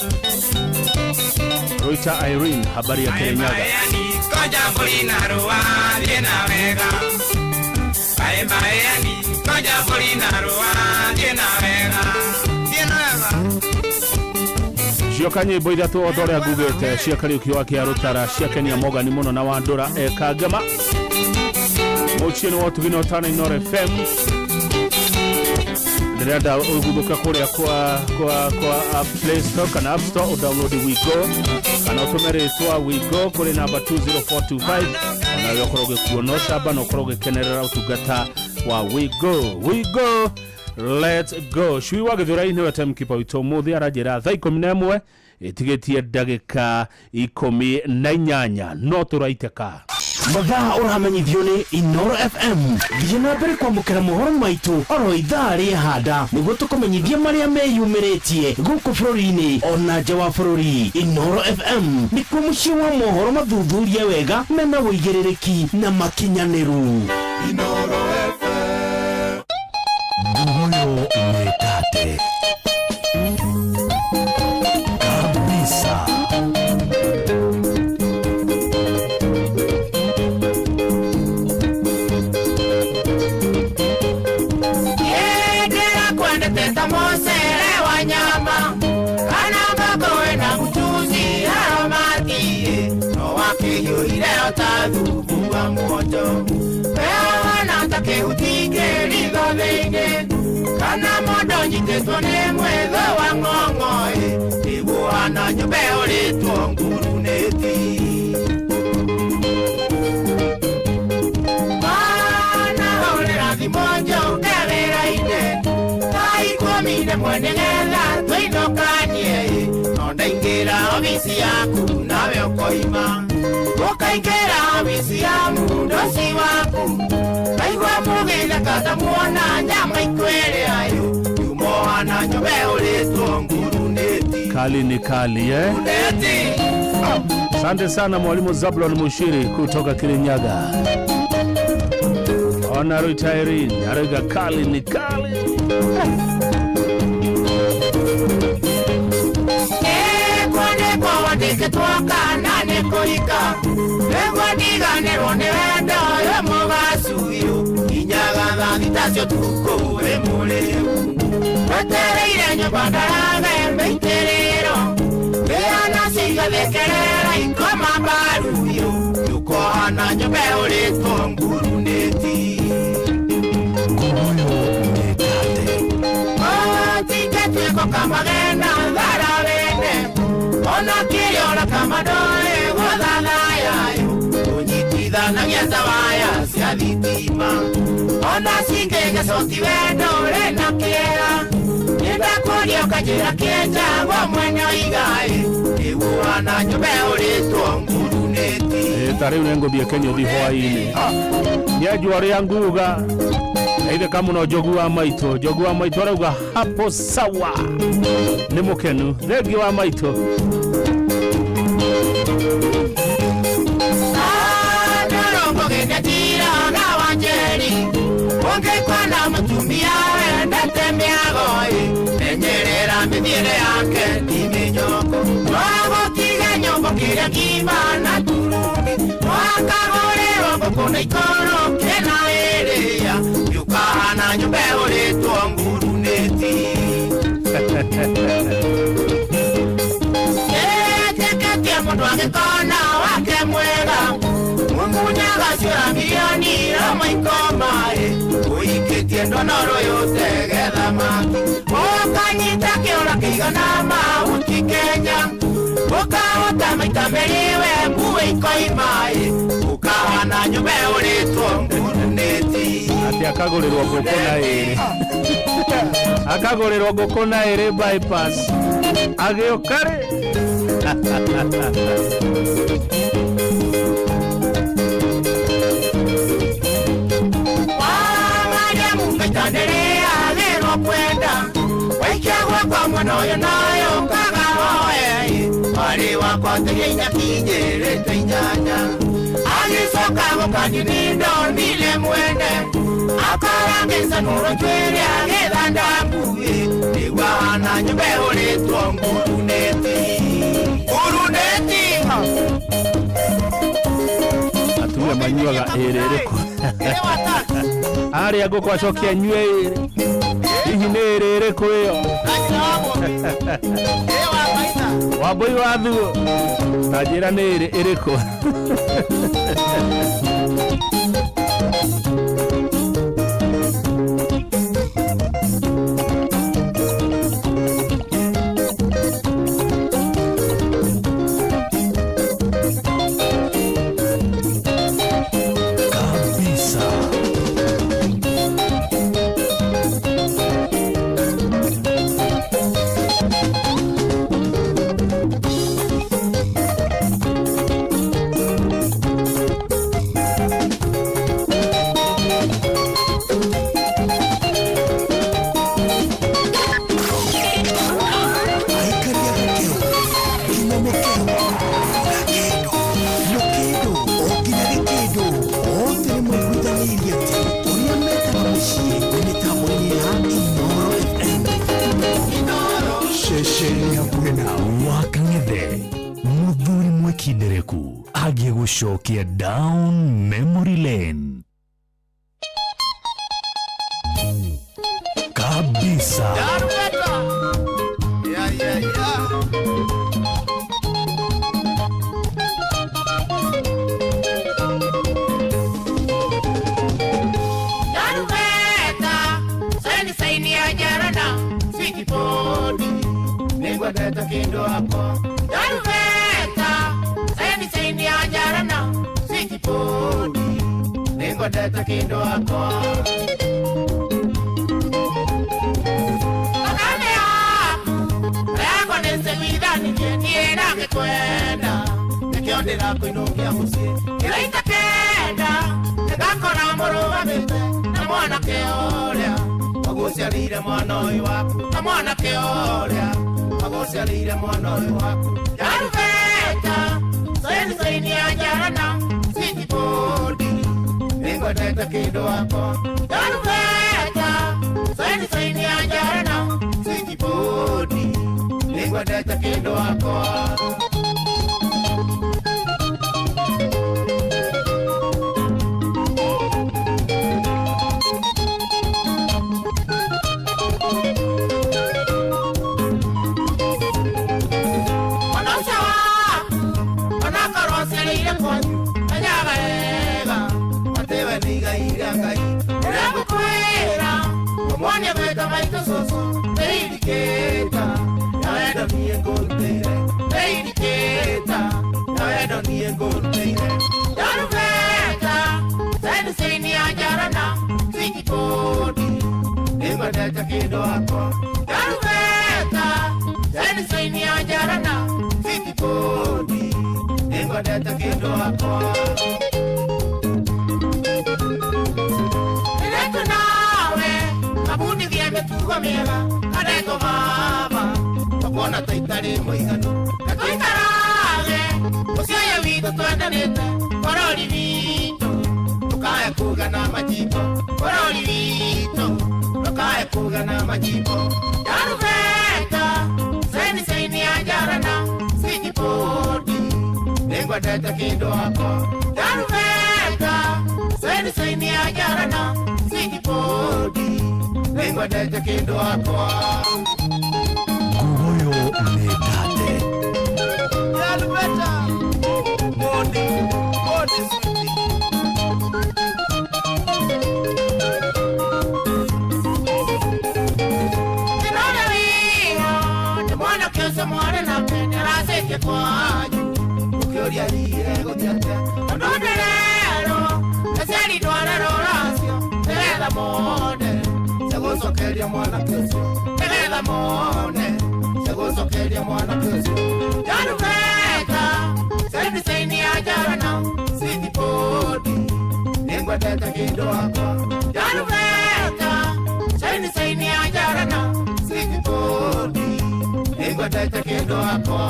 Roita Irene habari ya Kirinyaga. Kũnja mbũri na rũa thiĩ na wega. Bye bye yani kũnja mbũri na rũa thiĩ na wega. Thiĩ na wega. Cioka nyĩmbo ithatũ o ta ũrĩa ngugĩte cia Kariũki wa Kĩarũtara cia Kenia Mogani mũno na Wandũra Ekangema. Mũciĩ nĩ wa Ũtugi na Ũtana Inooro FM. Ndĩrenda ũguthũke kũrĩa kwa Play Store kana App Store ũdownload Wigo kana ũtũme rĩtwa Wigo kũrĩ namba 20425 onawe ũkorwo ũgĩkuona ũcamba na ũkorwo ũgĩkenerera ũtungata wa Wigo. Wigo, let's go. Cui wa Gĩthũrai nĩwe timekeeper witũ ũmũthĩ aranjĩra thaa 11 ĩtigĩtie ndagĩka 18 no tũraitĩka. Mathaa ũramenyithio nĩ Inooro FM. Thiĩ na mbere kwamũkĩra mohoro maitũ oro ithaa rĩahanda nĩguo tũkũmenyithie marĩa meyumĩrĩtie gũkũ bũrũri-inĩ ona nja wa bũrũri. Inooro FM nĩkuo mũciĩ wa mohoro mathuthurie wega mena ũigĩrĩrĩki na makinyanĩru. Inooro FM. Ngogoyo nĩtate. Kabisa. Kana mũndũ nyitĩtwo nĩ mwĩthĩ wa ng'ong'oĩ iguana nyũmba ĩhũrĩtwo ngurunĩti. Mana hũrĩra thimũ njũke wĩra-inĩ thaa 11 nĩgetha tũinũkanie no ndaingĩra obici yaku nawe ũkoima ũkaingĩra obici ya mũndũ waku kaigua mũgĩtheka ta muona nyama ikwĩrĩa yo yumohana nyũmba ĩhũrĩtwo ngurunĩti. Kali ni kali eh? Asante sana mwalimu Zablon Mushiri kutoka Kirinyaga. Ona Roita Irene arauga kali ni kali. Twakana nĩ kũhika nĩguo ndiganĩrwo nĩ wendo ũyũ mũgacuyu nginyaga thaa thita cia ũtukũ wĩ mũrĩu wetereire nyũmba ndarage mĩitĩrĩro wĩana cigathekerera ikoma mbaruyu yũkohana nyũmba ĩhũrĩtwo ngurunĩti. Ngogoyo nĩtate. Gũtingĩtuĩko kamagena thara wene ona kĩrĩora kamadoe gũthathayayo kũnyitithanagia ta waya cia thitima ona cingĩgecoti wendo ũrĩ na kĩeha nĩndakũria ũkanjĩra kĩenjagwo mwene oigaĩ ĩguana nyũmba ĩhũrĩtwo ngurunĩti. Ta rĩu nĩngũthiĩ Kenya ũthi hwaĩ-inĩ nĩanjua ũrĩa nguga Aitheka mũno Njogu wa maitũ. Njogu wa maitũ arauga hapo sawa, nĩ mũkenu. Thengi wa maitũ. Ũngĩkona mũtumia wendete mĩago-ĩ menyerera mĩthiĩre yake ti mĩnyoko no gũtige nyũmba kĩrĩa ngima na turungi no akagũrĩrwo ngũkũ na ikoro kĩna ĩrĩa yũkahana nyũmba ĩhũrĩtwo ngurunĩti. Ũgaciũra milioni romo ikomaĩ ũikĩtie ndonoro yotege thamaki ũkanyita kĩũra kĩigana mahuti Kenya ũkahota maita merĩ we mbuĩ ikoimaĩ ũkahana nyũmba ĩhũrĩtwo ngurunĩti. Atĩ akagũrĩrwo ngũkũ na ĩrĩ, akagũrĩrwo ngũkũ na ĩrĩ bypass agĩũka rĩ. Kwenda waikia gwakwa mwena ũyũ nayo kagahoe marĩ wakwa teria inyakinyĩrĩte inyanya agĩcoka gũkani nĩndonire mwene akarangĩcanũro njuĩrĩ agĩthanda mbuĩ nĩguo ahana nyũmba ĩhũrĩtwo ngurunĩti ngurunĩti. Atumia manyuaga ĩrĩ ĩrĩkũ? Arĩa ngũkũ acokia anyue ĩrĩ, hihi nĩ ĩrĩ ĩrĩkũ ĩyo? Wambũi wa thuo ta njĩra nĩ ĩrĩ ĩrĩkũ? Kabisa. Aikaria gakero nginya mũkero gakendo mũkendo o nginya gĩkĩndũ othe nĩ maiguithanĩirie atĩ ũrĩa metaga mũciĩ nĩ mĩtambo-inĩ ya Inooro FM. Ceceni hakuhĩ nawe. Wakang'ethe mũthuri mwekindereku agĩgũcokia down memory lane kabisa. Yeah, yeah, yeah. Darubeta, saini saini ya jarana, switchboard, nĩngwendete kĩndũ wakwa. Darubeta, saini saini ya jarana, switchboard, nĩngwendete kĩndũ wakwa. Thakame yaku, yakwa nĩcemithanirie niĩ ndangĩkwenda, nĩkĩo ndĩrakũinũkia mũciĩ. Kĩrĩa itakenda, nĩngakora mũrũgamĩte na mwanake ũrĩa ũgũciarĩire mwana ũyũ waku, na mwanake ũrĩa ũgũciarĩire mwana ũyũ waku. Darubeta, saini saini ya jarana, switchboard, nĩngwendete kĩndũ wakwa. Darubeta, saini saini ya jarana, switchboard, nĩngwendete kĩndũ wakwa. Mwana ũcio waku, onakorwo ũciarĩire kwanyu, menyaga wega atĩ we nĩ igai rĩa Ngai. Rĩrĩa ngũkwĩra, ũmuonie gwĩta maitũ cũcũ, nĩ indicate ya wendo niĩ ngũrutĩire, nĩ indicate ya wendo niĩ ngũrutĩire. Darubeta, saini saini ya njarana, switchboard, nĩngwendete kĩndũ wakwa. Darubeta, saini saini ya njarana, switchboard, nĩngwendete kĩndũ wakwa. Nĩretũ nawe, mabundithie mĩtugo mĩega, kanetwo baba, tũkuona ta itarĩ mũiganu. Na tũikarage, mũciĩ ũyũ witũ twendanĩte, bũrũri witũ, ndũkae kugana majimbo, bũrũri witũ, ndũkae kugana majimbo. Darubeta, saini saini ya njarana, switchboard, nĩngwendete kĩndũ wakwa. Darubeta, saini saini ya njarana, switchboard, nĩngwendete kĩndũ wakwa. Nguoyo nĩ tate. Darubeta, bodi, bodi sweetie. ũcio mwarĩ nake nĩaracetie kwanyu ũkĩũria hihi egũthiĩ atĩa tondũ ndĩrerwo aciari ndwarerwo racio nĩgetha mone cia gũcokeria mwanake ũcio nĩgetha mone cia gũcokeria mwanake ũcio Jarubeta saini saini ya jarana sitipodi nĩngwendete kĩndũ wakwa Jarubeta saini saini ya jarana sitipodi nĩngwendete kĩndũ wakwa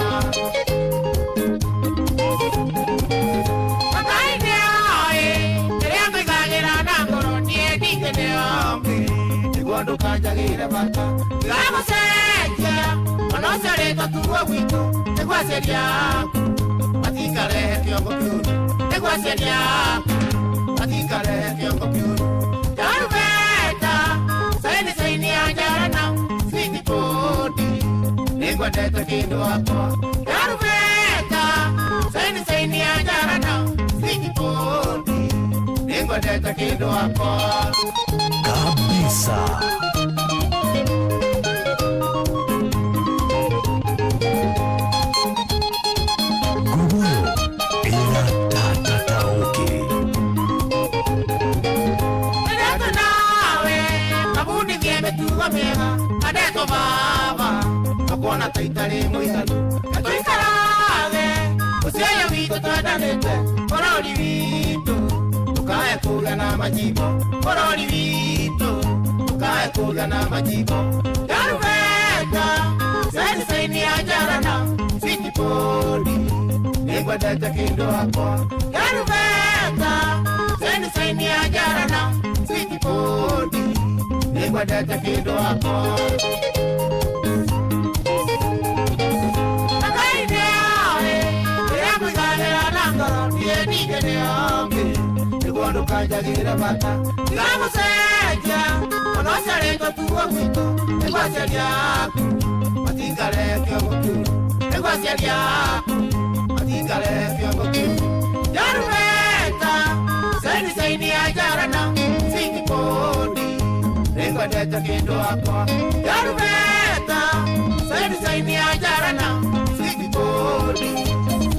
Nĩguo ndũkanjagĩre bata Ndigagũcenjia ona ũcio rĩtwa tuo gwitũ nĩguo aciari aku matikarehe kĩongo kĩũru nĩguo aciari aku matikarehe kĩongo kĩũru Jarubeta saini saini ya njarana sitipodi nĩngwendete kĩndũ wakwa Jarubeta saini saini ya njarana sitipodi nĩngwendete kĩndũ wakwa Kabisa. Gogoyo ĩratatataũkĩ. Ndetwo nawe kabundithie mĩtugo mĩega andetwo baba akuona ta itarĩ mũiganu na tũikarage mũciĩ ũyũ witũ twendanĩte bũrũri witũ ndũkae kũgĩa na majimbo bũrũri witũ ndũkae kũgĩa na majimbo Jarubeta saini saini ya njarana sitipodi nĩngwendete kĩndũ wakwa Jarubeta saini saini ya njarana sitipodi nĩngwendete kĩndũ wakwa Ngai nĩoĩ rĩrĩa ngũiganĩra na ngoro niĩ ningĩ nĩongĩ nĩguo ndũkanjagĩre bata ndigagũcenjia ona ũcio rĩtwa tuo gwitũ nĩguo aciari aku matikarehe kĩongo kĩũru nĩguo aciari aku matikarehe kĩongo kĩũru Jarubeta saini saini ya njarana sitipodi nĩngwendete kĩndũ wakwa Jarubeta saini saini ya njarana sitipodi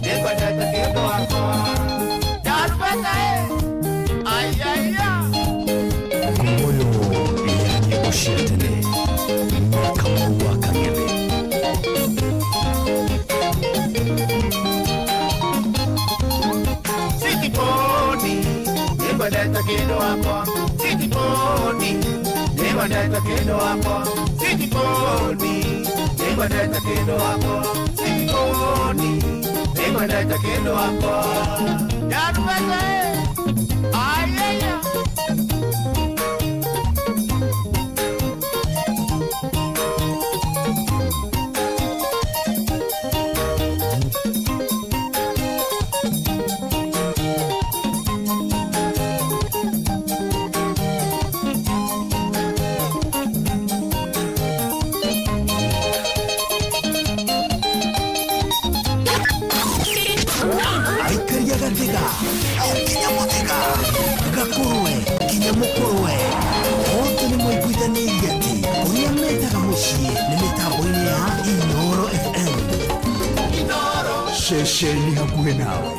nĩngwendete kĩndũ wakwa Jarubeta ayaya Gogoyo ya nyĩmbo cia tene na Kamau wa Kang'ethe. Sitipodi nĩngwendete kĩndũ wakwa Sitipodi nĩngwendete kĩndũ wakwa Sitipodi nĩngwendete kĩndũ wakwa Sitipodi nĩngwendete kĩndũ wakwa Jarubeta ayaya Aikaria gathiga o nginya mũthĩga gakũrwe nginya mũkũrwe othe nĩ maiguithanĩirie atĩ ũrĩa metaga mũciĩ nĩ mĩtambo-inĩ ya Inooro FM. Ceceni hakuhĩ nawe.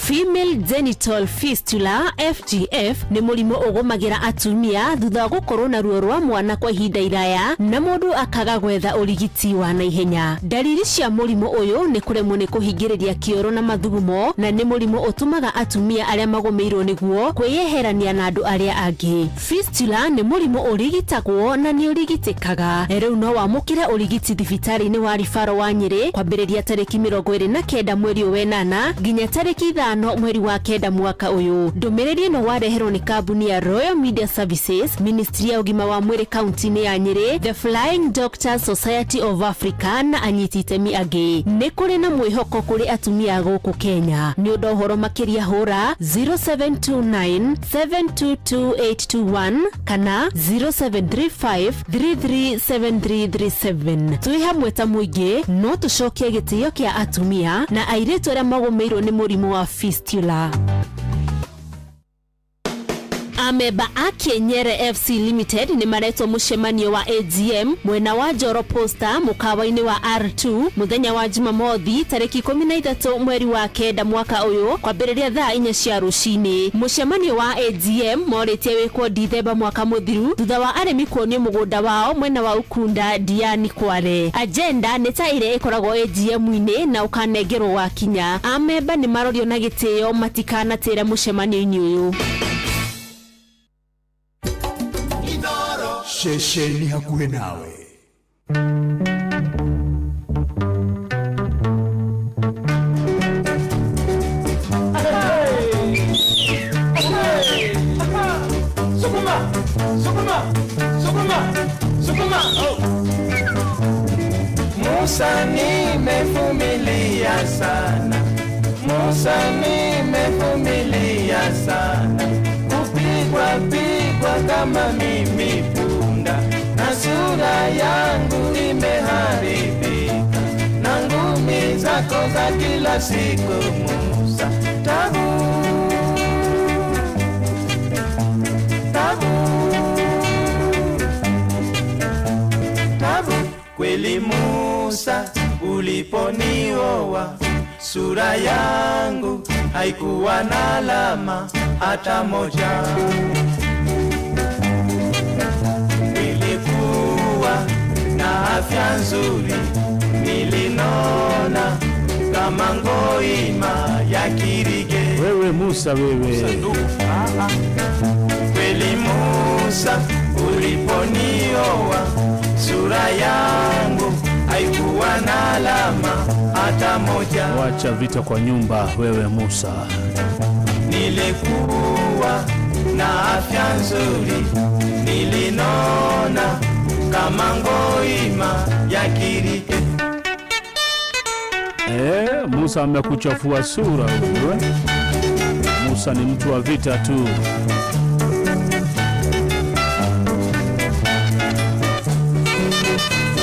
Female genital fistula FGF nĩ mũrimũ ũgũmagĩra atumia thutha wa gũkorwo na ruo rwa mwana kwa ihinda iraya na mũndũ akaga gwetha ũrigiti wa naihenya. Ndariri cia mũrimũ ũyũ nĩ kũremwo nĩ kũhingĩrĩria kĩoro na mathugumo na nĩ mũrimũ ũtũmaga atumia arĩa magũmĩirwo nĩguo kwĩyeherania na andũ arĩa angĩ. Fistula nĩ mũrimũ ũrigitagwo na nĩ ũrigitĩkaga. Rĩu no wamũkĩre ũrigiti thibitarĩ-inĩ wa Ribaro wa Nyĩrĩ kwambĩrĩria tarĩki 29 mweri wa ĩnana nginya tarĩki 5 mweri wa 9 mwaka ũyũ. Ndũmĩrĩri ĩno wareherwo nĩ kambuni ya Royal Media Services, Ministry ya ũgima wa mwĩrĩ kaunti-inĩ ya Nyĩrĩ, The Flying Doctors Society of Africa na anyiti itemi angĩ. Nĩ kũrĩ na mwĩhoko kũrĩ atumia gũkũ Kenya. Nĩ ũndũ ũhoro makĩria hũra 0729 722821 kana 0735 337337. Twĩ hamwe ta mũingĩ no tũcokie gĩtĩo kĩa atumia na airĩtu arĩa magũmĩirwo nĩ mũrimũ wa fistula. Amemba a Kienyere FC Limited nĩ maretwo mũcemanio wa AGM mwena wa Njoro Posta mũkawa-inĩ wa R2 mũthenya wa Jumamothi tarĩki 13 mweri wa 9 mwaka ũyũ kwambĩrĩria thaa 4 cia rũcinĩ. Mũcemanio wa AGM morĩtie wĩkwo Dithemba mwaka mũthiru thutha wa arĩmi kuonio mũgũnda wao mwena wa Ukunda Diani Kware. Agenda nĩ ta ĩrĩa ĩkoragwo AGM-inĩ na ũkanengerwo wakinya. Amemba nĩ marorio na gĩtĩo matikanatĩre mũcemanio-inĩ ũyũ. Ceceni hakuhĩ nawe. Sukuma, sukuma, sukuma, sukuma. Oh. Musa nimevumilia sana, Musa nimevumilia sana, kupigwa pigwa kama mimi punda, na sura yangu imeharibika, na ngumi zako za kila siku Musa, tabu tabu tabu. Kweli Musa, uliponioa sura yangu haikuwa na alama hata moja. Nilikuwa na afya nzuri, nilinona kama ngoima ya kirige. Wewe Musa, wewe Kweli Musa, uliponioa sura yangu haikuwa na alama hata moja. Wacha vita kwa nyumba wewe Musa. Nilikuwa na afya nzuri, nilinona kama ngoima ya kirike. Musa amekuchafua sura wewe. Musa ni mtu wa vita tu.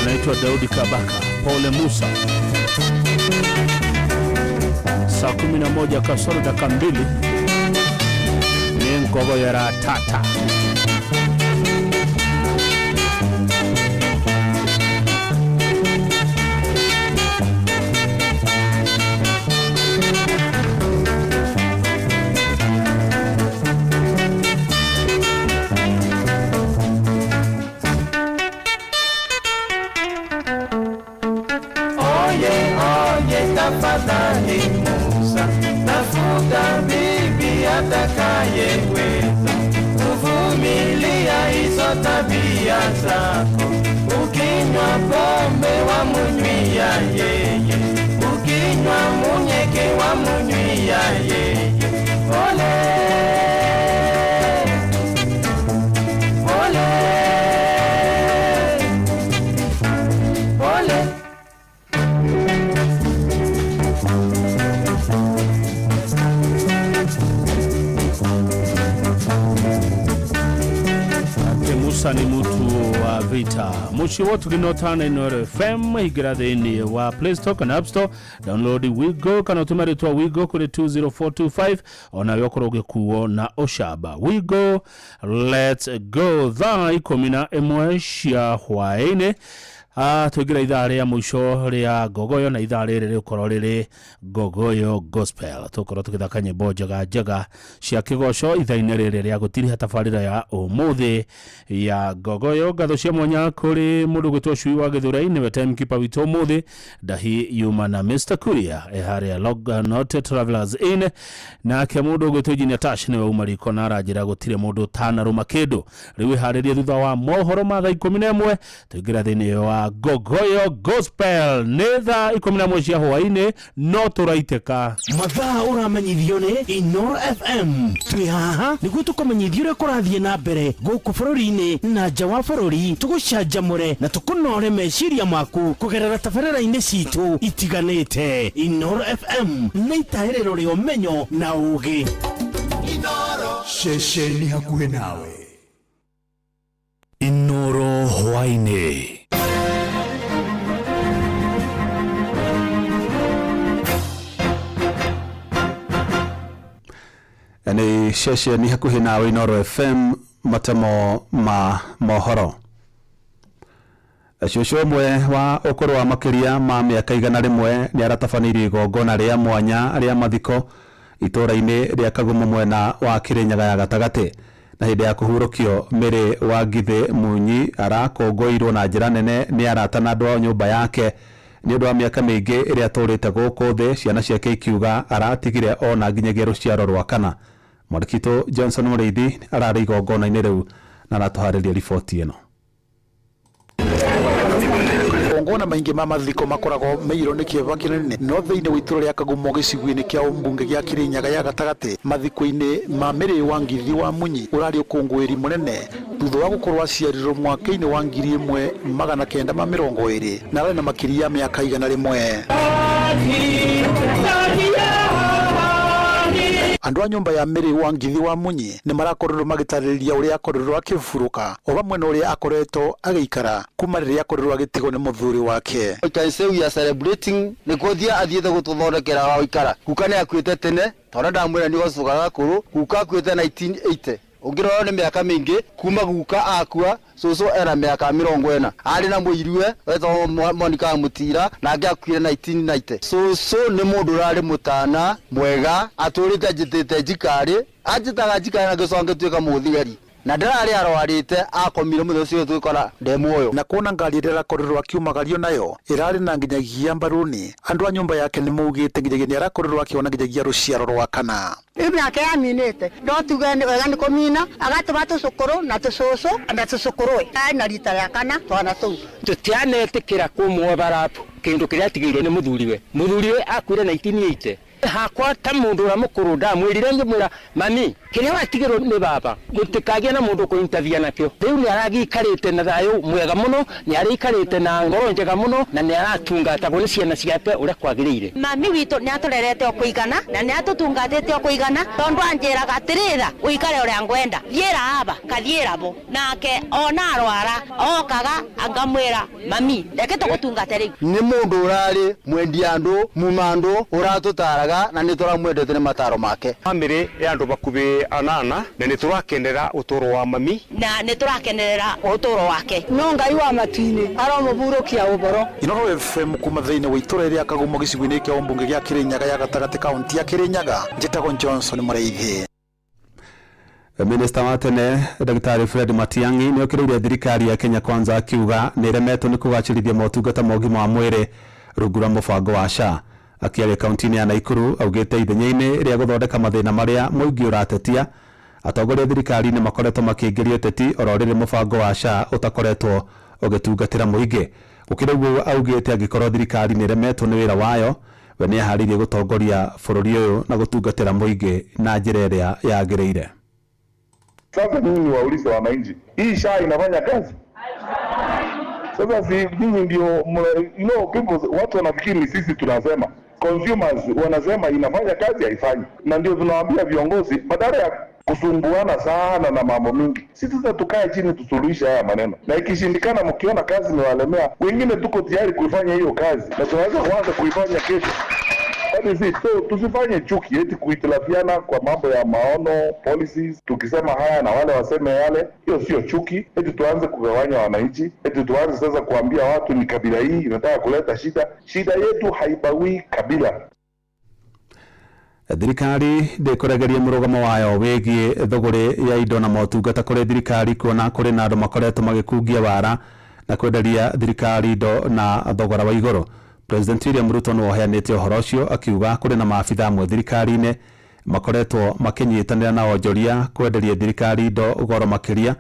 Anaitwa Daudi Kabaka. Pole Musa. Saa 11 kasoro dakika 2 ni Nkogoyera tata. Tafadhali Musa, tafuta bibi atakayeweza kuvumilia hizo tabia zako. Ukinywa pombe wamunywia yeye, ukinywa munyeke wamunywia yeye. Pole pole pole. Musa ni mtu wa vita. Mushi wotu kinotana Inooro FM igira thiini wa Play Store kana App Store, download Wigo kana utume ritwa Wigo kuri 20425 onawe ukorwo ugikuo na ucamba. Wigo, let's go. Thaa 11 cia hwaini. Twingira ithaa rĩa mũico rĩa Ngogoyo na ithaa rĩrĩ rĩgũkorwo rĩrĩ Ngogoyo Gospel. Tũkorwo tũgĩthaka nyĩmbo njega njega cia kĩgoco ithaa-inĩ rĩrĩ rĩa gũtiriha tabarĩra ya ũmũthĩ ya Ngogoyo. Ngatho cia mwanya kũrĩ mũndũ gwĩtwo Cui wa Gĩthũrai, nĩwe timekeeper witũ ũmũthĩ, Ndahi Yuma na Mr Kuria harĩa Longonot Travelers Inn, nake mũndũ gwĩtwo Engineer Tash nĩwe uma riko na aranjĩra gũtirĩ mũndũ ũtanarũma kĩndũ. Rĩu ĩharĩrie thutha wa mohoro ma thaa 11 tũingĩra thĩinĩ wa Ngogoyo Gospel. Nĩ thaa 11 cia hwaĩ-inĩ no tũraitĩka. Mathaa ũramenyithio nĩ Inooro FM. Twĩ haha nĩguo tũkũmenyithie ũrĩa kũrathiĩ na mbere gũkũ bũrũri-inĩ na nja wa bũrũri, tũgũcanjamũre na tũkũnore meciria maku kũgerera tabarĩra-inĩ citũ itiganĩte. Inooro FM nĩ itaĩrĩro rĩa ũmenyo na ũũgĩ. Ceceni hakuhĩ nawe. Inooro hwaĩ-inĩ. Nĩ ceceni hakuhĩ nawe Inooro FM, matemo ma mohoro. Cũcũ ũmwe wa ũkũrũ wa makĩria ma mĩaka 100 nĩ aratabanĩirio igongona rĩa mwanya rĩa mathiko itũũra-inĩ rĩa Kagumo mwena wa Kĩrĩnyaga ya gatagatĩ. Na hĩndĩ ya kũhurũkio Mĩrĩ wa Ngithĩ Munyi arakũngũĩirwo na njĩra nene nĩ arata na andũ a nyũmba yake nĩ ũndũ wa mĩaka mĩingĩ ĩrĩa atũrĩte gũkũ thĩ, ciana ciake ikiuga aratigire ona nginyagia rũciaro rwa kana. Mwandĩki witũ Johnson Mũrĩithi ararĩ igongona-inĩ rĩu na aratũharĩria riboti ĩno. Magongona maingĩ ma mathiko makoragwo meirwo nĩ kĩeva kĩnene, no thĩinĩ wa itũra rĩa Kagumo gĩcigo-inĩ kĩa ũmbunge gĩa Kĩrĩnyaga ya gatagatĩ, mathiko-inĩ ma Mĩrĩ wa Ngithi wa Munyi ũrarĩ ũkũngũĩri mũnene thutha wa gũkorwo aciarirwo mwaka-inĩ wa 1920 na ararĩ na makĩria ya mĩaka 100. Andũ a nyũmba ya Mĩrĩ wa Ngithi wa Munyi nĩ marakorirwo magĩtarĩria ũrĩa akorirwo akĩburũka o hamwe na ũrĩa akoretwo agĩikara kuma rĩrĩa akorirwo agĩtigwo nĩ mũthuri wake. We can say we are celebrating nĩ kũthia athiĩte gũtũthondekera wa gũikara. Guka nĩ akuĩte tene, tondũ ndamwĩra nĩ gũcoka gakũrũ, guka akuĩte 1980. Ũngĩrora nĩ mĩaka mĩingĩ kuma guka akua, cũcũ ena mĩaka 40. Arĩ na mũiruwe wetagwo Monica wa Mũtira, nake akuire 1990. Cũcũ nĩ mũndũ ũrarĩ mũtana mwega, atũrĩte anjĩtĩte njikarĩ, anjĩtaga njikarĩ na ngĩcoka ngĩtuĩka mũthigari. Na ndararĩ arwarĩte, akomire mũthenya ũcio twĩkora nde muoyo. Na kuona ngari ĩrĩa arakorirwo akiumagario nayo ĩrarĩ na nginyagia mbaruni, andũ a nyũmba yake nĩ maugĩte nginyagia nĩ arakorirwo akĩona nginyagia rũciaro rwa kana. Rĩu mĩaka yaminĩte, no tuge nĩ wega nĩ kũmina, agatũma tũcũkũrũ na tũcũcũ na tũcũkũrũwe. Arĩ na rita rĩa kana twana tũu. Tũtianetĩkĩra kũmũoverlap kĩndũ kĩrĩa atigĩirwo nĩ mũthuriwe. Mũthuriwe akuire 1980. Hakwa ta mũndũ ũrĩa mũkũrũ ndamwĩrire ngĩmwĩra, mami, kĩrĩa watigĩrwo nĩ baba gũtikagĩe na mũndũ ũkũinterfere nakĩo. Rĩu nĩ aragĩikarĩte na thayũ mwega mũno, nĩ arĩikarĩte na ngoro njega mũno, na nĩ aratungatagwo nĩ ciana ciake ũrĩa kwagĩrĩire. Mami witũ nĩ atũrerete o kũigana na nĩ atũtungatĩte o kũigana, tondũ anjĩraga atĩrĩra ũikare ũrĩa ngwenda, thiĩra aba kathiĩra bo. Nake ona arwara okaga ngamwĩra mami reke tũgũtungate rĩu. Nĩ mũndũ ũrarĩ mwendi andũ, muma andũ, ũratũtaraga na nĩ tũramwendete nĩ mataro make. Bamĩrĩ ya andũ bakuhĩ anana na nĩ tũrakenerera ũtũro wa mami. Na nĩ tũrakenerera ũtũro wake. No Ngai wa matu-inĩ aromũburũkia ũboro. Inooro FM kuma thĩinĩ wa itũra rĩa Kagumo gĩcigo-inĩ kĩa ũmbunge gĩa Kĩrĩnyaga ya gatagatĩ kaunti ya Kĩrĩnyaga, njĩtagwo Johnson Mũrĩithi. Minista wa tene Ndagĩtarĩ Fred Matiang'i nĩ okĩrĩire thirikari ya Kenya Kwanza akiuga nĩ ĩremetwo nĩ kũgacĩrithia motungata ma ũgima wa mwĩrĩ rungu rwa mũbango wa SHA. Akĩaria kaunti-inĩ ya Nakuru augĩte ithenya-inĩ rĩa gũthondeka mathĩna marĩa mũingĩ ũratetia, atongoria thirikari-inĩ makoretwo makĩingĩria ũteti oro rĩrĩ mũbango wa SHA ũtakoretwo ũgĩtungatĩra mũingĩ. Gũkĩrĩ ũguo augĩte angĩkorwo thirikari nĩ ĩremetwo nĩ wĩra wayo, we nĩ eharĩirie gũtongoria bũrũri ũyũ na gũtungatĩra mũingĩ na njĩra ĩrĩa yagĩrĩire. Sasa nyinyi ni waulize wananchi, hii SHA inafanya kazi? Sasa si nyinyi ndio you know, people, watu wanafikiri ni sisi tunasema. Consumers wanasema inafanya kazi, haifanyi. Na ndio tunawaambia viongozi badala ya kusumbuana sana na mambo mingi, sisi sasa tukae chini tusuluhishe haya maneno. Na ikishindikana, mkiona kazi imewalemea, wengine tuko tayari kuifanya hiyo kazi na tunaweza kuanza kuifanya kesho. That is it. So tusifanye chuki eti kuhitilafiana kwa mambo ya maono, policies, tukisema haya na wale waseme yale, hiyo sio chuki. Eti tuanze kugawanya wananchi, eti tuanze sasa kuambia watu ni kabila hii inataka kuleta shida. Shida yetu haibagui kabila. Thirikari ndĩkũregeria mũrũgamo wayo wĩgiĩ thũgũrĩ ya indo na motungata kũrĩ thirikari, kuona kũrĩ na andũ makoretwo magĩkungia wara na kwenderia thirikari indo na thogora wa igũrũ. President William Ruto nĩwe ũheanĩte ũhoro ũcio akiuga kũrĩ na maabitha amwe thirikari-inĩ makoretwo makĩnyitanĩra na onjoria kwenderia thirikari indo goro makĩria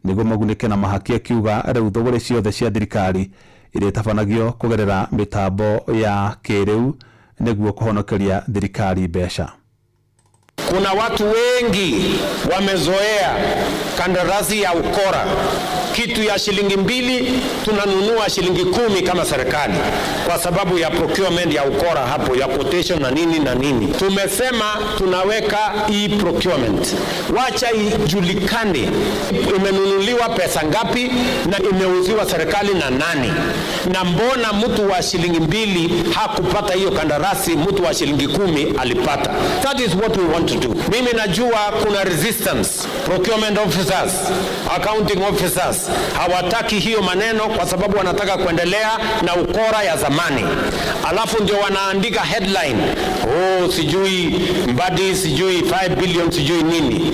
nĩguo magunĩke na mahaki, akiuga rĩu thũgũrĩ ciothe cia thirikari irĩtabanagio kũgerera mĩtambo ya kĩrĩu nĩguo kũhonokeria thirikari mbeca. Kuna watu wengi wamezoea kandarasi ya ukora Kitu ya shilingi 2 tunanunua shilingi 10 kama serikali, kwa sababu ya procurement ya ukora hapo ya quotation na nini na nini. Tumesema tunaweka e-procurement, wacha ijulikane imenunuliwa pesa ngapi na imeuziwa serikali na nani, na mbona mtu wa shilingi 2 hakupata hiyo kandarasi, mtu wa shilingi 10 alipata. That is what we want to do. Mimi najua kuna resistance, procurement officers, accounting officers hawataki hiyo maneno kwa sababu wanataka kuendelea na ukora ya zamani, alafu ndio wanaandika headline, oh, sijui Mbadi, sijui 5 billion, sijui nini.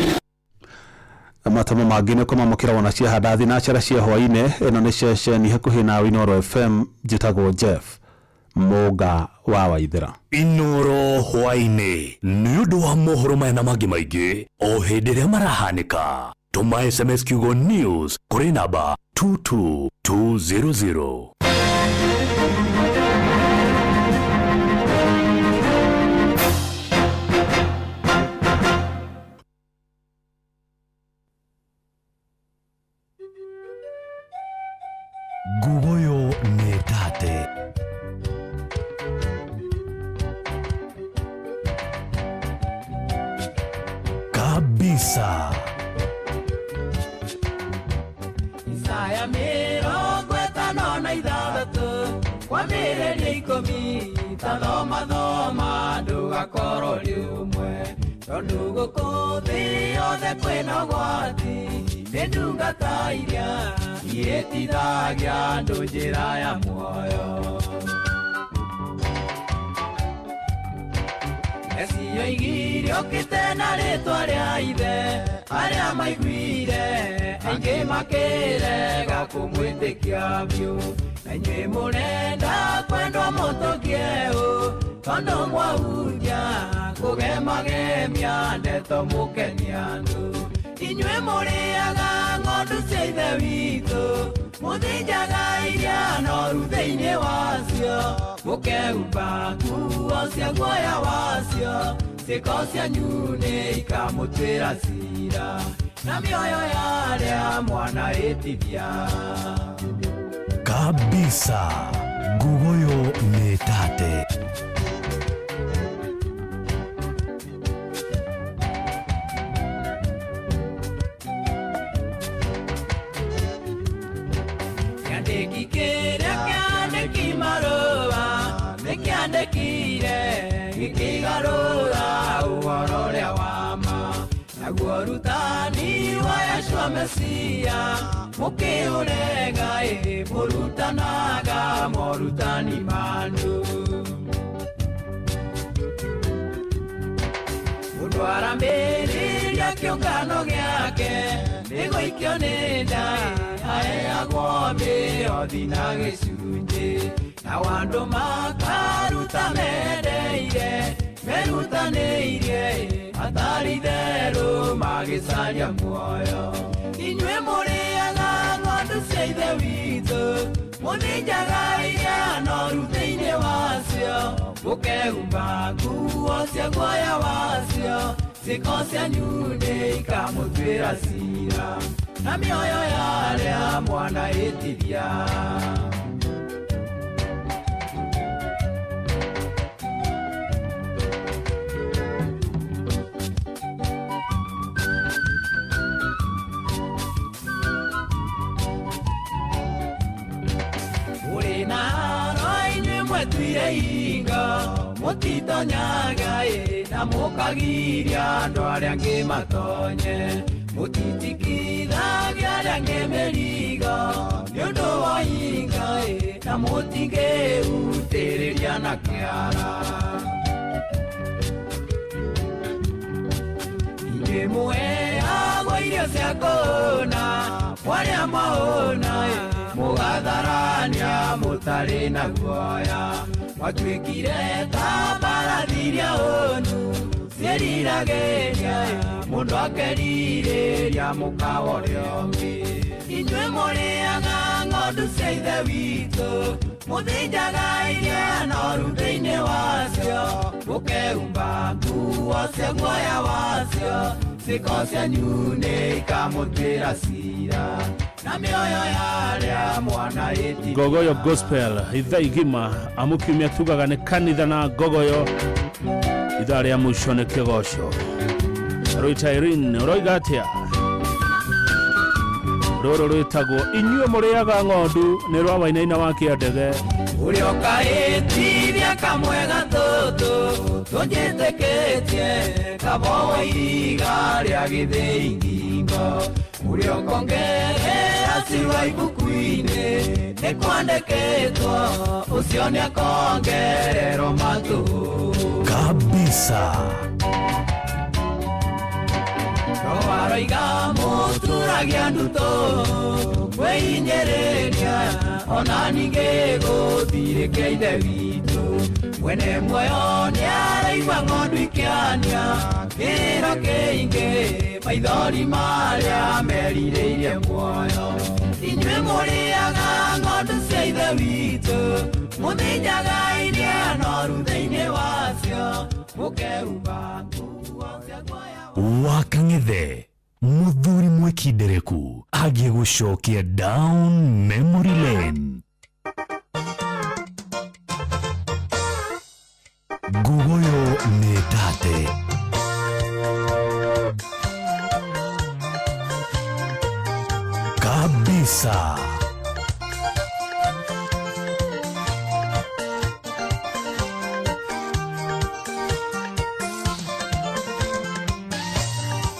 Mathomo mangĩ nĩ ũkũmamũkĩra wona ciahanda thinacara cia hwaĩ-inĩ. Ĩno nĩ ceceni hakuhĩ na Inooro FM. Njĩtagwo Jeff Mũnga wa Waithĩra. Inoro hwaĩ-inĩ nĩ ũndũ wa mohoro maya na mangĩ maingĩ o hĩndĩ ĩrĩa marahanĩka. Tũma SMS kiugo news kũrĩ namba 22200. Ngugoyo nĩ tate. Kabisa. Isaya 56 kwambĩrĩria 10 tathoma thoma ndũgakorwo rĩ ũmwe tondũ gũkũ thĩ yothe kwĩna ũgwati nĩ ndungata iria ihĩtithagia andũ njĩra ya muoyo. Mecio igire okĩte na rĩtwa rĩa ithe arĩa maiguire aingĩ makĩrega kũmwĩtĩkia biũ na inyuĩ mũrenda kwendwo mũtũkie ũ tondũ mwahunjia kũgemagemia ndeto mũkenia andũ. Inyuĩ mũrĩaga ng'ondu cia ithe witũ mũthĩnjaga iria noru thĩinĩ wacio mũkehumba nguo cia guoya wacio ciĩko cianyu nĩ ikamũtuĩra cira na mĩoyo ya arĩa mwanahĩtithia. Kabisa. Ngugoyo nĩ tate. Kĩandĩki kĩrĩa kĩandĩki marũa nĩkĩandĩkire gĩkĩgarũra ũhoro ũrĩa wa ma naguo ũrutani wa Yeshua Mesia mũkĩũrega ĩ mũrutanaga morutani manyu. Mũndũ arambĩrĩria kĩũngano gĩake nĩgũikio nĩ nda aheagwo mĩhothi na gĩcunjĩ nao andũ makaruta mendeire merutanĩirie hatarĩ itherũ magĩcaria muoyo. Inyuĩ mũrĩaga ng'ondu cia ithe witũ mũthĩnjaga iria noru thĩinĩ wacio mũkehumba nguo cia guoya wacio ciĩko cianyu nĩ ikamũtuĩra cira na mĩoyo ya arĩa mwanahĩtithia. Mũrĩ na haro inyuĩ mwetuire hingo mũtitonyaga ĩ na mũkagiria andũ arĩa angĩ matonye mũtitikithagia arĩa angĩ mĩrigo nĩ ũndũ wa hinga ĩ na mũtingĩhutĩrĩria na kĩara. Inyuĩ mũheagwo irio cia kũhũna mwarĩa mwahũna ĩ mũgatharania mũtarĩ na guoya mwatuĩkire ta mbarathi iria hũnu ciĩriragĩria mũndũ akerirĩria mũkawa ũrĩa ũngĩ. Inyuĩ mũrĩaga ng'ondu cia ithe witũ mũthĩnjaga iria noru thĩinĩ wacio mũkehumba nguo cia guoya wacio ciĩko cianyu nĩ ikamũtuĩra cira Na mĩoyo yarĩa mwana ĩti Ngogoyo Gospel ithaa igima amu kiumia tugaga nĩ kanitha na Ngogoyo ithaa rĩa mũico nĩ kĩgoco. Rwĩta Irene ũroiga atĩa? Rũrũ rwĩtagwo inyuĩ mũrĩaga ng'ondu nĩ rwa Wainaina wa Kĩandege. Ũrĩa ũkaĩtiria kamwe gatũtũ tũnjĩtĩkĩtie kabo ihiga rĩa gĩthĩi ngingo ũrĩa ũkongerera ciũa ibuku-inĩ nĩ kwandĩkĩtwo ũcio nĩakongererwo matũ kabisa. Roaroiga mũturagia nduto kwĩhinyĩrĩria ona ningĩ gũthirĩkia ithe witũ mwene muoyo nĩaraigua ng'ondu ikĩania kĩrĩro kĩingĩ maithori marĩa merirĩirie muoyo inyuĩ mũrĩaga ng'ondu cia ithe witũ mũthĩnjaga iria noru thĩinĩ wacio mũkehumba nguo cia guoya. Wakang'ethe muthuri mwikindereku agĩgũcokia down memory lane. Ngugoyo nĩ tate. Kabisa.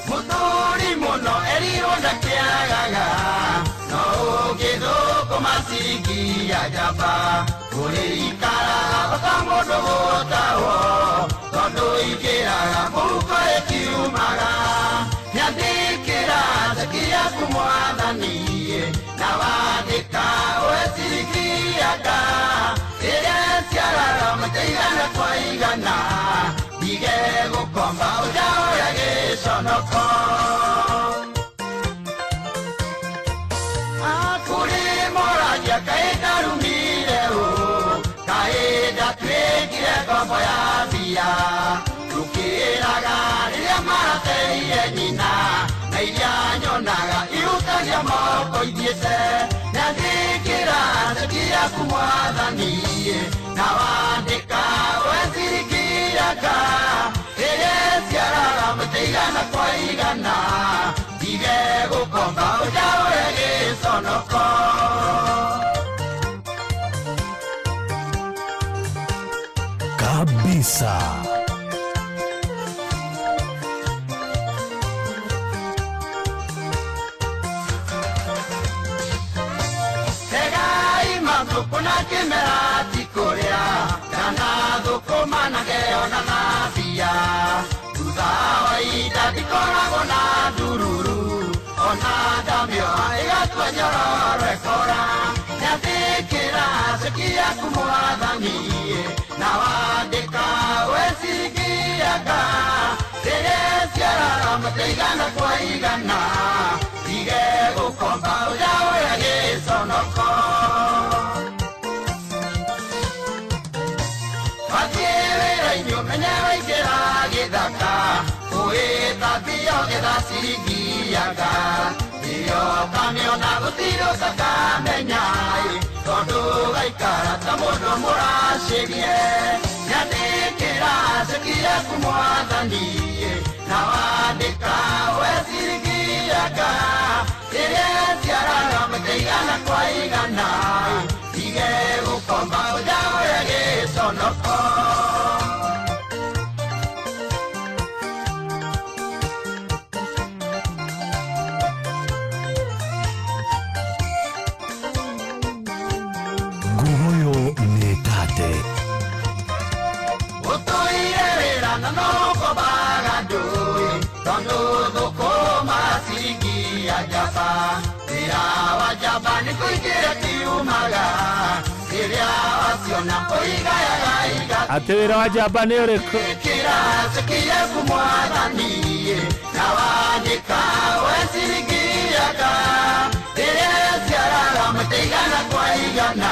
Mũthuri mũno erirwo ndakĩagaga no ũngĩthũkũma ciringi ya njamba ũrĩikaraga ota mũndũ gũtahwo tondũ ingĩraga mũhuko ĩkiumaga nyandĩkĩra ceki yaku mwathani na wandĩka we ciringi yaka ĩrĩa ĩciaraga maita igana kwa igana ndige gũkomba ũnjaũre gĩconoko. Kũrĩ moragia kaĩ ndarumire ũ kaĩ ndatuĩkire ngombo ya mbia rũkĩraga rĩrĩa marateire nyina na iria nyonaga irutagia moko ithiĩte nyandĩkĩra ceki yaku mwathani na wandĩka we ciringi yaka ĩrĩa ĩciaraga maita igana kwa igana ndige gũkomba ũnjaũre gĩconoko. Kabisa. Tegai mathũkũ na kĩmera ti kũrĩa kana thũkũma na ngeyona na mbia thutha wa ihinda ndikoragwo na ndururu ona ndamĩoha ĩgatua nyororo ĩkora nyandĩkĩra ceki yaku mwathani na wandĩka we ciringi yaka rĩrĩa ĩciaraga maita igana kwa igana ndige gũkomba ũnjaũre gĩconoko. Wathiĩ wĩra-inĩ ũmenye waingĩra gĩthaka ũgĩtambia ũgetha ciringi yaka ĩyo ũkamĩona gũtirĩ ũtakamenya tondũ gaikara ta mũndũ mũracĩrie nyandĩkĩra ceki yaku mwathani na wandĩka we ciringi yaka ĩrĩa ĩciaraga maita igana kwa igana ndige gũkomba ũnjaũre gĩconoko. Ngugoyo nĩ tate. Ũtũire wĩra na no ũkombaga ndũĩ tondũ thũkũma ciringi ya njamba wĩra wa njamba nĩ kũingĩra kiumaga rĩrĩa waciona ũigayaga iga Atĩ wĩra wa njamba nĩ ũrĩkũ? Kĩra ceki yaku mwathani na wandĩka we ciringi yaka rĩrĩa ĩciaraga maita igana kwa igana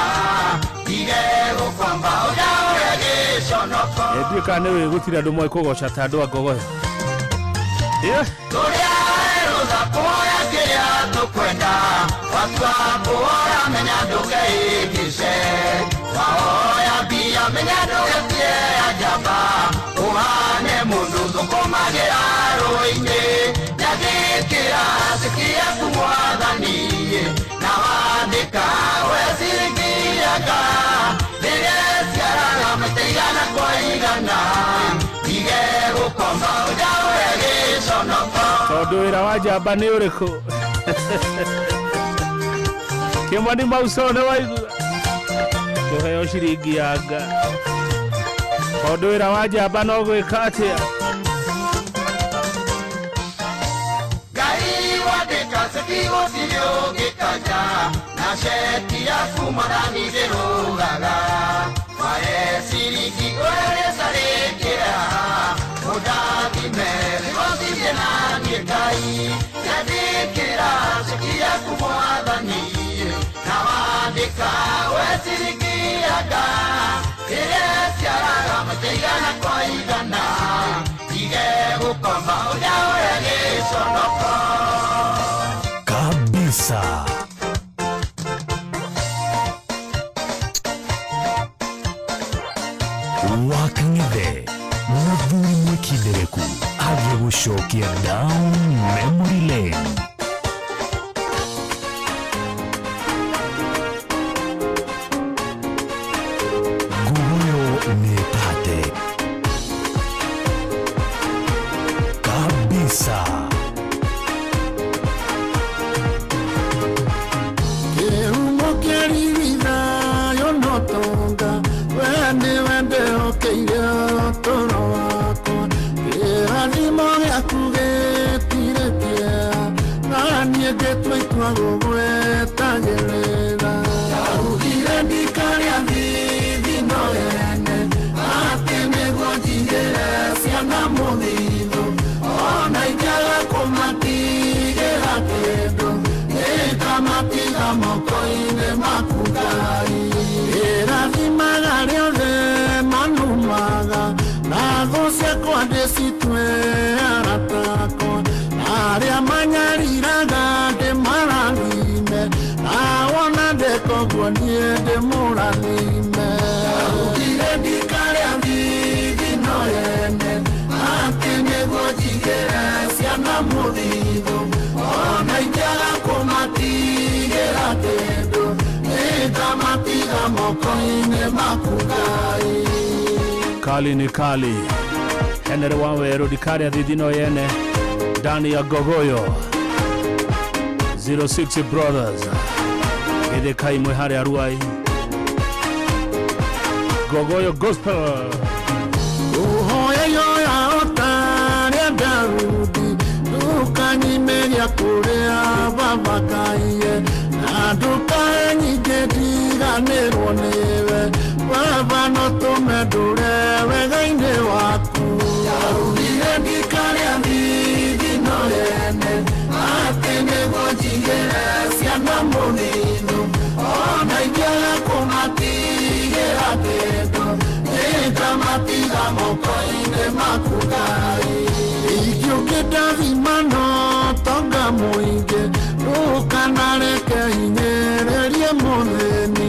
ndige gũkomba ũnjaũre gĩconoko. Ndiũĩ kana nĩ wĩ gũtirĩ andũ moĩ kũgoca ta andũ a Ngogoyo. Yeah. Tũrĩa erũtha kuoya kĩrĩa tũkwenda. Watua kuoya menya ndũkeĩngĩce Waoya mbia menya ndũgetie njamba Ũhane mũndũ thũkũmagĩra rũĩ-inĩ Nyathĩkĩra ceki yaku mwathani Na wandĩka we ciringi yaka Rĩrĩa ciaraga maita igana kwa igana Ndige gũkomba ũnjaũre gĩconoko Tondũ wĩra wa njamba nĩ ũrĩkũ? Kĩmani Mauso nĩ waigua kũheo ciringi ya nga tondũ wĩra wa njamba no gwĩka atĩa? Ngai wandĩka ceki gũtirĩ ũngĩkanja Na ceki yaku mwathani ndĩrũgaga Wahe ciringi ũrĩcarĩkĩra Ũndathime gũtirĩ na niĩ Ngai Nyathĩkĩra ceki yaku mwathani Na wandĩka we ciringi yaka Ĩrĩa ciaraga maita igana kwa igana Ndige gũkomba ũnjaũre gĩconoko Kabisa. Wakang'ethe mũthuri mwĩkindereku agĩgũcokia down memory lane. Nguruyo nĩ tate kabisa. Kĩhumo kĩa ririthayũ no tonga we nĩwe ndĩhokeire ũtũũro wakwa kĩrathimo gĩaku gĩtirĩ kĩeha na niĩ ngĩtua itua gũgwetagĩrĩra ndaugire ndikarĩa thithino yene atĩ nĩguo njigĩre ciana mũthithũ ona ingĩaga kũmatigĩra kĩndũ nĩngamatiga moko-inĩ maku Ngai ĩrathimaga rĩothe manumaga na thũ ciakwa ndĩcitue arata akwa arĩa manyariraga ndĩmarathime na wona ndeka ũguo niĩ ndĩmũrathime ndaugire ndikarĩa thithino yene atĩ nĩguo njigĩre ciana mũthithũ ona ingĩaga kũmatigĩra kĩndũ nĩngamatiga moko-inĩ maku Ngai. Kali ni kali. Henry Waweru ndikaria thithino yene ndani ya Gogoyo 06 Brothers gĩthĩka imwe harĩa Ruai. Gogoyo Gospel. Uhoya yoya otarĩa Daudi ndũkanyimĩria kũrĩa baba kaiye na ndũkae nyingĩ ndiganĩrwo nĩwe baba no tũme ndũre wega-inĩ waku ndaugire ndikarĩa thithino yene atĩ nĩguo njigĩre ciana mũthithũ ona ingĩaga kũmatigĩra kĩndũ nĩngamatiga moko-inĩ maku Ngai ingĩũkĩndathima no tonga mũingĩ ndũkanareke hinyĩrĩrie mũthĩni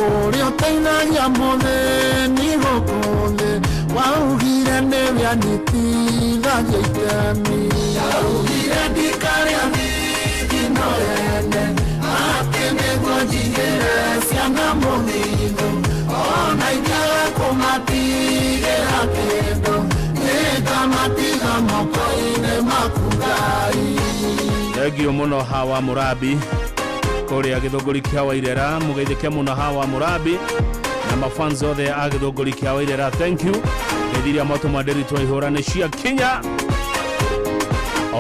ũrĩa ũteithagia mũthĩni gũkũ thĩ waugire nĩwe anyitithagia itemi ndaugire ndikarĩa thithino yene atĩ nĩguo njigĩre ciana mũthithũ ona ingĩaga kũmatigĩra kĩndũ nĩngamatiga moko-inĩ maku Ngai. Thengio mũno Hawa Mũrambi kũrĩa Gĩthũngũri kĩa Wairera mũgeithĩke mũno Hawa Mũrambi na mafans othe a Gĩthũngũri kĩa Wairera, thank you. Ngeithiria mwatũma ndĩritwa ihũra nĩ cia kinya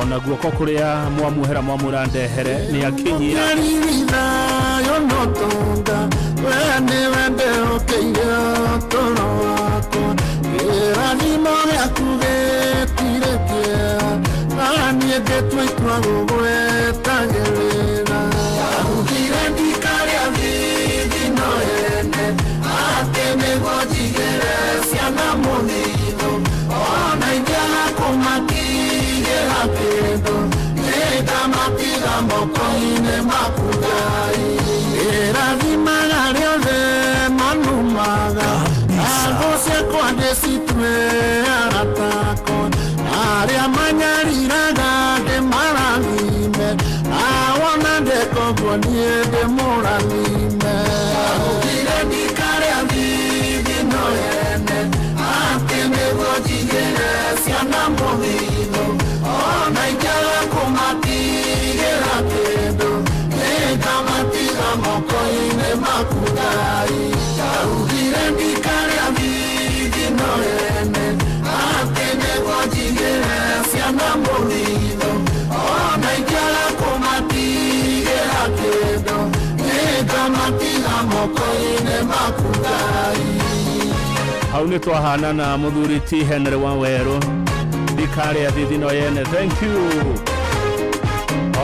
ona guoko kũrĩa mwamuhera mwamwĩra ndehere nĩ akinyia. Ririthayũ no tonga we nĩwe ndĩhokeire ũtũũro wakwa kĩrathimo gĩaku gĩtirĩ kĩeha na niĩ ngĩtua itua gũgwetagĩrĩra ndaugire ndikarĩa thithino yene atĩ nĩguo njigĩre ciana mũthithũ ona ingĩaga kũmatigĩra kĩndũ nĩngamatiga moko-inĩ maku Ngai. Moko-inĩ maku Ngai. Hau nĩ twahanana mũthuri ti Henry wa Werũ ndikarĩa thithino yene. Thank you.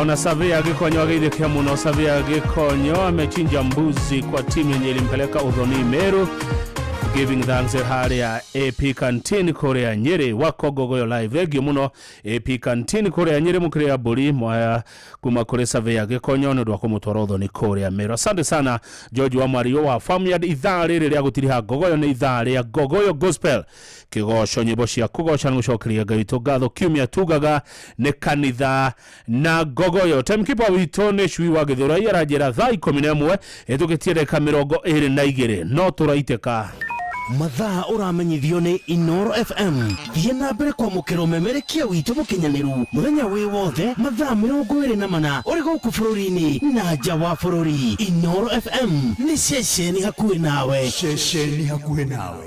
Ona Savia Gikonyo ageithĩkia mũno. Savia Gikonyo amechinja mbuzi kwa timu yenye ilimpeleka Uthoni Meru, giving thanks harĩa AP Canteen kũrĩa Nyĩrĩ wako Ngogoyo live. Thengio mũno AP Canteen kũrĩa Nyĩrĩ mũkĩrĩa mbũri mwaya kuma kũrĩ Savia Gikonyo nĩ ũndũ wa kũmũtwara Uthoni kũrĩa Meru. Asante sana George wa Mario wa Farmyard. Ithaa rĩrĩ rĩa gũtiriha Ngogoyo nĩ ithaa rĩa Ngogoyo Gospel, kĩgoco, nyĩmbo cia kũgoca na gũcokeria Ngai witũ ngatho. Kiumia tugaga nĩ kanitha na Ngogoyo. Timekeeper witũ nĩ Cui wa Gĩthũrai aranjĩra thaa 11 ĩtũkĩtie ndagĩka 22 no tũraitĩka. Mathaa ũramenyithio nĩ Inoro FM. Thiĩ na mbere kwamũkĩra ũmemerekia witũ mũkinyanĩru mũthenya wĩ wothe mathaa 24 ũrĩ gũkũ bũrũri-inĩ na nja wa bũrũri. Inoro FM nĩ ceceni hakuhĩ nawe. Ceceni hakuhĩ nawe.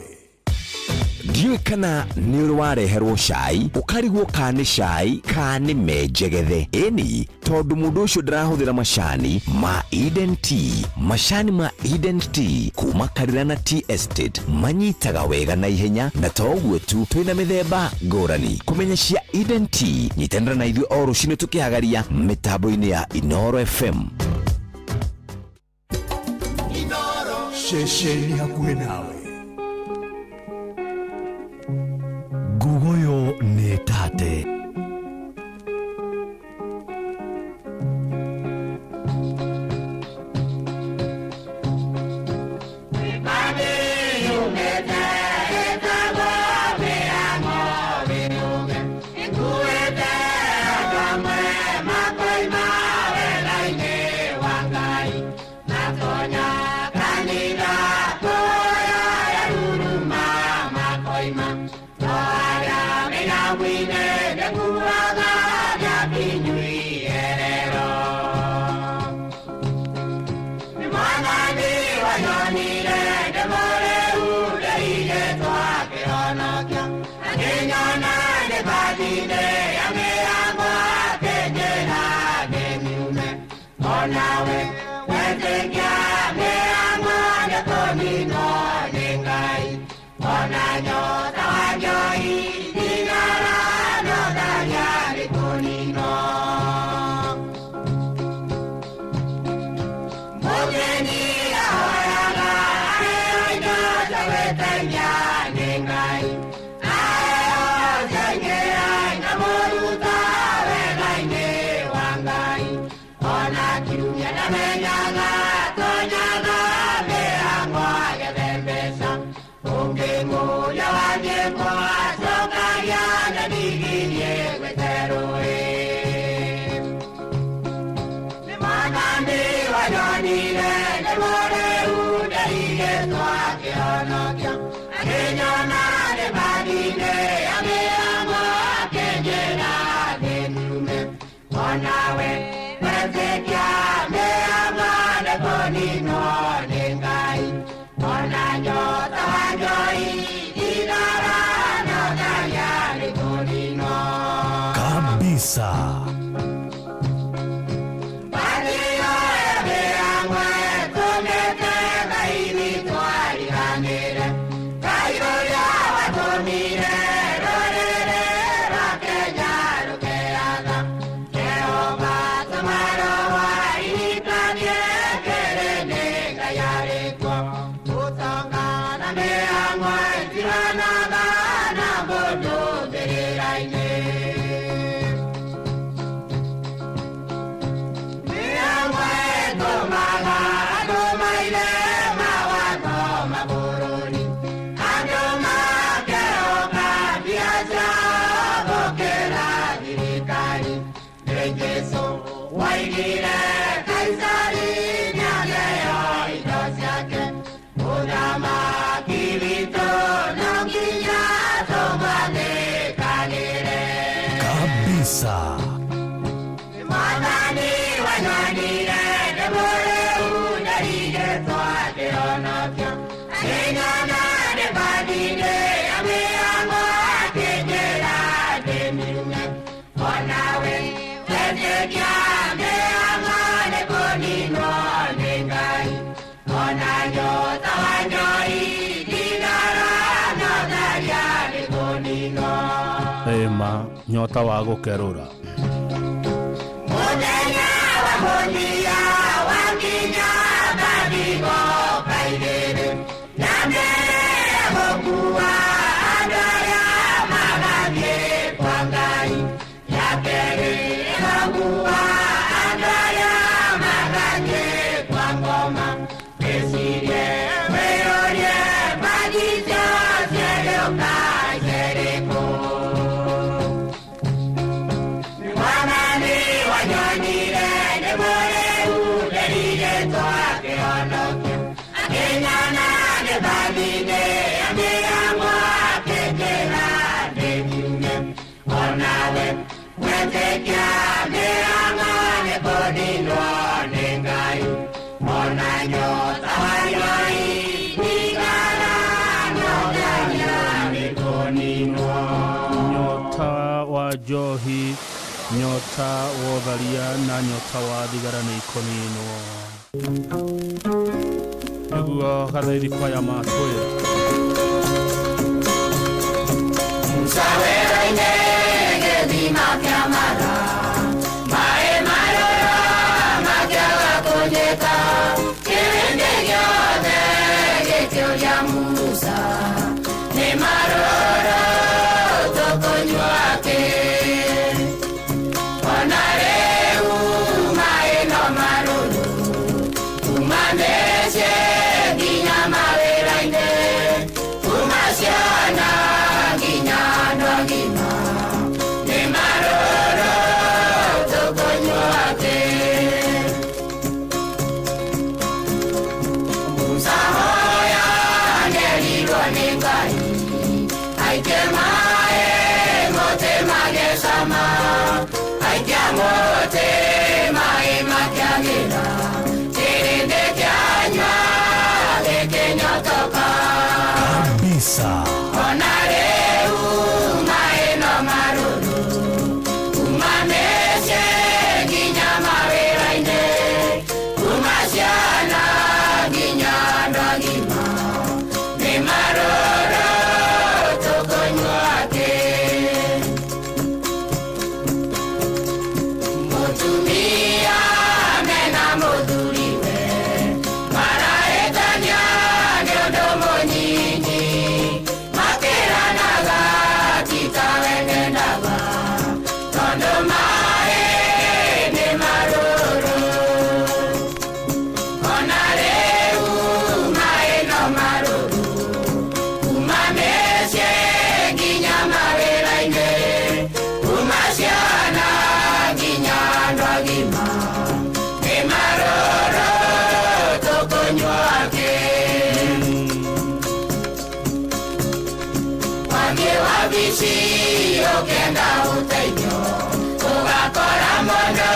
Ndiũĩ kana nĩ ũrĩ wareherwo cai ũkarigwo ka nĩ cai ka nĩ menjegethe. Ĩni tondũ mũndũ ũcio ndarahũthĩra macani ma Eden Tea. Macani ma Eden Tea kuma Karirana Tea Estate manyitaga wega na ihenya, na to ũguo tu, twĩna mĩthemba ngũrani. Kũmenya cia Eden Tea, nyitanĩra na ithuĩ o rũcinĩ tũkĩhagaria mĩtambo-inĩ ya Inoro FM. Ceceni hakuhĩ nawe. Ngogoyo nĩ tate. Kabisa. Kabisa. Ona Nyota wa gũkerũra. Mũthenya wa mũthia wakinya mathigo kairĩrĩ na mbere ya gũkua andũ arĩa magathiĩ kwa Ngai, ya kerĩ ĩgakua andũ arĩa magathiĩ kwa ngoma. Wĩcirie wĩyũrie mbathi icio cierĩũka cirĩkũ. Mwathani wanyonire nĩ mũrĩu nderigĩtwo akĩhonokia, akĩnyona nĩ mbathi-inĩ akĩamũa akĩnjĩra ndĩkiume. Onawe wetĩkia mĩhang'o nĩ kũninwo nĩ Ngai, ona nyota wa njohi thigara no nginya nĩ kũninwo. Nyota wa njohi, nyota wa ũtharia na nyota wa thigara nĩ ikũninwo. Nĩguo gathaithi kwaya matwĩra. Musa werũ-inĩ gĩthima kĩa Mara, maĩ marũrũ makĩaga kũnyita, kĩrĩndĩ gĩothe gĩkĩũria Musa, nĩ marũrũ tũkũnyua kĩ? Ona rĩu maĩ no marũrũ, kuma mĩciĩ nginya mawĩra-inĩ, kuma ciana nginya andũ agima, nĩ marũrũ tũkũnyua kĩ? Musa hoya nĩerirwo nĩ Ngai, aikie maĩ mũtĩ magĩcama, aikia mũtĩ maĩ makĩagĩra, kĩrĩndĩ kĩanyua gĩkĩnyotoka. Kabisa. Ona rĩu maĩ no marũrũ, kuma mĩciĩ nginya mawĩra-inĩ, kuma ciana nginya andũ agima, nĩ marũrũ tũkũnyua kĩ? Mũtumia mena mũthuriwe marahĩtania nĩ ũndũ mũnyinyi, makĩranaga ti tawe ndendaga, tondũ maĩ nĩ marũrũ. Ona rĩu maĩ no marũrũ, kuma mĩciĩ nginya mawĩra-inĩ, kuma ciana nginya andũ agima, nĩ marũrũ tũkũnyua kĩ? Wathiĩ wabici ũkĩenda ũteithio, ũgakora mũndũ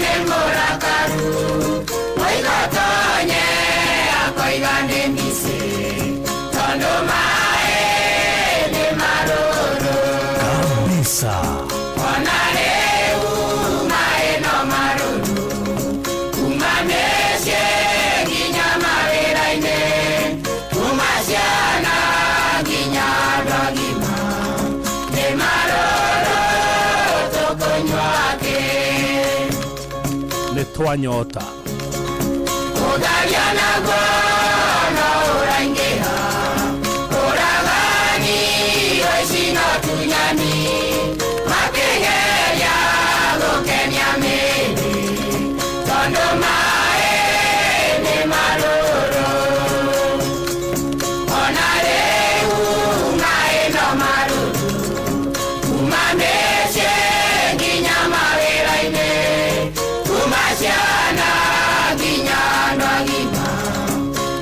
nĩ mũrakaru, oiga tonye akoiga nĩ mbici, tondũ maĩ nĩ marũrũ. Kabisa. Ona rĩu maĩ no marũrũ, kuma mĩciĩ nginya mawĩra-inĩ, kuma ciana nginya andũ agima, nĩ marũrũ tũkũnyua kĩ? Nĩ twanyota. Ũtharia naguo no ũraingĩha, ũragani ũici na ũtunyani, makĩgeria gũkenia mĩĩrĩ, tondũ maĩ nĩ marũrũ. Ona rĩu maĩ no marũrũ, kuma mĩciĩ nginya mawĩra-inĩ, kuma ciana nginya andũ agima,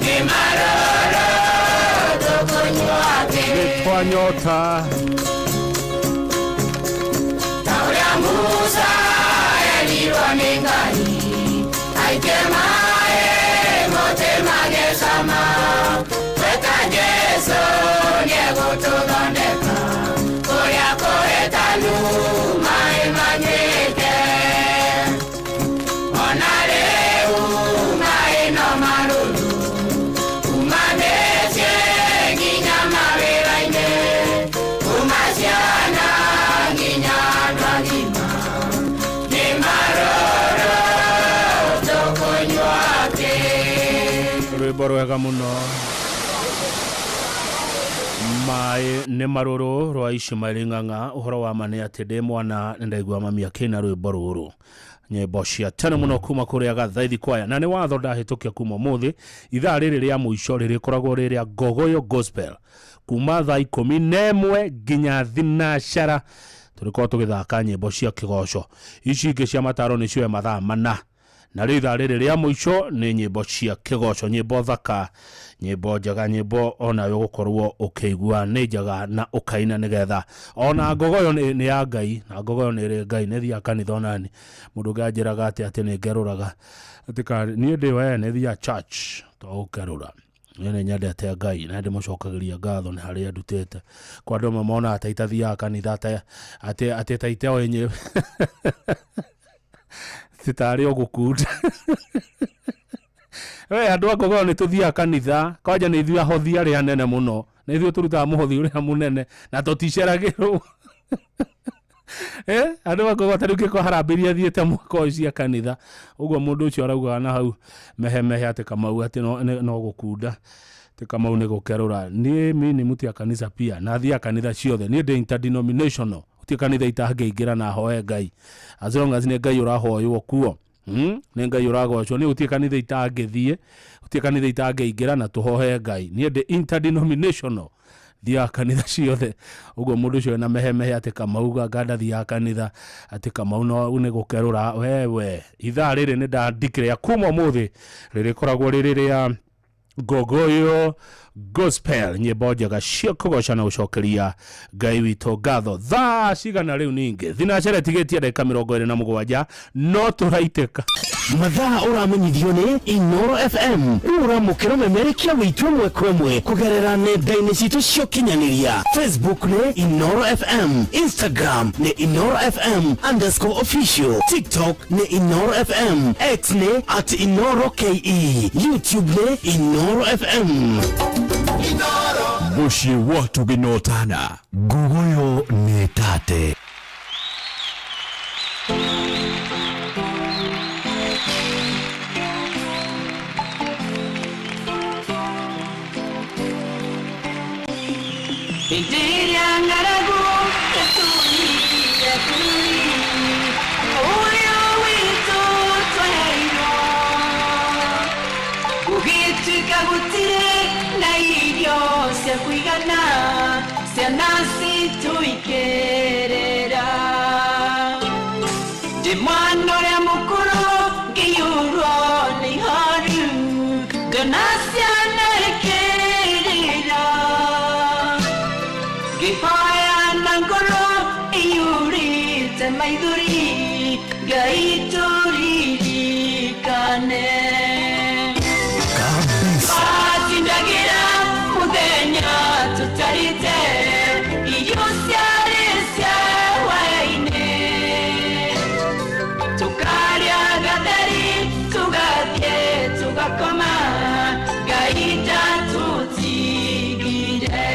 nĩ marũrũ tũkũnyua kĩ? Nĩ twanyota. Ta ũrĩa Musa erirwo nĩ Ngai, aikie maĩ mũtĩ magĩcama, twĩta Jesũ nĩegũtũthondeka, kũrĩa kũhĩtanu maĩ manyuĩke. Ona rĩu maĩ no marũrũ, kuma mĩciĩ nginya mawĩra-inĩ, kuma ciana nginya Rwĩmbo rwega mũno maĩ nĩ marũrũ rwa Ishumaeli Ng'ang'a. Ũhoro wa ma nĩ atĩ ndĩ mwana nĩ ndaigua mami akĩina rwĩmbo rũrũ, nyĩmbo cia tene mũno kuma kũrĩa Gathaithi kwaya, na nĩ watho ndahĩtũkia kuma ũmũthĩ ithaa rĩrĩ rĩa mũico rĩrĩkoragwo rĩ rĩa Ngogoyo Gospel kuma thaa 11 nginya 12 tũrĩkorwo tũgĩthaka nyĩmbo cia kĩgoco. Ici ingĩ cia mataro nĩ cioe mathaa 4, na rĩu ithaa rĩrĩ rĩa mũico nĩ nyĩmbo cia kĩgoco, nyĩmbo thaka, nyĩmbo njega, nyĩmbo onawe ũgũkorwo ũkĩigua nĩ njega na ũkaina, nĩgetha ona ngogoyo nĩ ya Ngai, na ngogoyo nĩ ĩrĩ Ngai. Nĩ thiaga kanitha onani mũndũ ũngĩ anjĩraga atĩ nĩ ngerũraga, atĩ niĩ ndĩ we nĩ thiaga church to gũkerũra. Niĩ nĩ nyendete Ngai na ndĩmũcokagĩria ngatho nĩ harĩa ndutĩte. Kwa andũ amwe monaga ta itathiaga kanitha, atĩ ta iteoĩ nyĩmbo tarĩ o gũkunda. We andũ a Ngogoyo nĩ tũthiaga kanitha, kwanja nĩ ithuĩ ahothi arĩa anene mũno, nĩ ithuĩ tũrutaga mũhothi ũrĩa mũnene na tũticeragĩrwo. Andũ a Ngogoyo ta rĩu kĩko harambĩ iria thiĩte mwaka ũyũ cia kanitha, ũguo mũndũ ũcio araugaga na hau mehemehe atĩ Kamau atĩ no gũkunda, atĩ Kamau nĩ gũkerũra. Niĩ mi ni mtu ya kanitha pia, na thiaga kanitha ciothe. Niĩ ndĩ interdenominational, gũtirĩ kanitha itangĩingĩra na hoe Ngai, as long as nĩ Ngai ũrahoywo kuo. Nĩ Ngai ũragocwo. Niĩ gũtirĩ kanitha itangĩthiĩ, gũtirĩ kanitha itangĩingĩra na tũhoe Ngai. Niĩ ndĩ interdenominational, thiaga kanitha ciothe. Ũguo mũndũ ũcio ena mehemehe atĩ Kamau ganga ndathiaga kanitha, atĩ Kamau no nĩ gũkerũra. Wewe ithaa rĩrĩ nĩ ndandikĩrĩa kuma ũmũthĩ rĩrĩkoragwo rĩrĩ rĩa Ngogoyo Gospel, nyĩmbo njega cia kũgoca na gũcokeria Ngai witũ ngatho. Thaa cigana rĩu ningĩ? Thinacara ĩtigĩtie ndagĩka 27, no tũraitĩka. Mathaa ũramenyithio nĩ Inoro FM. Rĩu ũramũkĩra ũmemerekia witũ ĩmwe kwa ĩmwe kũgerera nenda-inĩ citũ cia ũkinyanĩria. Facebook nĩ Inoro FM, Instagram nĩ Inoro FM underscore official, TikTok nĩ Inoro FM, X nĩ at Inoro KE, YouTube nĩ Inoro FM. Mũciĩ wa tũgĩnotana. Ngogoyo nĩ tate. Hĩndĩ ĩrĩa ng'aragu yatũire bũrũri ũyũ witũ twaheirwo, gũgĩtuĩka gũtirĩ na irio cia kũigana, ciana citũ ikĩrĩra. Ndĩ mwana ũrĩa mũkũrũ ngĩiyũrwo nĩ ihoru, ngona ciana ikĩrĩra. Ngĩhoya na ngoro ĩiyũrĩte maithori, Ngai tũririkane. Twatindagĩra mũthenya tũtarĩte irio ciarĩ cia hwaĩ-inĩ, tũkarĩa gatheri tũgathiĩ tũgakoma, Ngai ndatũtigire.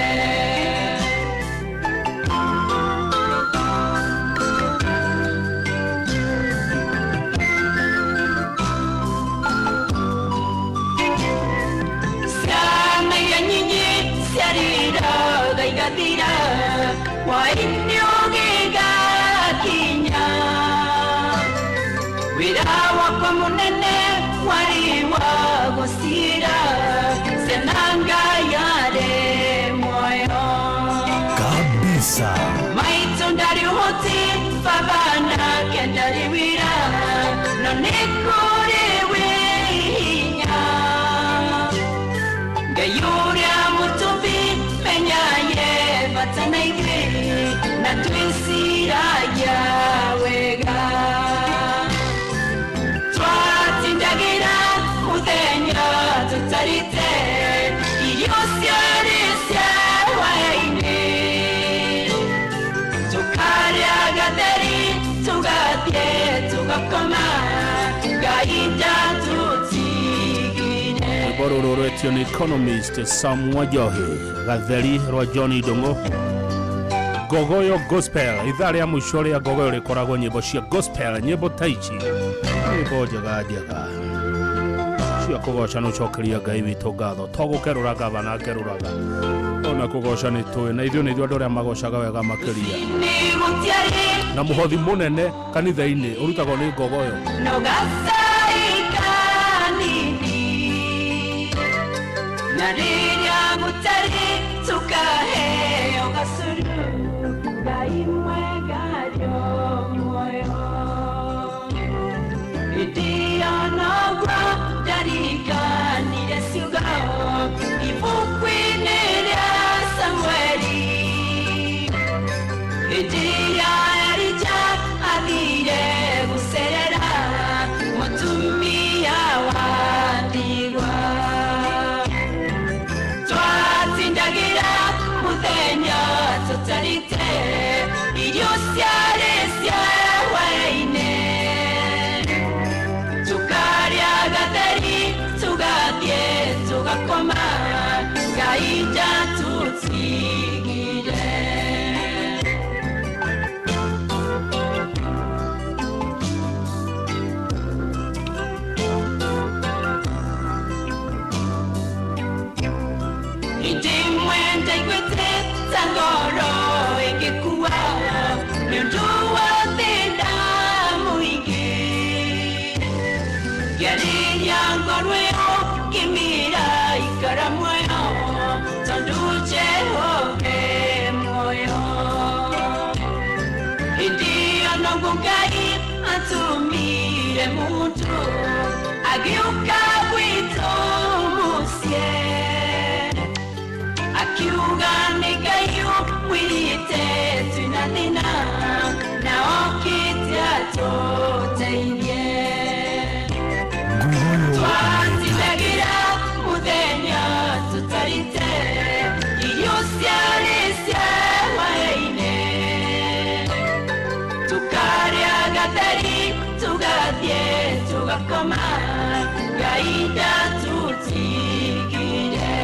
Ciana iria nyingĩ ciarĩraga igathira, hwaĩ-inĩ ũgĩgakinya. Wĩra wakwa mũnene warĩ wa gũcira, ciana Ngai arĩ muoyo. Kabisa. Maitũ ndarĩ ũhoti, baba nake ndarĩ wĩra, no nĩ kũrĩ wĩ hinya. Ngai ũrĩa mũtũmbi menya ye bata na ithuĩ, na twĩciragia wega. Twatindagĩra mũthenya tũtarĩte irio ciarĩ cia hwaĩ-inĩ, tũkarĩa gatheri tũgathiĩ tũgakoma, Ngai ndatũtigire. Rwĩmbo rũrũ rwetio nĩ Economist Sam Wanjohi, Gatheri rwa John Ndung'u. Ngogoyo Gospel, ithaa rĩa mũico rĩa Ngogoyo rĩkoragwo nyĩmbo cia gospel, nyĩmbo ta ici, nyĩmbo njega njega. Cia kũgoca nĩ ũcokeria Ngai witũ ngatho. To gũkerũra gavana akerũraga. Ona kũgoca nĩ tũĩ na ithuĩ nĩ ithuĩ andũ arĩa magocaga wega makĩria. Nĩ gũtiarĩ Na mũhothi mũnene kanitha-inĩ ũrutagwo nĩ ngogoyo. no gacaika nini na rĩrĩa gũtarĩ tũkaheo gacũrũ Ngai mwega arĩ muoyo hĩndĩ ĩyo noguo ndariganire ciugo ibuku-inĩ rĩa Samueli hĩndĩ ĩrĩa Elija athire gũcerera mũtumia wa ndigwa twatindagĩra mũthenya tũtarĩte irio ciarĩ cia hwaĩ-inĩ tũkarĩa gatheri tũgathiĩ tũgakoma Ngai ndatũtigire. Hĩndĩ ĩmwe ndaiguĩte ta ngoro ĩgĩkua nĩ ũndũ wa thĩna mũingĩ ngĩarĩria ngoro ĩyo ngĩmĩra ikara muoyo tondũ Jehova e muoyo hĩndĩ ĩyo noguo Ngai atũmire mũndũ agĩũka gwitũ mũciĩ akiuga nĩ Ngai ũmwĩrĩte twĩna thĩna na okĩte atũteithie twatindagĩra mũthenya tũtarĩte irio ciarĩ cia hwaĩ-inĩ tũkarĩa gatheri tũgathiĩ tũgakoma Ngai ndatũtigire.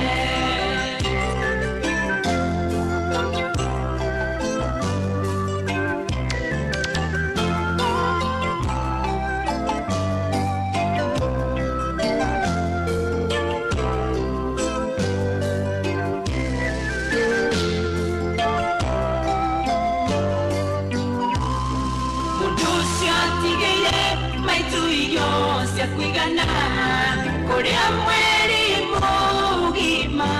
Mũndũ ũcio atigĩire maitũ irio cia kũigana kũrĩa mweri mũgima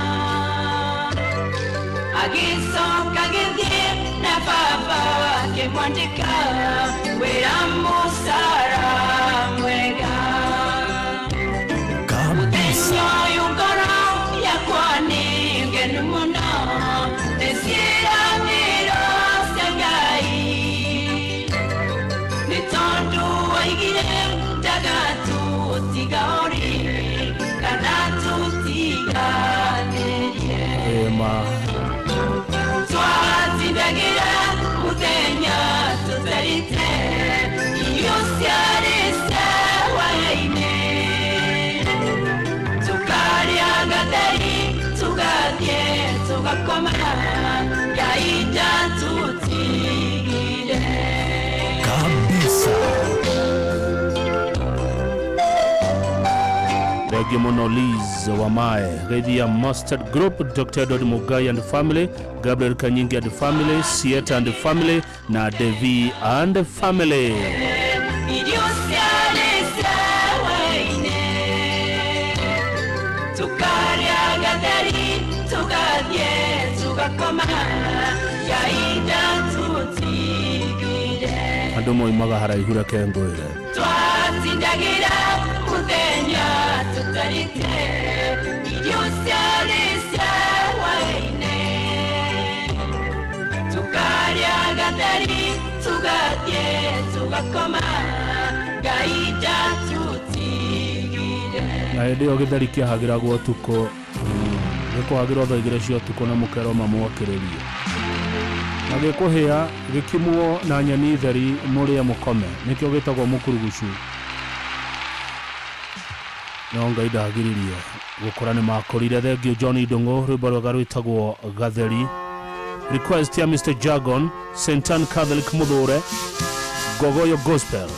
agĩcoka agĩthiĩ na baba akĩmwandĩka wĩra mũcara mwega mũthenya ũyũ ngoro yakwa nĩ ngenu mũno nĩ ciĩranĩro cia Ngai nĩ tondũ oigire ndagatũtiga ũrĩ kana tũtiganĩrie Ĩma. twatindagĩra mũthenya tũtarĩte irio ciarĩ cia hwaĩ-inĩ tũkarĩa gatheri tũgathiĩ tũgakoma Ngai ndatũtigire. Kabisa. Thengiũ mũno Liz Wamae, Geithia Mustard Group, Dr. Edward Mugai and family, Gabriel Kanyingi and family, Sieta and family na Devi and family. Irio ciarĩ cia hwaĩ-inĩ tũkarĩa gatheri tũgathiĩ tũgakoma Ngai ndatũtigire. Andũ moimaga haraihu reke ngwĩre. Twatindagĩra mũthenya tũtarĩte irio ciarĩ cia hwaĩ-inĩ tũkarĩa gatheri tũgathiĩ tũgakoma Ngai ndatũtigire. Na hĩndĩ ĩyo gĩtheri kĩahagĩragwo ũtukũ gĩkũhagĩrwo thaa igĩrĩ cia ũtukũ na mũkero mamwakĩrĩrie na gĩkũhĩa gĩkimwo na nyeni theri mũrĩe mũkome nĩkĩo gĩtagwo mũkurugucu no Ngai ndagiririe gũkũra nĩ makũrire. Thengiũ John Ndung'u rwĩmbo rwega rwĩtagwo gatheri request ya Mr. Jargon St. Anne Catholic Muthure Gogoyo Gospel.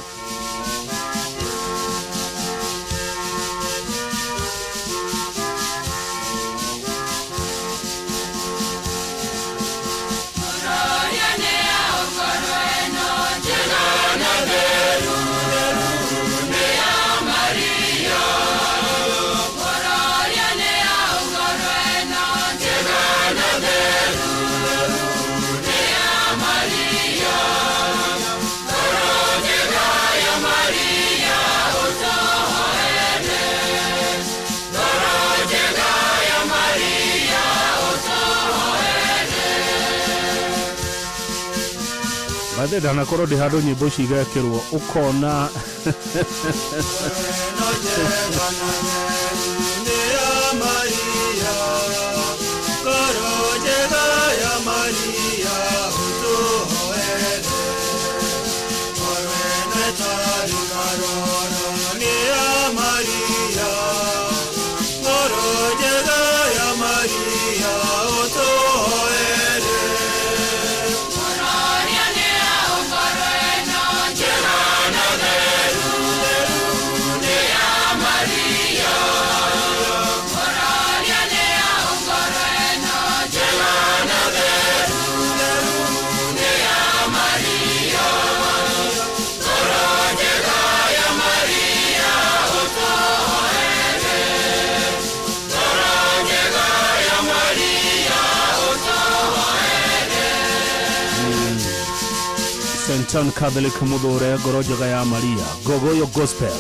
Bathe ndanakorwo ndĩ handũ nyĩmbo ici igekĩrwo ũkona St. John Catholic Muthure ngoro njega ya Maria Gogoyo Gospel.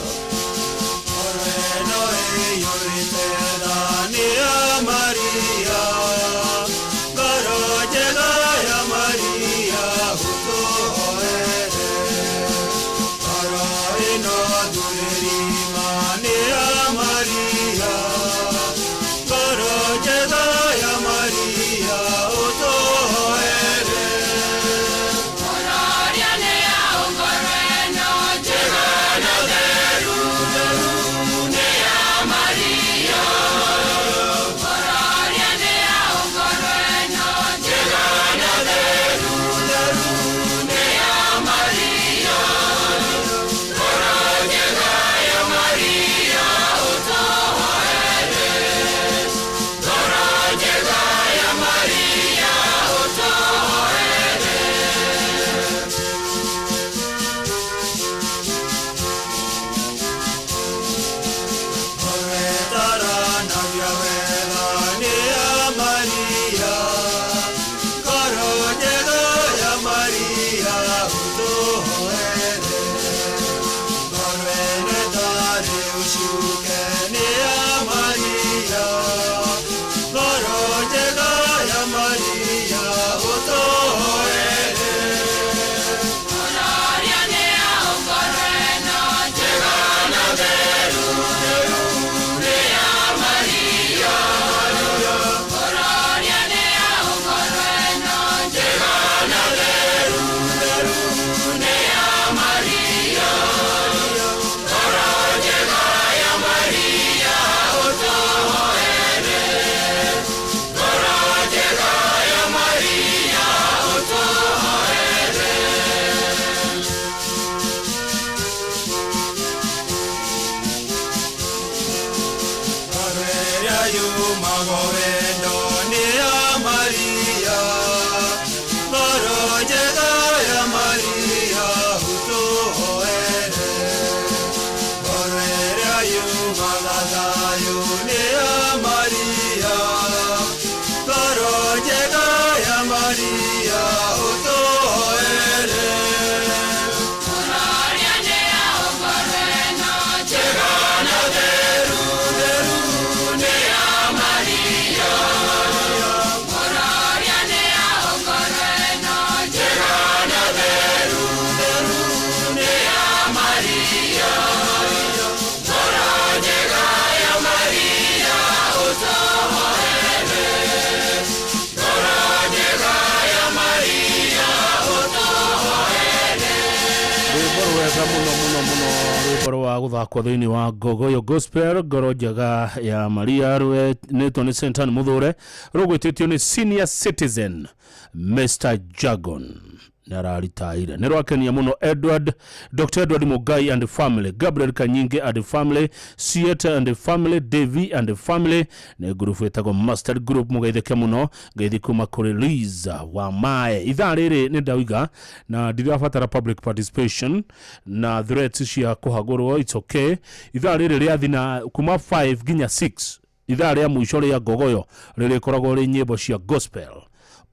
Rwĩmbo rwega mũno mũno mũno, rwĩmbo rwa gũthakwo thĩinĩ wa Gogoyo Gospel, ngoro njega ya Maria, rwĩnĩtwo nĩ Sentan Muthure, rũgwĩtĩtio nĩ senior citizen Mr. Jagon nĩ araritaire. Nĩ rwakenia mũno Edward, Dr. Edward Mugai and family, Gabriel Kanyinge and family, Sieta and family, Devi and family, nĩ ngurubu ĩtagwo Mustard Group. Mũgeithĩke mũno, ngeithi kuma kũrĩ Liza wa Mae. Ithaa rĩrĩ nĩ ndauga na ndirabatara public participation na threats cia kũhagũrwo, it's okay. Ithaa rĩrĩ rĩa thina kuma 5 nginya 6, ithaa rĩa mũico rĩa Ngogoyo rĩrĩkoragwo rĩ nyĩmbo cia gospel.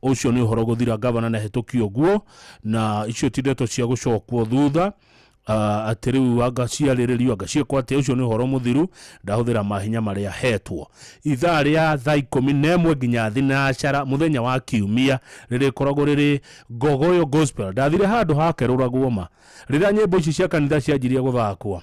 Ũcio nĩ ũhoro gũthira, gavana na hetũkio guo, na icio ti ndeto cia gũcokwo thutha. Atä rä u anga ciarä rä rio anga ciäkwo atä å cio nä å horo må thiru ndahå mahinya marĩa hetwo. Ithaa rĩa thaa 11 nginya thinacara mũthenya wa kiumia rĩrĩkoragwo rĩrĩ Ngogoyo Gospel. Ndathire handũ hakerũragwo ma rĩrĩa nyĩmbo ici cia kanitha cianjirie gũthakwo,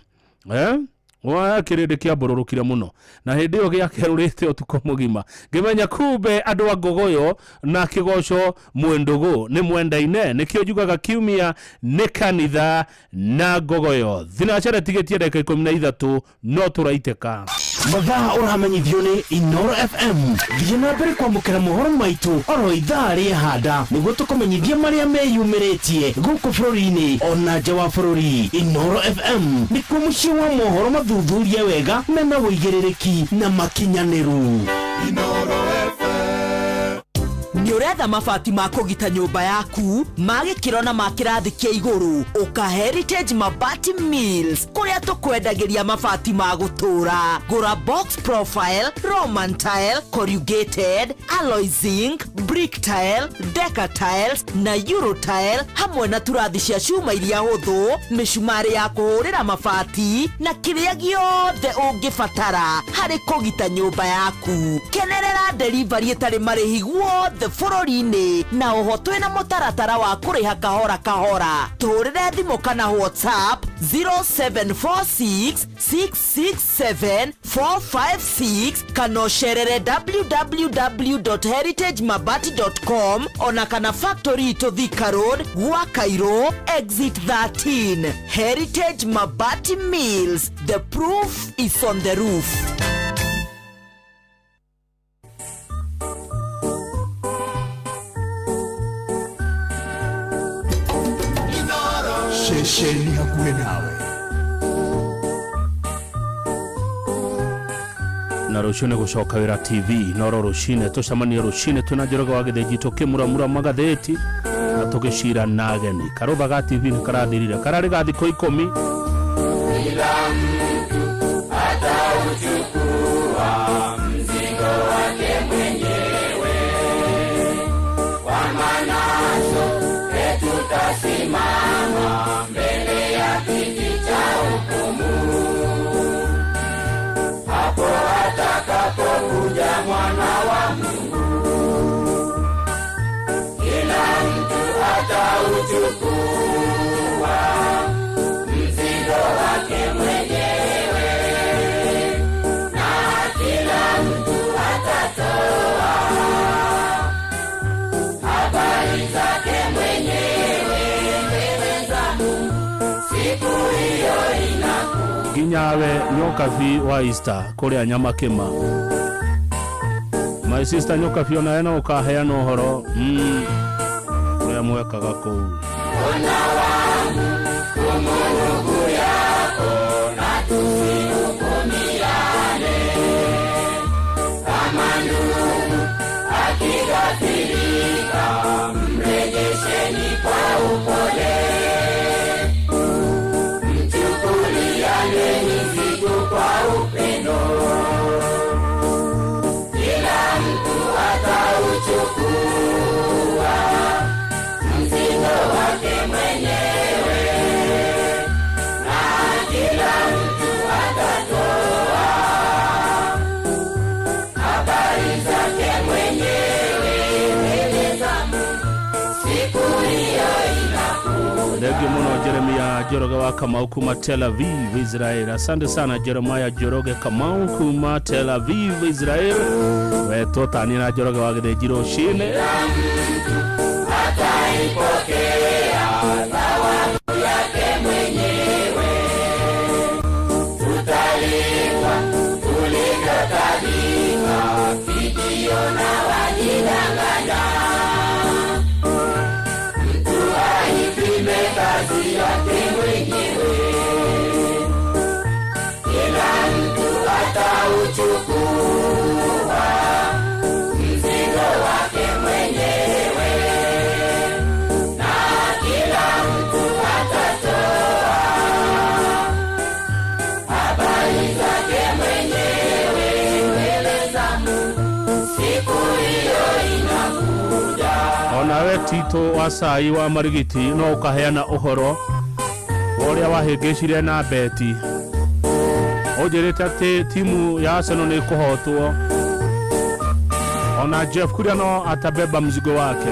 wa kĩrĩndĩ kĩambũrũrũkire mũno, na hĩndĩ ĩyo gĩakerũrĩte ũtukũ mũgima ngĩmenya kumbe andũ a Ngogoyo na kĩgoco mwĩndũgũ nĩ mwendaine. Nĩkĩo njugaga kiumia nĩ kanitha na Ngogoyo. Thinacara tigĩtie ndagĩka 13 no tũraitĩka. Mathaa ũramenyithio nĩ Inoro FM. Thiĩ na mbere kwamũkĩra mohoro maitũ oro ithaa rĩa handa nĩguo tũkũmenyithie marĩa meyumĩrĩtie gũkũ bũrũri-inĩ ona nja wa bũrũri. Inoro FM nĩkuo mũciĩ wa mohoro mathuthurie wega mena ũigĩrĩrĩki na makinyanĩru. Nĩ ũretha mabati ma kũgita nyũmba yaku ma gĩkĩro na ma kĩrathi kĩa igũrũ, ũka Heritage Mabati Mills kũrĩa tũkwendagĩria mabati ma gũtũũra. Gũra box profile, Roman tile, corrugated, alloy zinc, brick tile, deca tiles na euro tile, hamwe na turathi cia cuma iria hũthũ, mĩcumarĩ ya kũhũrĩra mabati na kĩrĩa gĩothe ũngĩbatara harĩ kũgita nyũmba yaku. Kenerera delivery ĩtarĩ marĩhi guothe bũrũri-inĩ, na oho twĩna mũtaratara wa kũrĩha kahora kahora. Tũhũrĩre thimũ kana WhatsApp 0746 667 456 kana ũcerere www.heritagemabati.com ona kana factory itũ Thika Road, gwa Cairo, exit 13. Heritage Mabati Mills, the proof is on the roof. Ceceni hakuhĩ nawe. Na rũciũ nĩ gũcoka wĩra TV noro rũcinĩ tũcemanie rũcinĩ twĩna Njoroge wa Gĩthĩnji tũkĩmuramura magathĩti na tũgĩcira na ageni. Karũtha ga TV nĩ karathirire, kararĩ ga thikũ 10. Kila mtu atauchukua mzigo wake mwenyewe, kwa maana sote tutasimama mbele ya kiti cha hukumu, hapo atakapokuja Mwana wa Mungu. Kila mtu atauchukua mzigo wake mwenyewe, na kila mtu atatoa habari zake mwenyewe mbele za Mungu siku hiyo inakuja. Nginyawe Nyokabi wa Easter kũrĩa Nyamakĩma. My sister Nyokabi onawe no ũkaheana ũhoro ũrĩa mwekaga kũu. Ona wangu ndugu yako na tusihukumiane, kama ndugu akikasirika mrejesheni kwa upole, mchukuliane mizigo kwa upendo, kila mtu atauchukua mzigo wake mwenyewe, na kila mtu atatoa habari zake mwenyewe mbele za Mungu siku hiyo inakuja. Thengio mũno Jeremia Njoroge wa Kamau kuma Tel Aviv, Israel. Asante sana Jeremiah Njoroge Kamau kuma Tel Aviv, Israel. Wetwo tani na Njoroge wa Gĩthĩnji rũcinĩ. Ataipokea thawabu yake mwenyewe, tutalipwa tulivyotabika, fikiona wajidanganya. Mtu aipime kazi yake mwenyewe, kila mtu atauchukua mzigo wake mwenyewe, na kila mtu atatoa habari zake mwenyewe mbele za Mungu siku hiyo inakuja. Onawe Tito wa Sai wa Marigiti no ũkaheana ũhoro Ũrĩa wahĩngĩcire na beti. Ũnjĩrĩte atĩ timu ya Arsenal nĩ ĩkũhotwo. Ona Jeff Kuria no atabeba mzigo wake.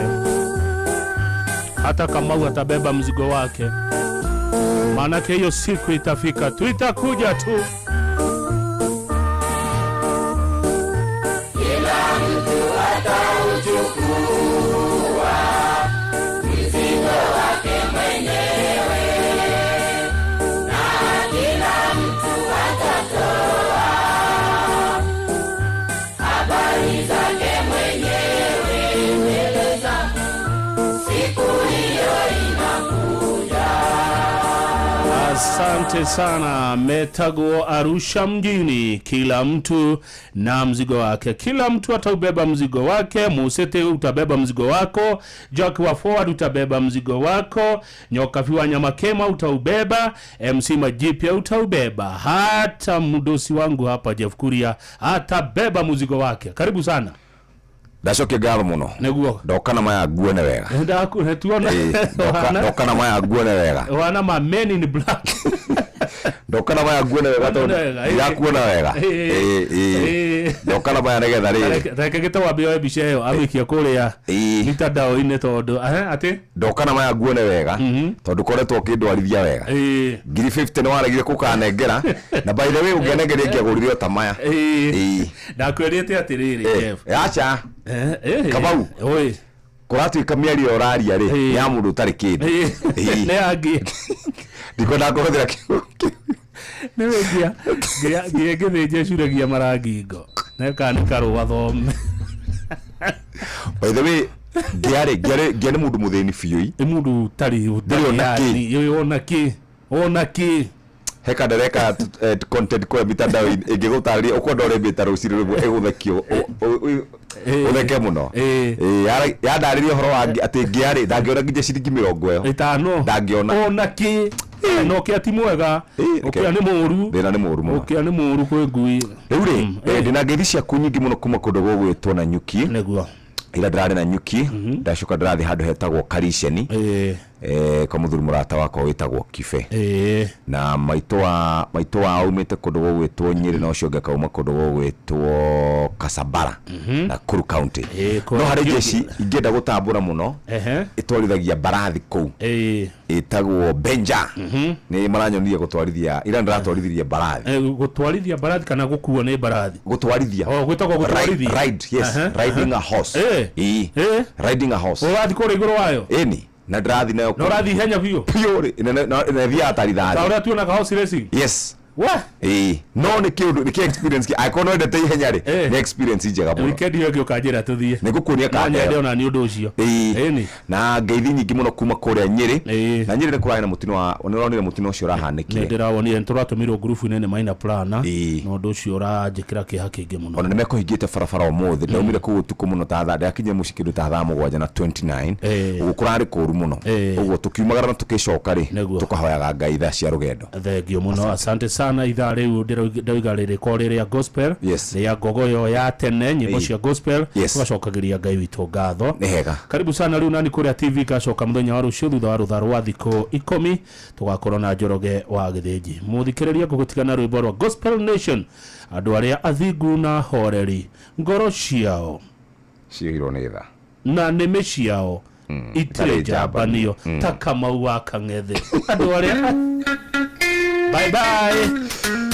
Hata Kamau atabeba mzigo wake. Maanake hiyo siku itafika, tuitakuja tu. Kila mtu atauchukua mzigo wake mwenyewe, na kila mtu atatoa habari zake mwenyewe mbele za siku hiyo inakuja. Asante sana Metago Arusha mjini, kila mtu na mzigo wake, kila mtu ataubeba mzigo wake. Musete utabeba mzigo wako, Jack wa Forward utabeba mzigo wako, Nyokafi wa Nyamakema utaubeba, MC Majipya utaubeba, hata mdosi wangu hapa Jeff Kuria atabeba mzigo wake. Karibu sana. Ndacokia ngatho muno. Niguo. Ndoka na maya nguone wega. Ndakutuona. Ndoka na maya nguone wega. Wana ma men in black. Ndoka na maya nguone wega tondu Wega, ĩĩ. ndirakuona wega. Ĩĩ. Ĩĩ, ĩĩ. Ĩĩ. Ndoka na maya nigetha rĩrĩ. Reke gĩtawambia oe mbica ĩyo amĩikie kũrĩa mitandao-inĩ tondũ atĩ Ndoka na maya nguone wega tondu koretwo ũkĩndwarithia wega. 50,000 nĩ waregire kũkanengera na by the way ũngĩanengeria ingĩagũrire o ta maya. Ĩĩ. Ndakwĩrĩte atĩrĩrĩ Jeff. Aca. Kamau. Oi. Kũratuĩka mĩario ũraria rĩ nĩ ya mũndũ ũtarĩ kĩndũ. Ĩĩ. Nĩ yangĩ. Ndikwenda kũhũthĩra kiugo kĩu. Nĩ wĩngia nginya ngĩthĩnja curagia marangingo. Neka nĩ karũa thome. By the way, ngĩarĩ ngĩarĩ ngĩa nĩ mũndũ mũthĩni biũ. Nĩ mũndũ ũtarĩ Ndũrĩ ona kĩ. Ona kĩ. Ona kĩ. He kandereka content kũrĩa mitandao ĩngĩgũtarĩria ũkwenda ũrĩmĩta rũcinĩ rũmwe ĩgũthekio ũtheke mũno. Ĩĩ, yandarĩria ũhoro wa atĩ ngĩarĩ ndangĩona nginya ciringi mĩrongo ĩyo. Ĩtano. Ndangĩona. Ona kĩ. Na ũkĩa ti mwega. Ũkĩa nĩ mũru. Thĩna nĩ mũru mũno. Ũkĩa nĩ mũru kwĩ ngui. Rĩu rĩ, ndĩna ngeithi ciaku nyingĩ mũno kuma kũndũ gũgwĩtwo na nyuki. Nĩguo. Ira ndĩrarĩ na nyuki, ndacoka ndĩrathiĩ handũ hetagwo Kariceni. Kwa mũthuri mũrata wakwa wĩtagwo Kibe. Na maitũ wa aumĩte kũndũ gũgwĩtwo Nyĩrĩ na ũcio ũngĩ akauma kũndũ gũgwĩtwo Kasabara, Nakuru County. No harĩ jeshi ingĩenda gũtambũra mũno ĩtwarithagia mbarathi kũu. Ĩtagwo Benja. Nĩ maranyonirie gũtwarithia, ira ndĩratwarithirie mbarathi. Gũtwarithia mbarathi kana gũkuo nĩ mbarathi? Gũtwarithia. Oh, gwĩtagwo gũtwarithia. Ride, yes, riding a horse. Ĩĩ. Riding a horse. Ũrathiĩ kũrĩa igũrũ wayo? Ĩni. Na ndĩrathiĩ nayo. Na ũrathiĩ ihenya biũ? Biũ rĩ, na ĩthiaga ta rithathi. Ta ũrĩa tuonaga horse racing? Yes. We? Ĩĩ. No nĩ kĩũndũ, nĩ kĩ experience angĩkorwo no wendete ihenya rĩ, nĩ experience njega mũno. Weekend ĩyo ĩngĩ ũkanjĩra tũthiĩ. Nĩ ngũkuonia No nyende kanda. ona nĩ ũndũ ũcio. Ĩĩ. Na ngeithi nyingĩ mũno kuma kũrĩa Nyĩrĩ. Na Nyĩrĩ nĩ kũrarĩ na mũtino wa, nĩ ũronire mũtino ũcio ũrahanĩkire. Nĩ ndĩrawonire nĩ tũratũmirwo ngurubu-inĩ nĩ Maina Plana. Na ũndũ ũcio ũranjĩkĩra kĩeha kĩingĩ mũno. Ona nĩ mekũhingĩte barabara ũmũthĩ. Ndaumire kũu ũtukũ mũno ta thaa, ndakinyire mũciĩ kĩndũ ta thaa 7 na 29. Ũguo kũrarĩ kũru mũno. Ũguo tũkiumagara na tũkĩcoka rĩ, tũkahoyaga Ngai tha cia rũgendo. Thengio mũno, asante sana. Ithaa rĩu ndĩroiga rĩrĩko rĩrĩa gospel rĩa ngogoyo ya tene, nyĩmbo cia gospel, tũgacokagĩria Ngai witũ ngatho. Nĩ hega. Karibu sana rĩu nani kũrĩa TV ngacoka mũthenya wa rũciũ thutha wa rũtha rwa thikũ 10 tũgakorwo na Njoroge wa Gĩthĩnji. Mũthikĩrĩria ngũgũtigana rwĩmbo rwa Gospel Nation, andũ arĩa athingu na horeri, ngoro ciao ciyũirwo nĩ tha na nĩmĩ ciao itirĩ njambanio ta Kamau wa Kang'ethe. Andũ arĩa bye bye.